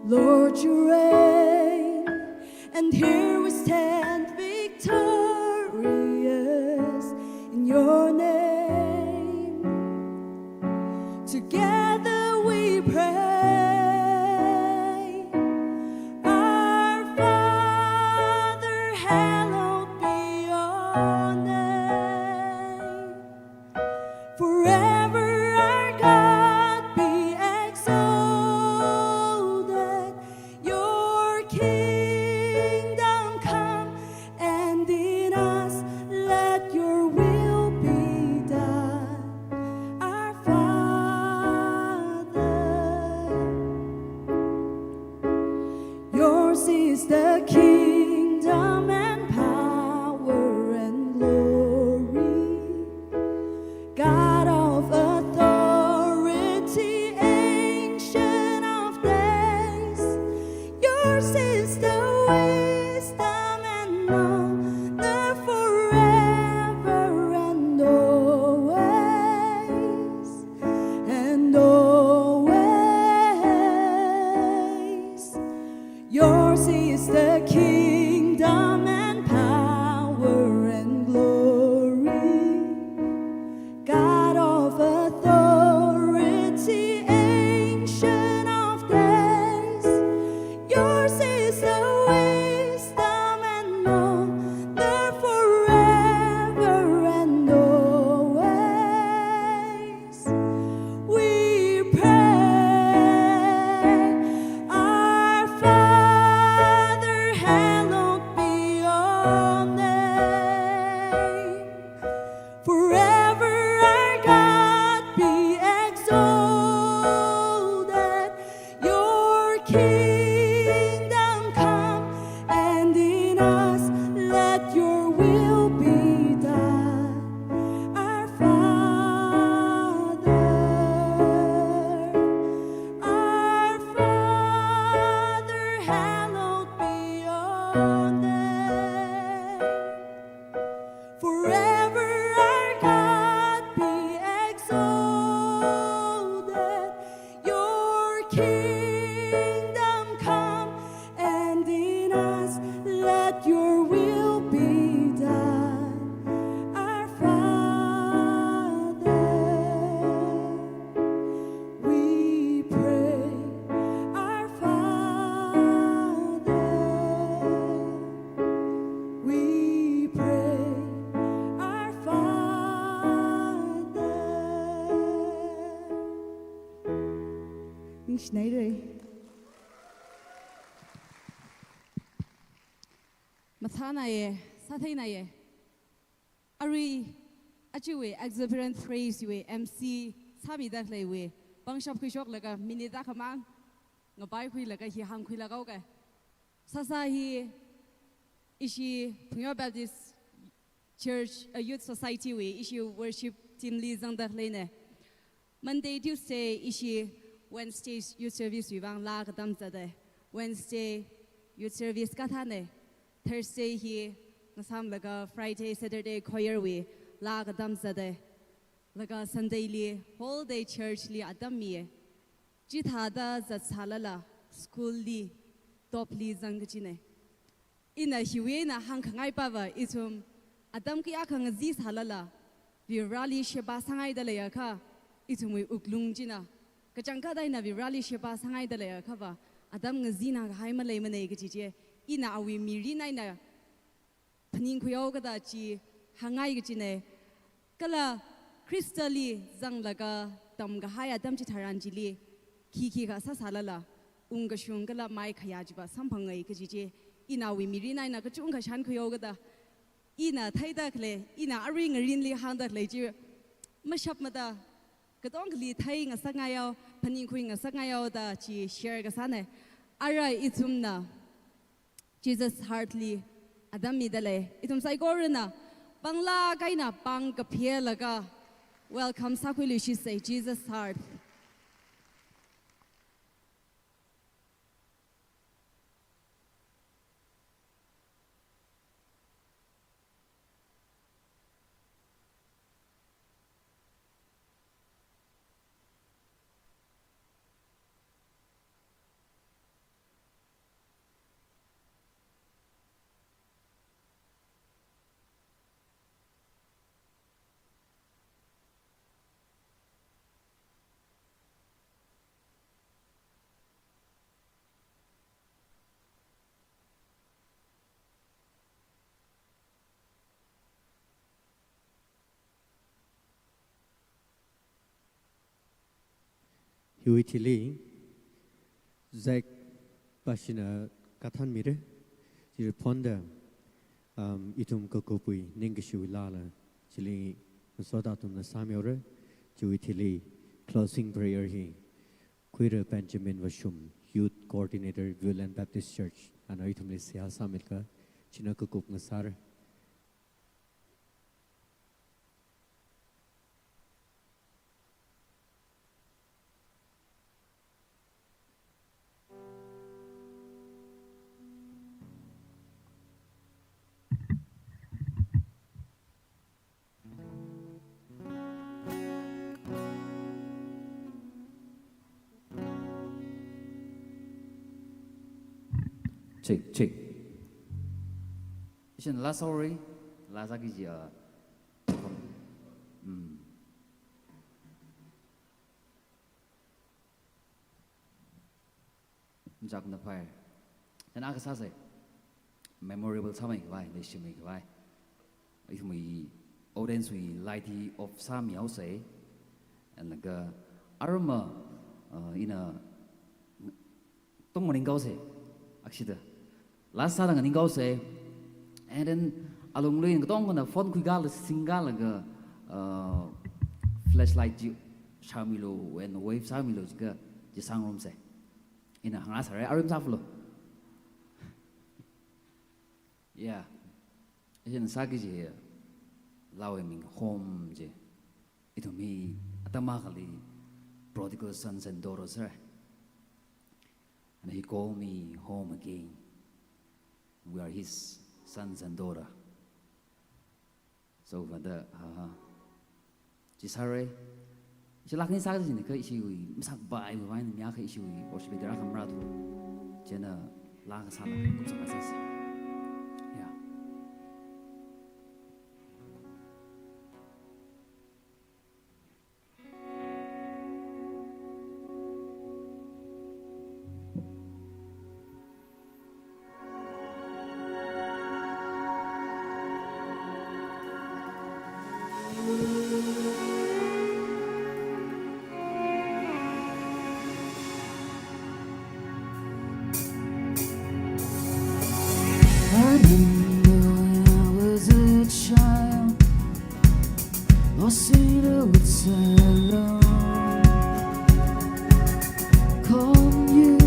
Lord, you reign, and here we stand victorious in your name. Together we pray, "Our Father, hallowed be your name. Forever our God be exalted. Your kingdom come, and in us let your will be done." Our Father, yours is the kingdom and power and glory. God of authority, Ancient of Days, yours is the wisdom and honor forever and always, and always. Yours is the kingdom and power and glory. God of authority, Ancient of Days, yours is the wisdom and honor forever and always. We pray, "Our Father, hallowed be your name. Forever our God be exalted. Your kingdom come, and in us let your will be done." Our Father, our Father, hallowed be your name. Forever our God be exalted. Your kingdom come, and in us let your will be done. Our Father, we pray, our Father, we pray, our Father. Ningshinaire. Mathānaiye, sātheinaiye. Arui, ajawui exuberant praise wui M C sāmida khaleiwui pangshap khuishoklaga minute akhamang ngapaikhuilaga hi hāngkhuilaga haoke. Sāsā hi ishi Phungyo Baptist Church, uh, Youth Society wui ishi worship team li zangda khaleine. Monday, Tuesday ishi Wednesday youth service wui vang laa katam zate. Wednesday youth service kathāne. Thursday hi ngasāmlaga Friday, Saturday choir wui laa katam zate. Laga Sunday li whole day church li atam miye. Chithāda zatsālala school li top li zang kajine. Ina hiwui eina hāngkhangai pava ithum atam kayākha ngazisālala Vareli sheba sāngaida leiakha, ithumwui wuklung china kachangkhat eina Vareli sheba sāngaida leiakhava atam ngazina kahai maleimane kaji chi ina awui mirin eina phaningkhui haokada chi hāngngai kajine. Kala Khristali zanglaga tamkahai atam chitharan chili khi khikha sāsālala ungkashung kala maikhayā chiva samphangngai kaji chi ina awui mirin eina kachungkha shānkhui haokada, ina theida khalei, ina arui ngarinli hāngda khalei chi mashapmada katongali theingasakngai hao, phaningkhui ngasakngai haoda chi share kasāne. Ara ithumna Jesus Heart li atam mida lei. Ithum saikorana panglāk eina pāng kaphelaga welcome sākhuiluishitse Jesus Heart. Hiwui thili Zach Bashina kathānmire. Chili phonda, um, ithum kakupwui ningkashiwui laala chili ngasoda athumna sāmihaora. Chiwui thili closing prayer hi Khuira Benjamin Vashum, Youth Coordinator, Viewland Baptist Church, ana ithumli seihā sāmilaga china kakup ngasāra. Check, check. Ishin laa sāhaora, laa sāki kaji, uh, mm. Chākna phai. Chieina kasāse memorable sāmei khavai, leishimei khavai. Ithumwui audience wui light hi off sāmihaosa. And laga arama, uh, ina tong maninghaosa. Akshida. Laa sāda nganinghaosa. And then alungli katongana phone khuikhala singkalaga, uh, flashlight chi shāmilu and wave sāmilu jiakha chi sāngarumsa. Ina hāngngasāra, arum sāfalo. Yeah. Ishin sāki kaji laawui ming Home ji. Ithum hi atam akhali prodigal sons and daughters ra. And he called me home again. We are his sons and daughter. So, Father, uh, chi sāra, ishi laa khani sāki kajina kha ishiwui masakpai wui vang eina mi akha ishiwui worship leader akha marāthu. Chieina laa kasāla kumsang kasāsa. Yeah. I remember when I was a child, lost in the woods alone. Calling you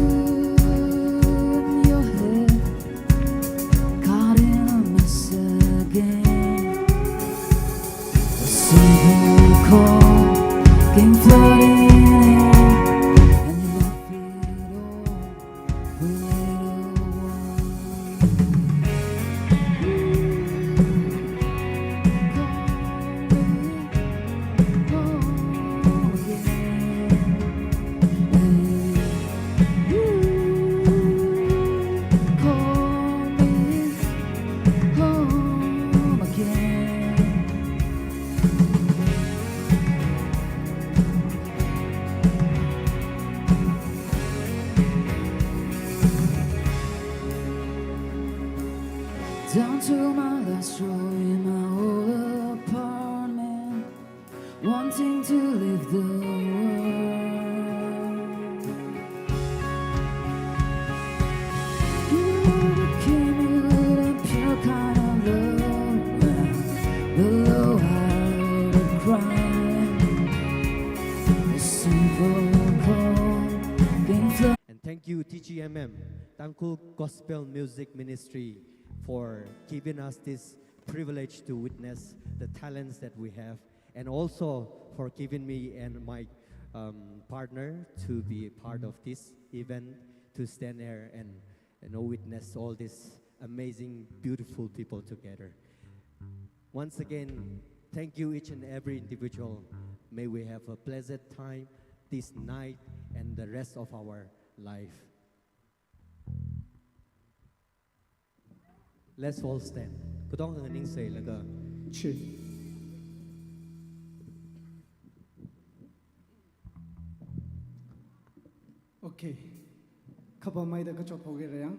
Cold, came flooding in, and you left it all. We made a wild call me home again. And you call me home again. Down to my last drawer in my old apartment, wanting to leave the world. You became a pure kind of love, below out of crime. A simple call, being flooded. And thank you, T G M M, Tangkhul Gospel Music Ministry, for giving us this privilege to witness the talents that we have, and also for giving me and my, um, partner to be a part of this event, to stand here and, you know, witness all these amazing, beautiful people together. Once again, thank you each and every individual. May we have a blessed time this night and the rest of our life. Let's all stand. Katonga nganingseilaga. Chi. Okay. Khapam maida kachot hoge rayang.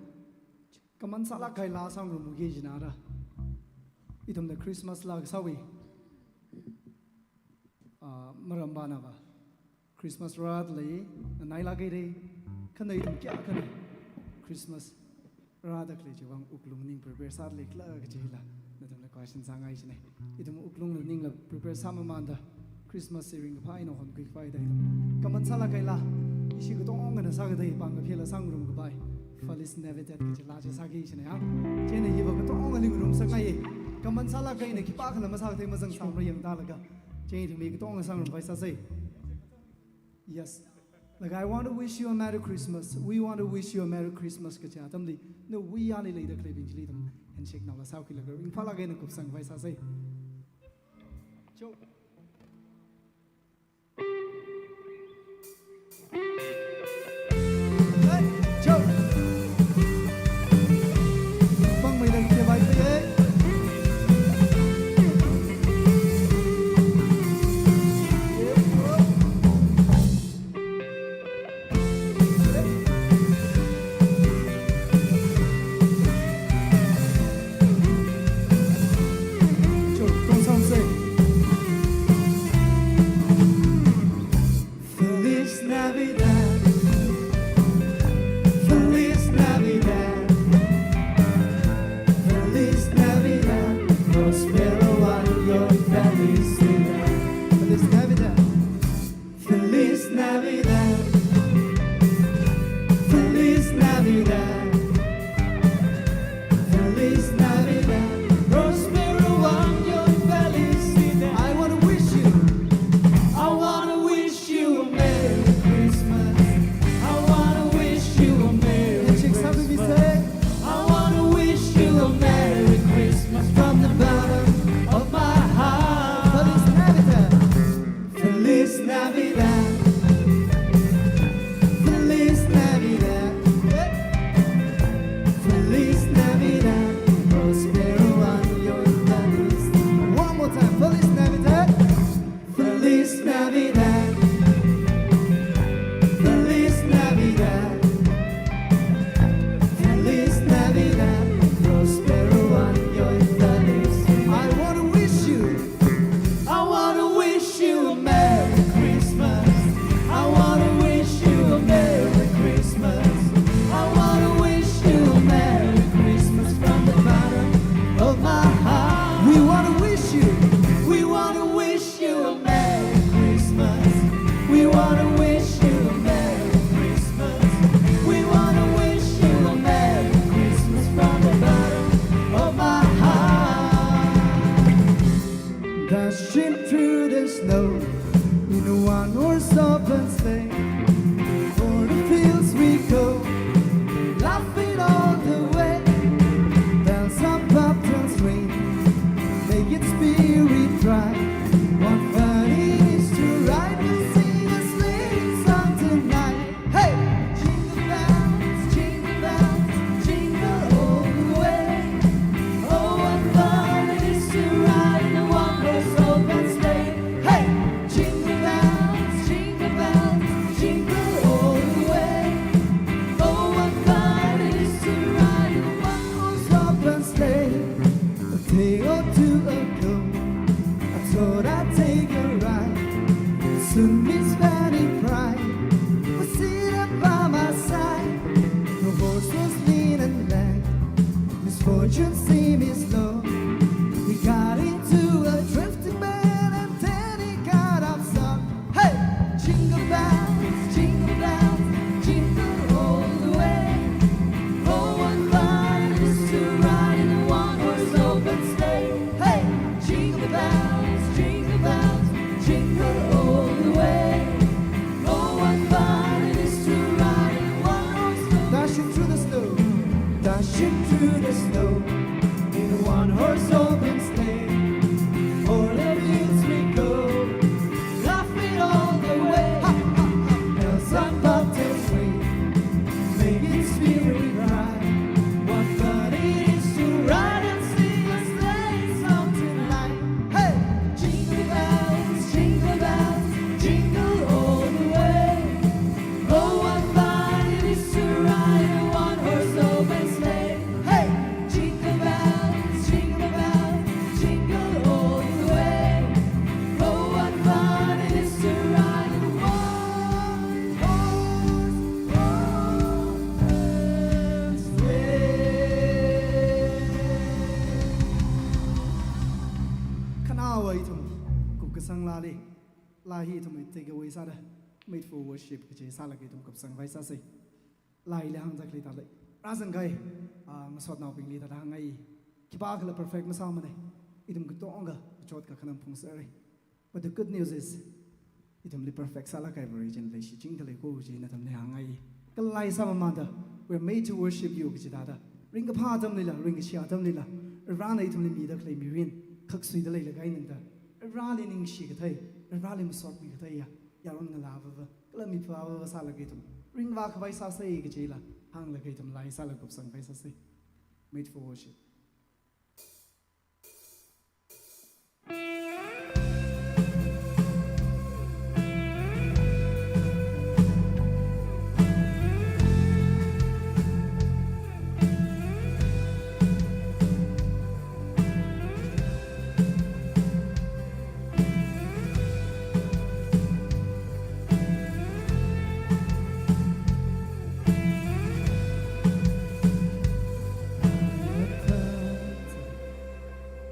Kaman sālāk kahaila sangrumki jina da. Ithumna Christmas la kasāwui, ah, maram bana ba. Christmas rāda lei, nganailāk haira, kha ithum kayākhana Christmas rāda khalei chiwui vang wuklung ning prepare sāda leikhala kajila nathumli question sāngai jina. Ithum wuklung ningla prepare sāmamanda Christmas ringkaphā eina honkhui khavai da ithum kaman sālāk kahaila, ishi katongana sākatei pāng kaphila sangrumkhavai Feliz Navidad kaji laa chi sāki jina ya. Chieina hiva katongali ngarumsakngai. Kaman sālāk kahaina khipākhala masākathei mazangsamra yangda laga. Chieina ithum hi katonga sangrumkhavai sāsei. Yes. Like, "I want to wish you a Merry Christmas. We want to wish you a Merry Christmas," kaja atamli, nawui yali leida khaleibing chili ithum handshake naola sākhuilaga ringphālāk eina kupsangkhavai sāsei. Cho. Hey, cho. Pangmeida khavai khavai. Feliz Navidad. Feliz Navidad. Feliz Navidad. Prospero año y felicidad. Feliz Navidad. Feliz Navidad. Feliz Navidad. Feliz Navidad. Prospero año y felicidad. I wanna wish you. I wanna wish you a Merry Christmas. I wanna wish you a Merry Christmas. I wanna wish you a Merry Christmas from the bottom of my heart. Feliz Navidad. Feliz Navidad. Feliz Navidad. Feliz Navidad. Prospero año y feliz. One more time. Feliz Navidad. Feliz Navidad. Feliz Navidad. Feliz Navidad. Prospero año y feliz. I wanna wish you I wanna wish you a Merry Christmas. I wanna wish you a Merry Christmas. I wanna wish you a Merry Christmas from the bottom of my heart. We wanna wish you, we wanna wish you a Merry Christmas. In a one-horse open sleigh, o'er the fields we go, laughing all the way. Bells on bobtails ring, making spirit bright. What fun it is to ride and sing a sleigh song tonight. Hey! Jingle bells, jingle bells, jingle all the way. Oh, what fun it is to ride in a one-horse open sleigh. Hey! Jingle bells, jingle bells, jingle all the way. Oh, what fun it is to ride in a one-horse open sleigh. A day or two ago, I thought I'd take a ride. Soon be spending pride. But see that by my side, the horse was lean and lagged. Misfortune seemed his lot. He got into a drifting bend and then he got upset. Hey! Jingle bells, jingle bells, jingle all the way. Oh, what fun it is to ride in a one-horse open sleigh. Hey! Jingle bells, jingle bells, jingle all the way. Oh, what fun it is to ride in a one-horse open— Dashing through the snow, dashing through the snow, in a one-horse open sleigh. O'er the fields we go, laughing all the way. Ha, ha, ha. Bells on bobtails ring, making spirit bright. What fun it is to ride and sing a sleigh song tonight. Hey! Jingle bells, jingle bells, jingle all the way. Oh, what fun it is to ride a one-horse open sleigh. Hey! Jingle bells, jingle bells, jingle all the way. Oh, what fun it is to ride a one-horse open sleigh. Khanaowa ithum kupkasang laali, laa hi ithum take away sāda, Made for Worship kaji sālaga ithum kupsangkhavai sāsa. Laali hāngda khalei thāda, rāzangkahai, ah, ngasotnaobingli thāda hāngngai. Khipākhala perfect masāmana. Ithum katonga kachot kakhanang phungserra. But the good news is, ithumli perfect sālāk kahai Vare china leishichingda lei ko kaji ina ithumli hāngngai. Kala laa sāmamānda, we're made to worship you kaji thāda, ringkaphā atamlila, ringkashi atamlila, Varena ithumli mida khalei mirin khaksuida leilāk eina da, Vareli ningshi kathei, Vareli masotmi katheiya yaron ngalāva, kala mipava sālaga ithum ringvākhavai sāsa kajila hānglaga ithum laa sālaga kupsangkhavai sāsa. Made for Worship.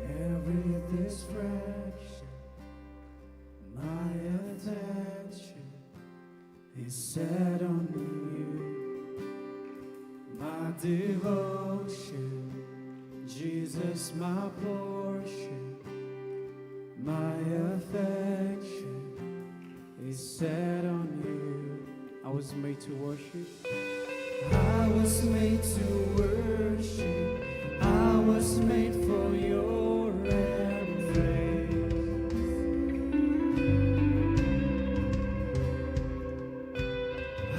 Every distraction, my attention is set on you. My devotion, Jesus, my portion, my affection is set on you. I was made to worship. I was made to worship. I was made for your embrace.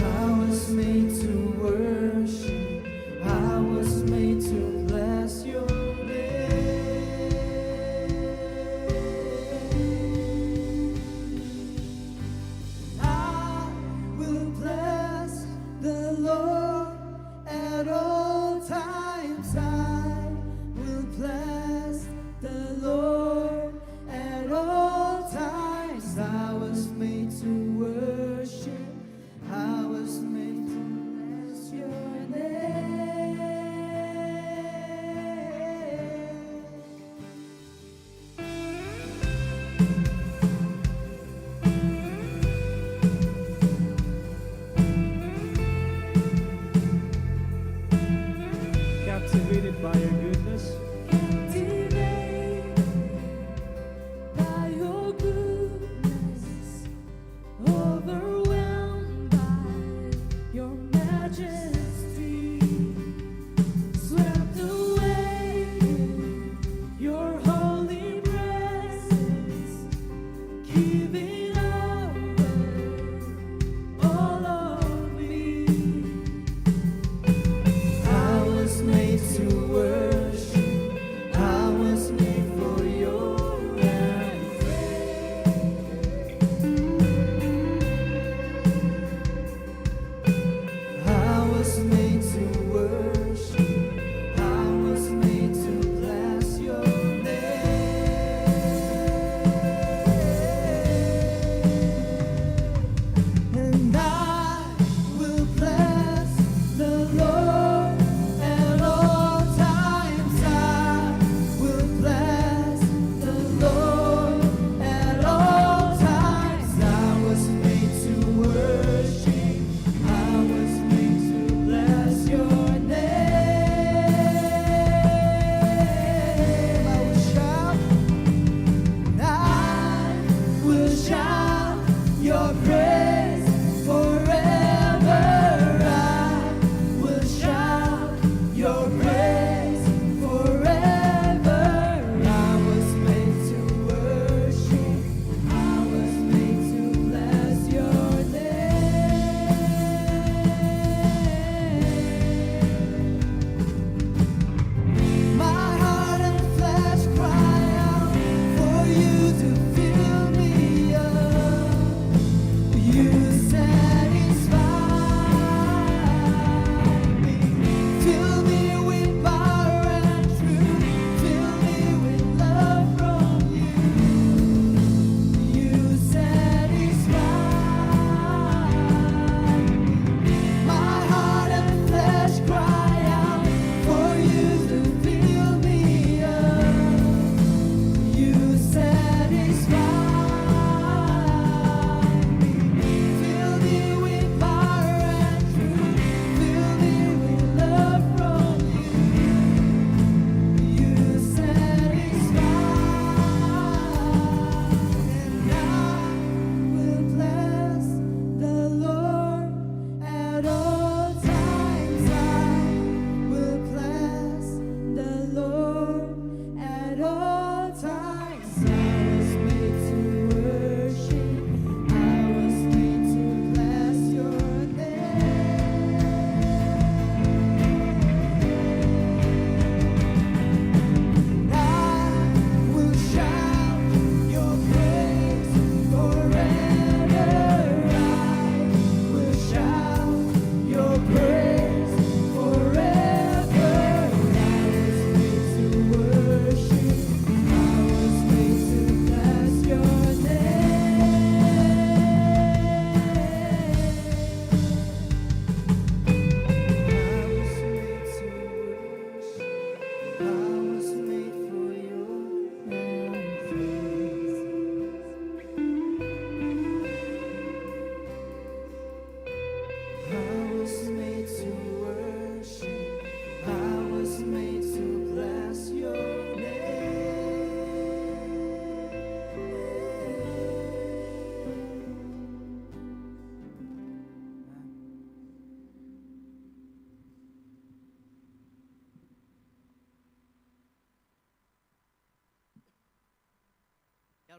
I was made to worship. I was made to bless your name. I will bless the Lord at all times. I will bless the Lord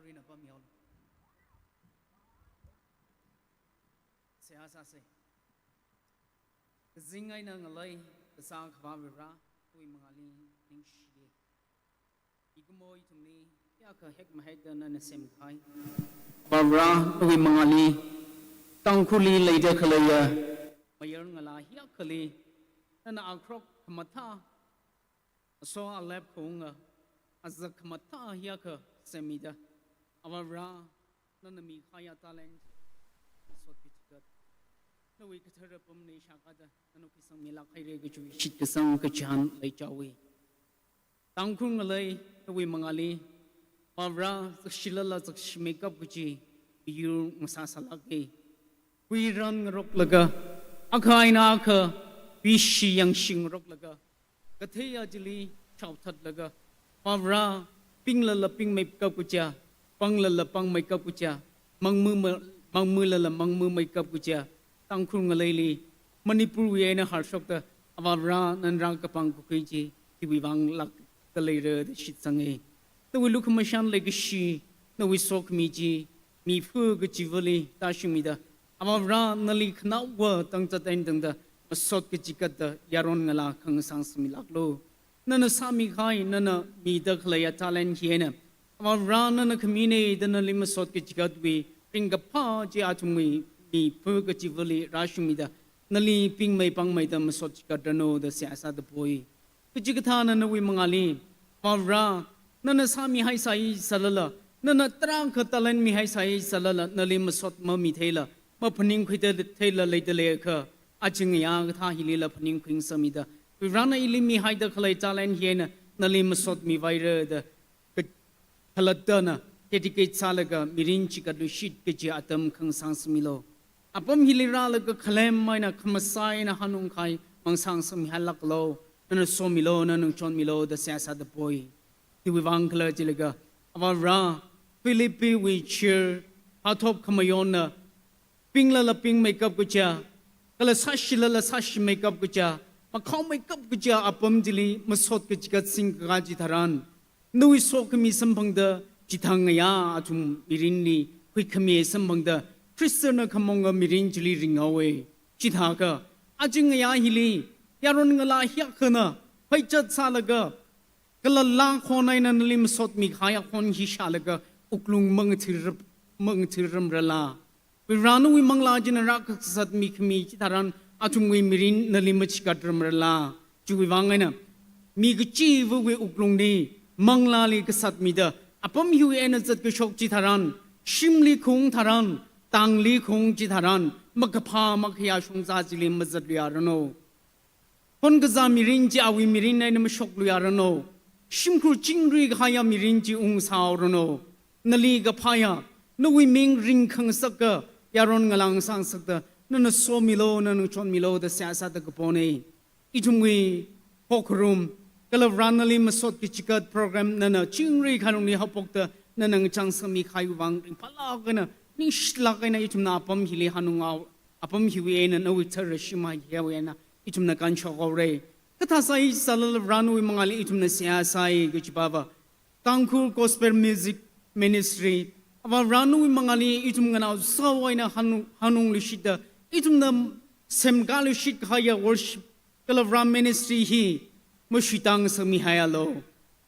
Rina pamyol. Seihā sāsa. Kazing eina ngalei kasā Akhava Vare, nawui mangāli ningshiya. Ikumo ithumli hiyākha hek mahekda nana semkahai Vare, nawui mangāli Tangkhulli leida khaleiya mayar ngalā hiyākhali nana akrok khamathā, aso alep khaunga, azak khamathā hiyākha semmida, Avā Vare, nana mikahaiya talent, masot kachikat, nawui kathara pamli shākada nana khuisangmilāk haira kajiwui shitkasang kachihān leichaowa. Tangkhul ngalei nawui mangāli, Avā Vare, zakshilala zakshimeikap kaji miyur ngasāsālāka. Kuiran ngaroklaga, akha eina akha tuishi yangshi ngaroklaga, katheiya chili shaothatlaga, Avā Vare, pinglala pingmeikap kaja, panglala pangmeikap kaja, mangmu ma-, mangmulala mangmumeikap kaja Tangkhul ngaleili, Manipurwui eina harshokta, Avā Vare, nana rākapam kakhui chi hiwui vang lākda leira da shitsanga. Nawui lukhamashan leikashi, nawui sokhami chi miphu kachivali tāshungmida, Avā Vare, nali khanaowa tangzat eina tangda masot kachikatda yaron ngalā khangasang sāmilāklu. Nana sāmikahai, nana mida khaleiya talent hi eina, Avā Vare, nana khamina da nali masot kachikatwui ringkaphā chi athumwui miphu kachivali rāshungmida, nali pingmei pangmeida masot chikatranu da seihā sāda poi. Kachikathāna nawui mangāli, Avā Vare, nana sāmihaisai sālala, nana tarākha talent mihaisai sālala, nali masot mamitheila, maphaningkhui theila leida leiakha, aja ngayā kathā hilila phaningkhui ngasakmida, Avā Vare, ili mihaida khalei talent hi eina nali masot mivaira da ka-, khalattana dedicate sālaga mirin chikatluishit kaji atam khangasang sāmilu. Apam hili rālaga khalem eina khamasai eina hanungkahai mangasang sāmihailāklu. Nana somilu, nana ngachonmilu da seihā sāda poi. Khiwui vang khala jilaga, Avā Vare, Philippiwui chair hathop khamayonna, pinglala pingmeikap kaja, kala sāshilala sāshimeikap kaja, makhaomeikap kaja apam chili masot kachikat singkakā chitharan, nawui sokhami samphangda, chithang ngayā athum mirinli khuikhami samphangda, Khristana khamonga mirin chili ringhaowa. Chithākha, aja ngayā hili, yaron ngalā hiyākhana phaichat sālaga, kala laa khon eina nali masot mikahaiya khon hi shālaga, wuklung mangathir-, mangathirrumrala. Avā Vare, nawui manglā china rākasat mikhami chitharan athumwui mirin nali machikatrumrala. Chiwui vang eina, mi kachivawui wuklungli, manglāli kasat mida, apam hiwui eina zatkashok chitharan, shimli khaung tharan, tangli khaung chitharan, makaphā makhayā shongza chili mazatluiaranu. Khon kazā mirin chi awui mirin eina mashokluiaranu. Shimkhur chingri kahaiya mirin chi ungsāhaoranu. Nali kaphāya, nawui ming ringkhangasaka yaron ngalā ngasāngasakta, nana somilu, nana ngachonmilu da seihā sāda kapona. Ithumwui hokharum, kala Avā Vare, nali masot kachikat program nana chingri khalungli haophokta, nana ngachang sāmikahaiwui vang ringphālāk eina, ningshilāk eina ithumna apam hili hanunghaowa, apam hiwui eina nawui thara shimhai hiwui eina ithumna kanshokhaora. Kathāsai sālala Avā Vare, nawui mangāli ithumna seihā sai kachipava, Tangkhul Gospel Music Ministry, Avā Vare, nawui mangāli ithum nganao sao eina hanung, hanungluishitda, ithumna semkāluishit kahaiya worship kala Avā Vare ministry hi mashuitang sāmihaialu.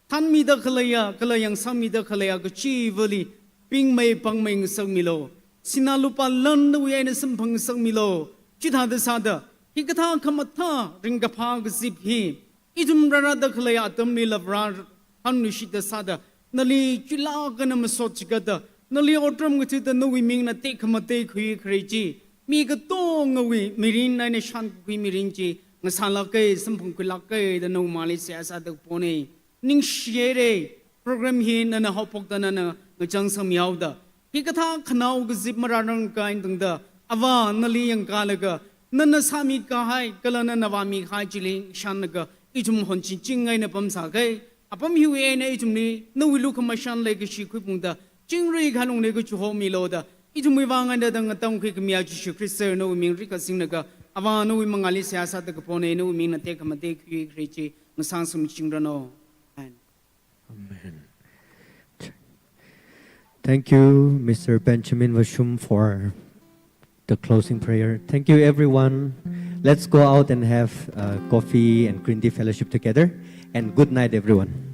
Thanmida khaleiya, kala yangsangmida khaleiya kachivali pingmei pangmei ngasakmilu. Sinā lupā lan nawui eina samphang ngasakmilu. Chithāda sāda, hikathā khamathā ringkaphā kazip hi ithum rārada khaleiya atamlila Avā Vare hanluishitda sāda, nali chuilāk eina masot chikatda, nali otram ngathada nawui mingna tekhamatei khuikharei chi, mi katongawui mirin eina shānkakhui mirin chi ngasālāka, samphangkhuilāka da nawui mangāli seihā sāda kapona. Ningshihaira, program hi nana haophokta nana ngachang sāmihaoda, hikathā khanao kazip marārangkahai eina tangda, Avā, nali yangkālaga, nana sāmikahai, kala nana vāmikahai chili shānlaga, ithum honchingching eina pamsāka. Apam hiwui eina ithumli nawui lukhamashan leikashi khuiphungda, chingri khalungli kachihomilu da, ithumwui vang eina da ngatangkhui khamiya Jishu Khrista nawui ming rikasinglaga, Avā, nawui mangāli seihā sāda kapona, nawui mingna tekhamatei khuikharei chi ngasāsumichingranu. Amen. Amen. Thank you, Mister Benjamin Vashum, for the closing prayer. Thank you, everyone. Let's go out and have uh, coffee and green tea fellowship together. And good night, everyone.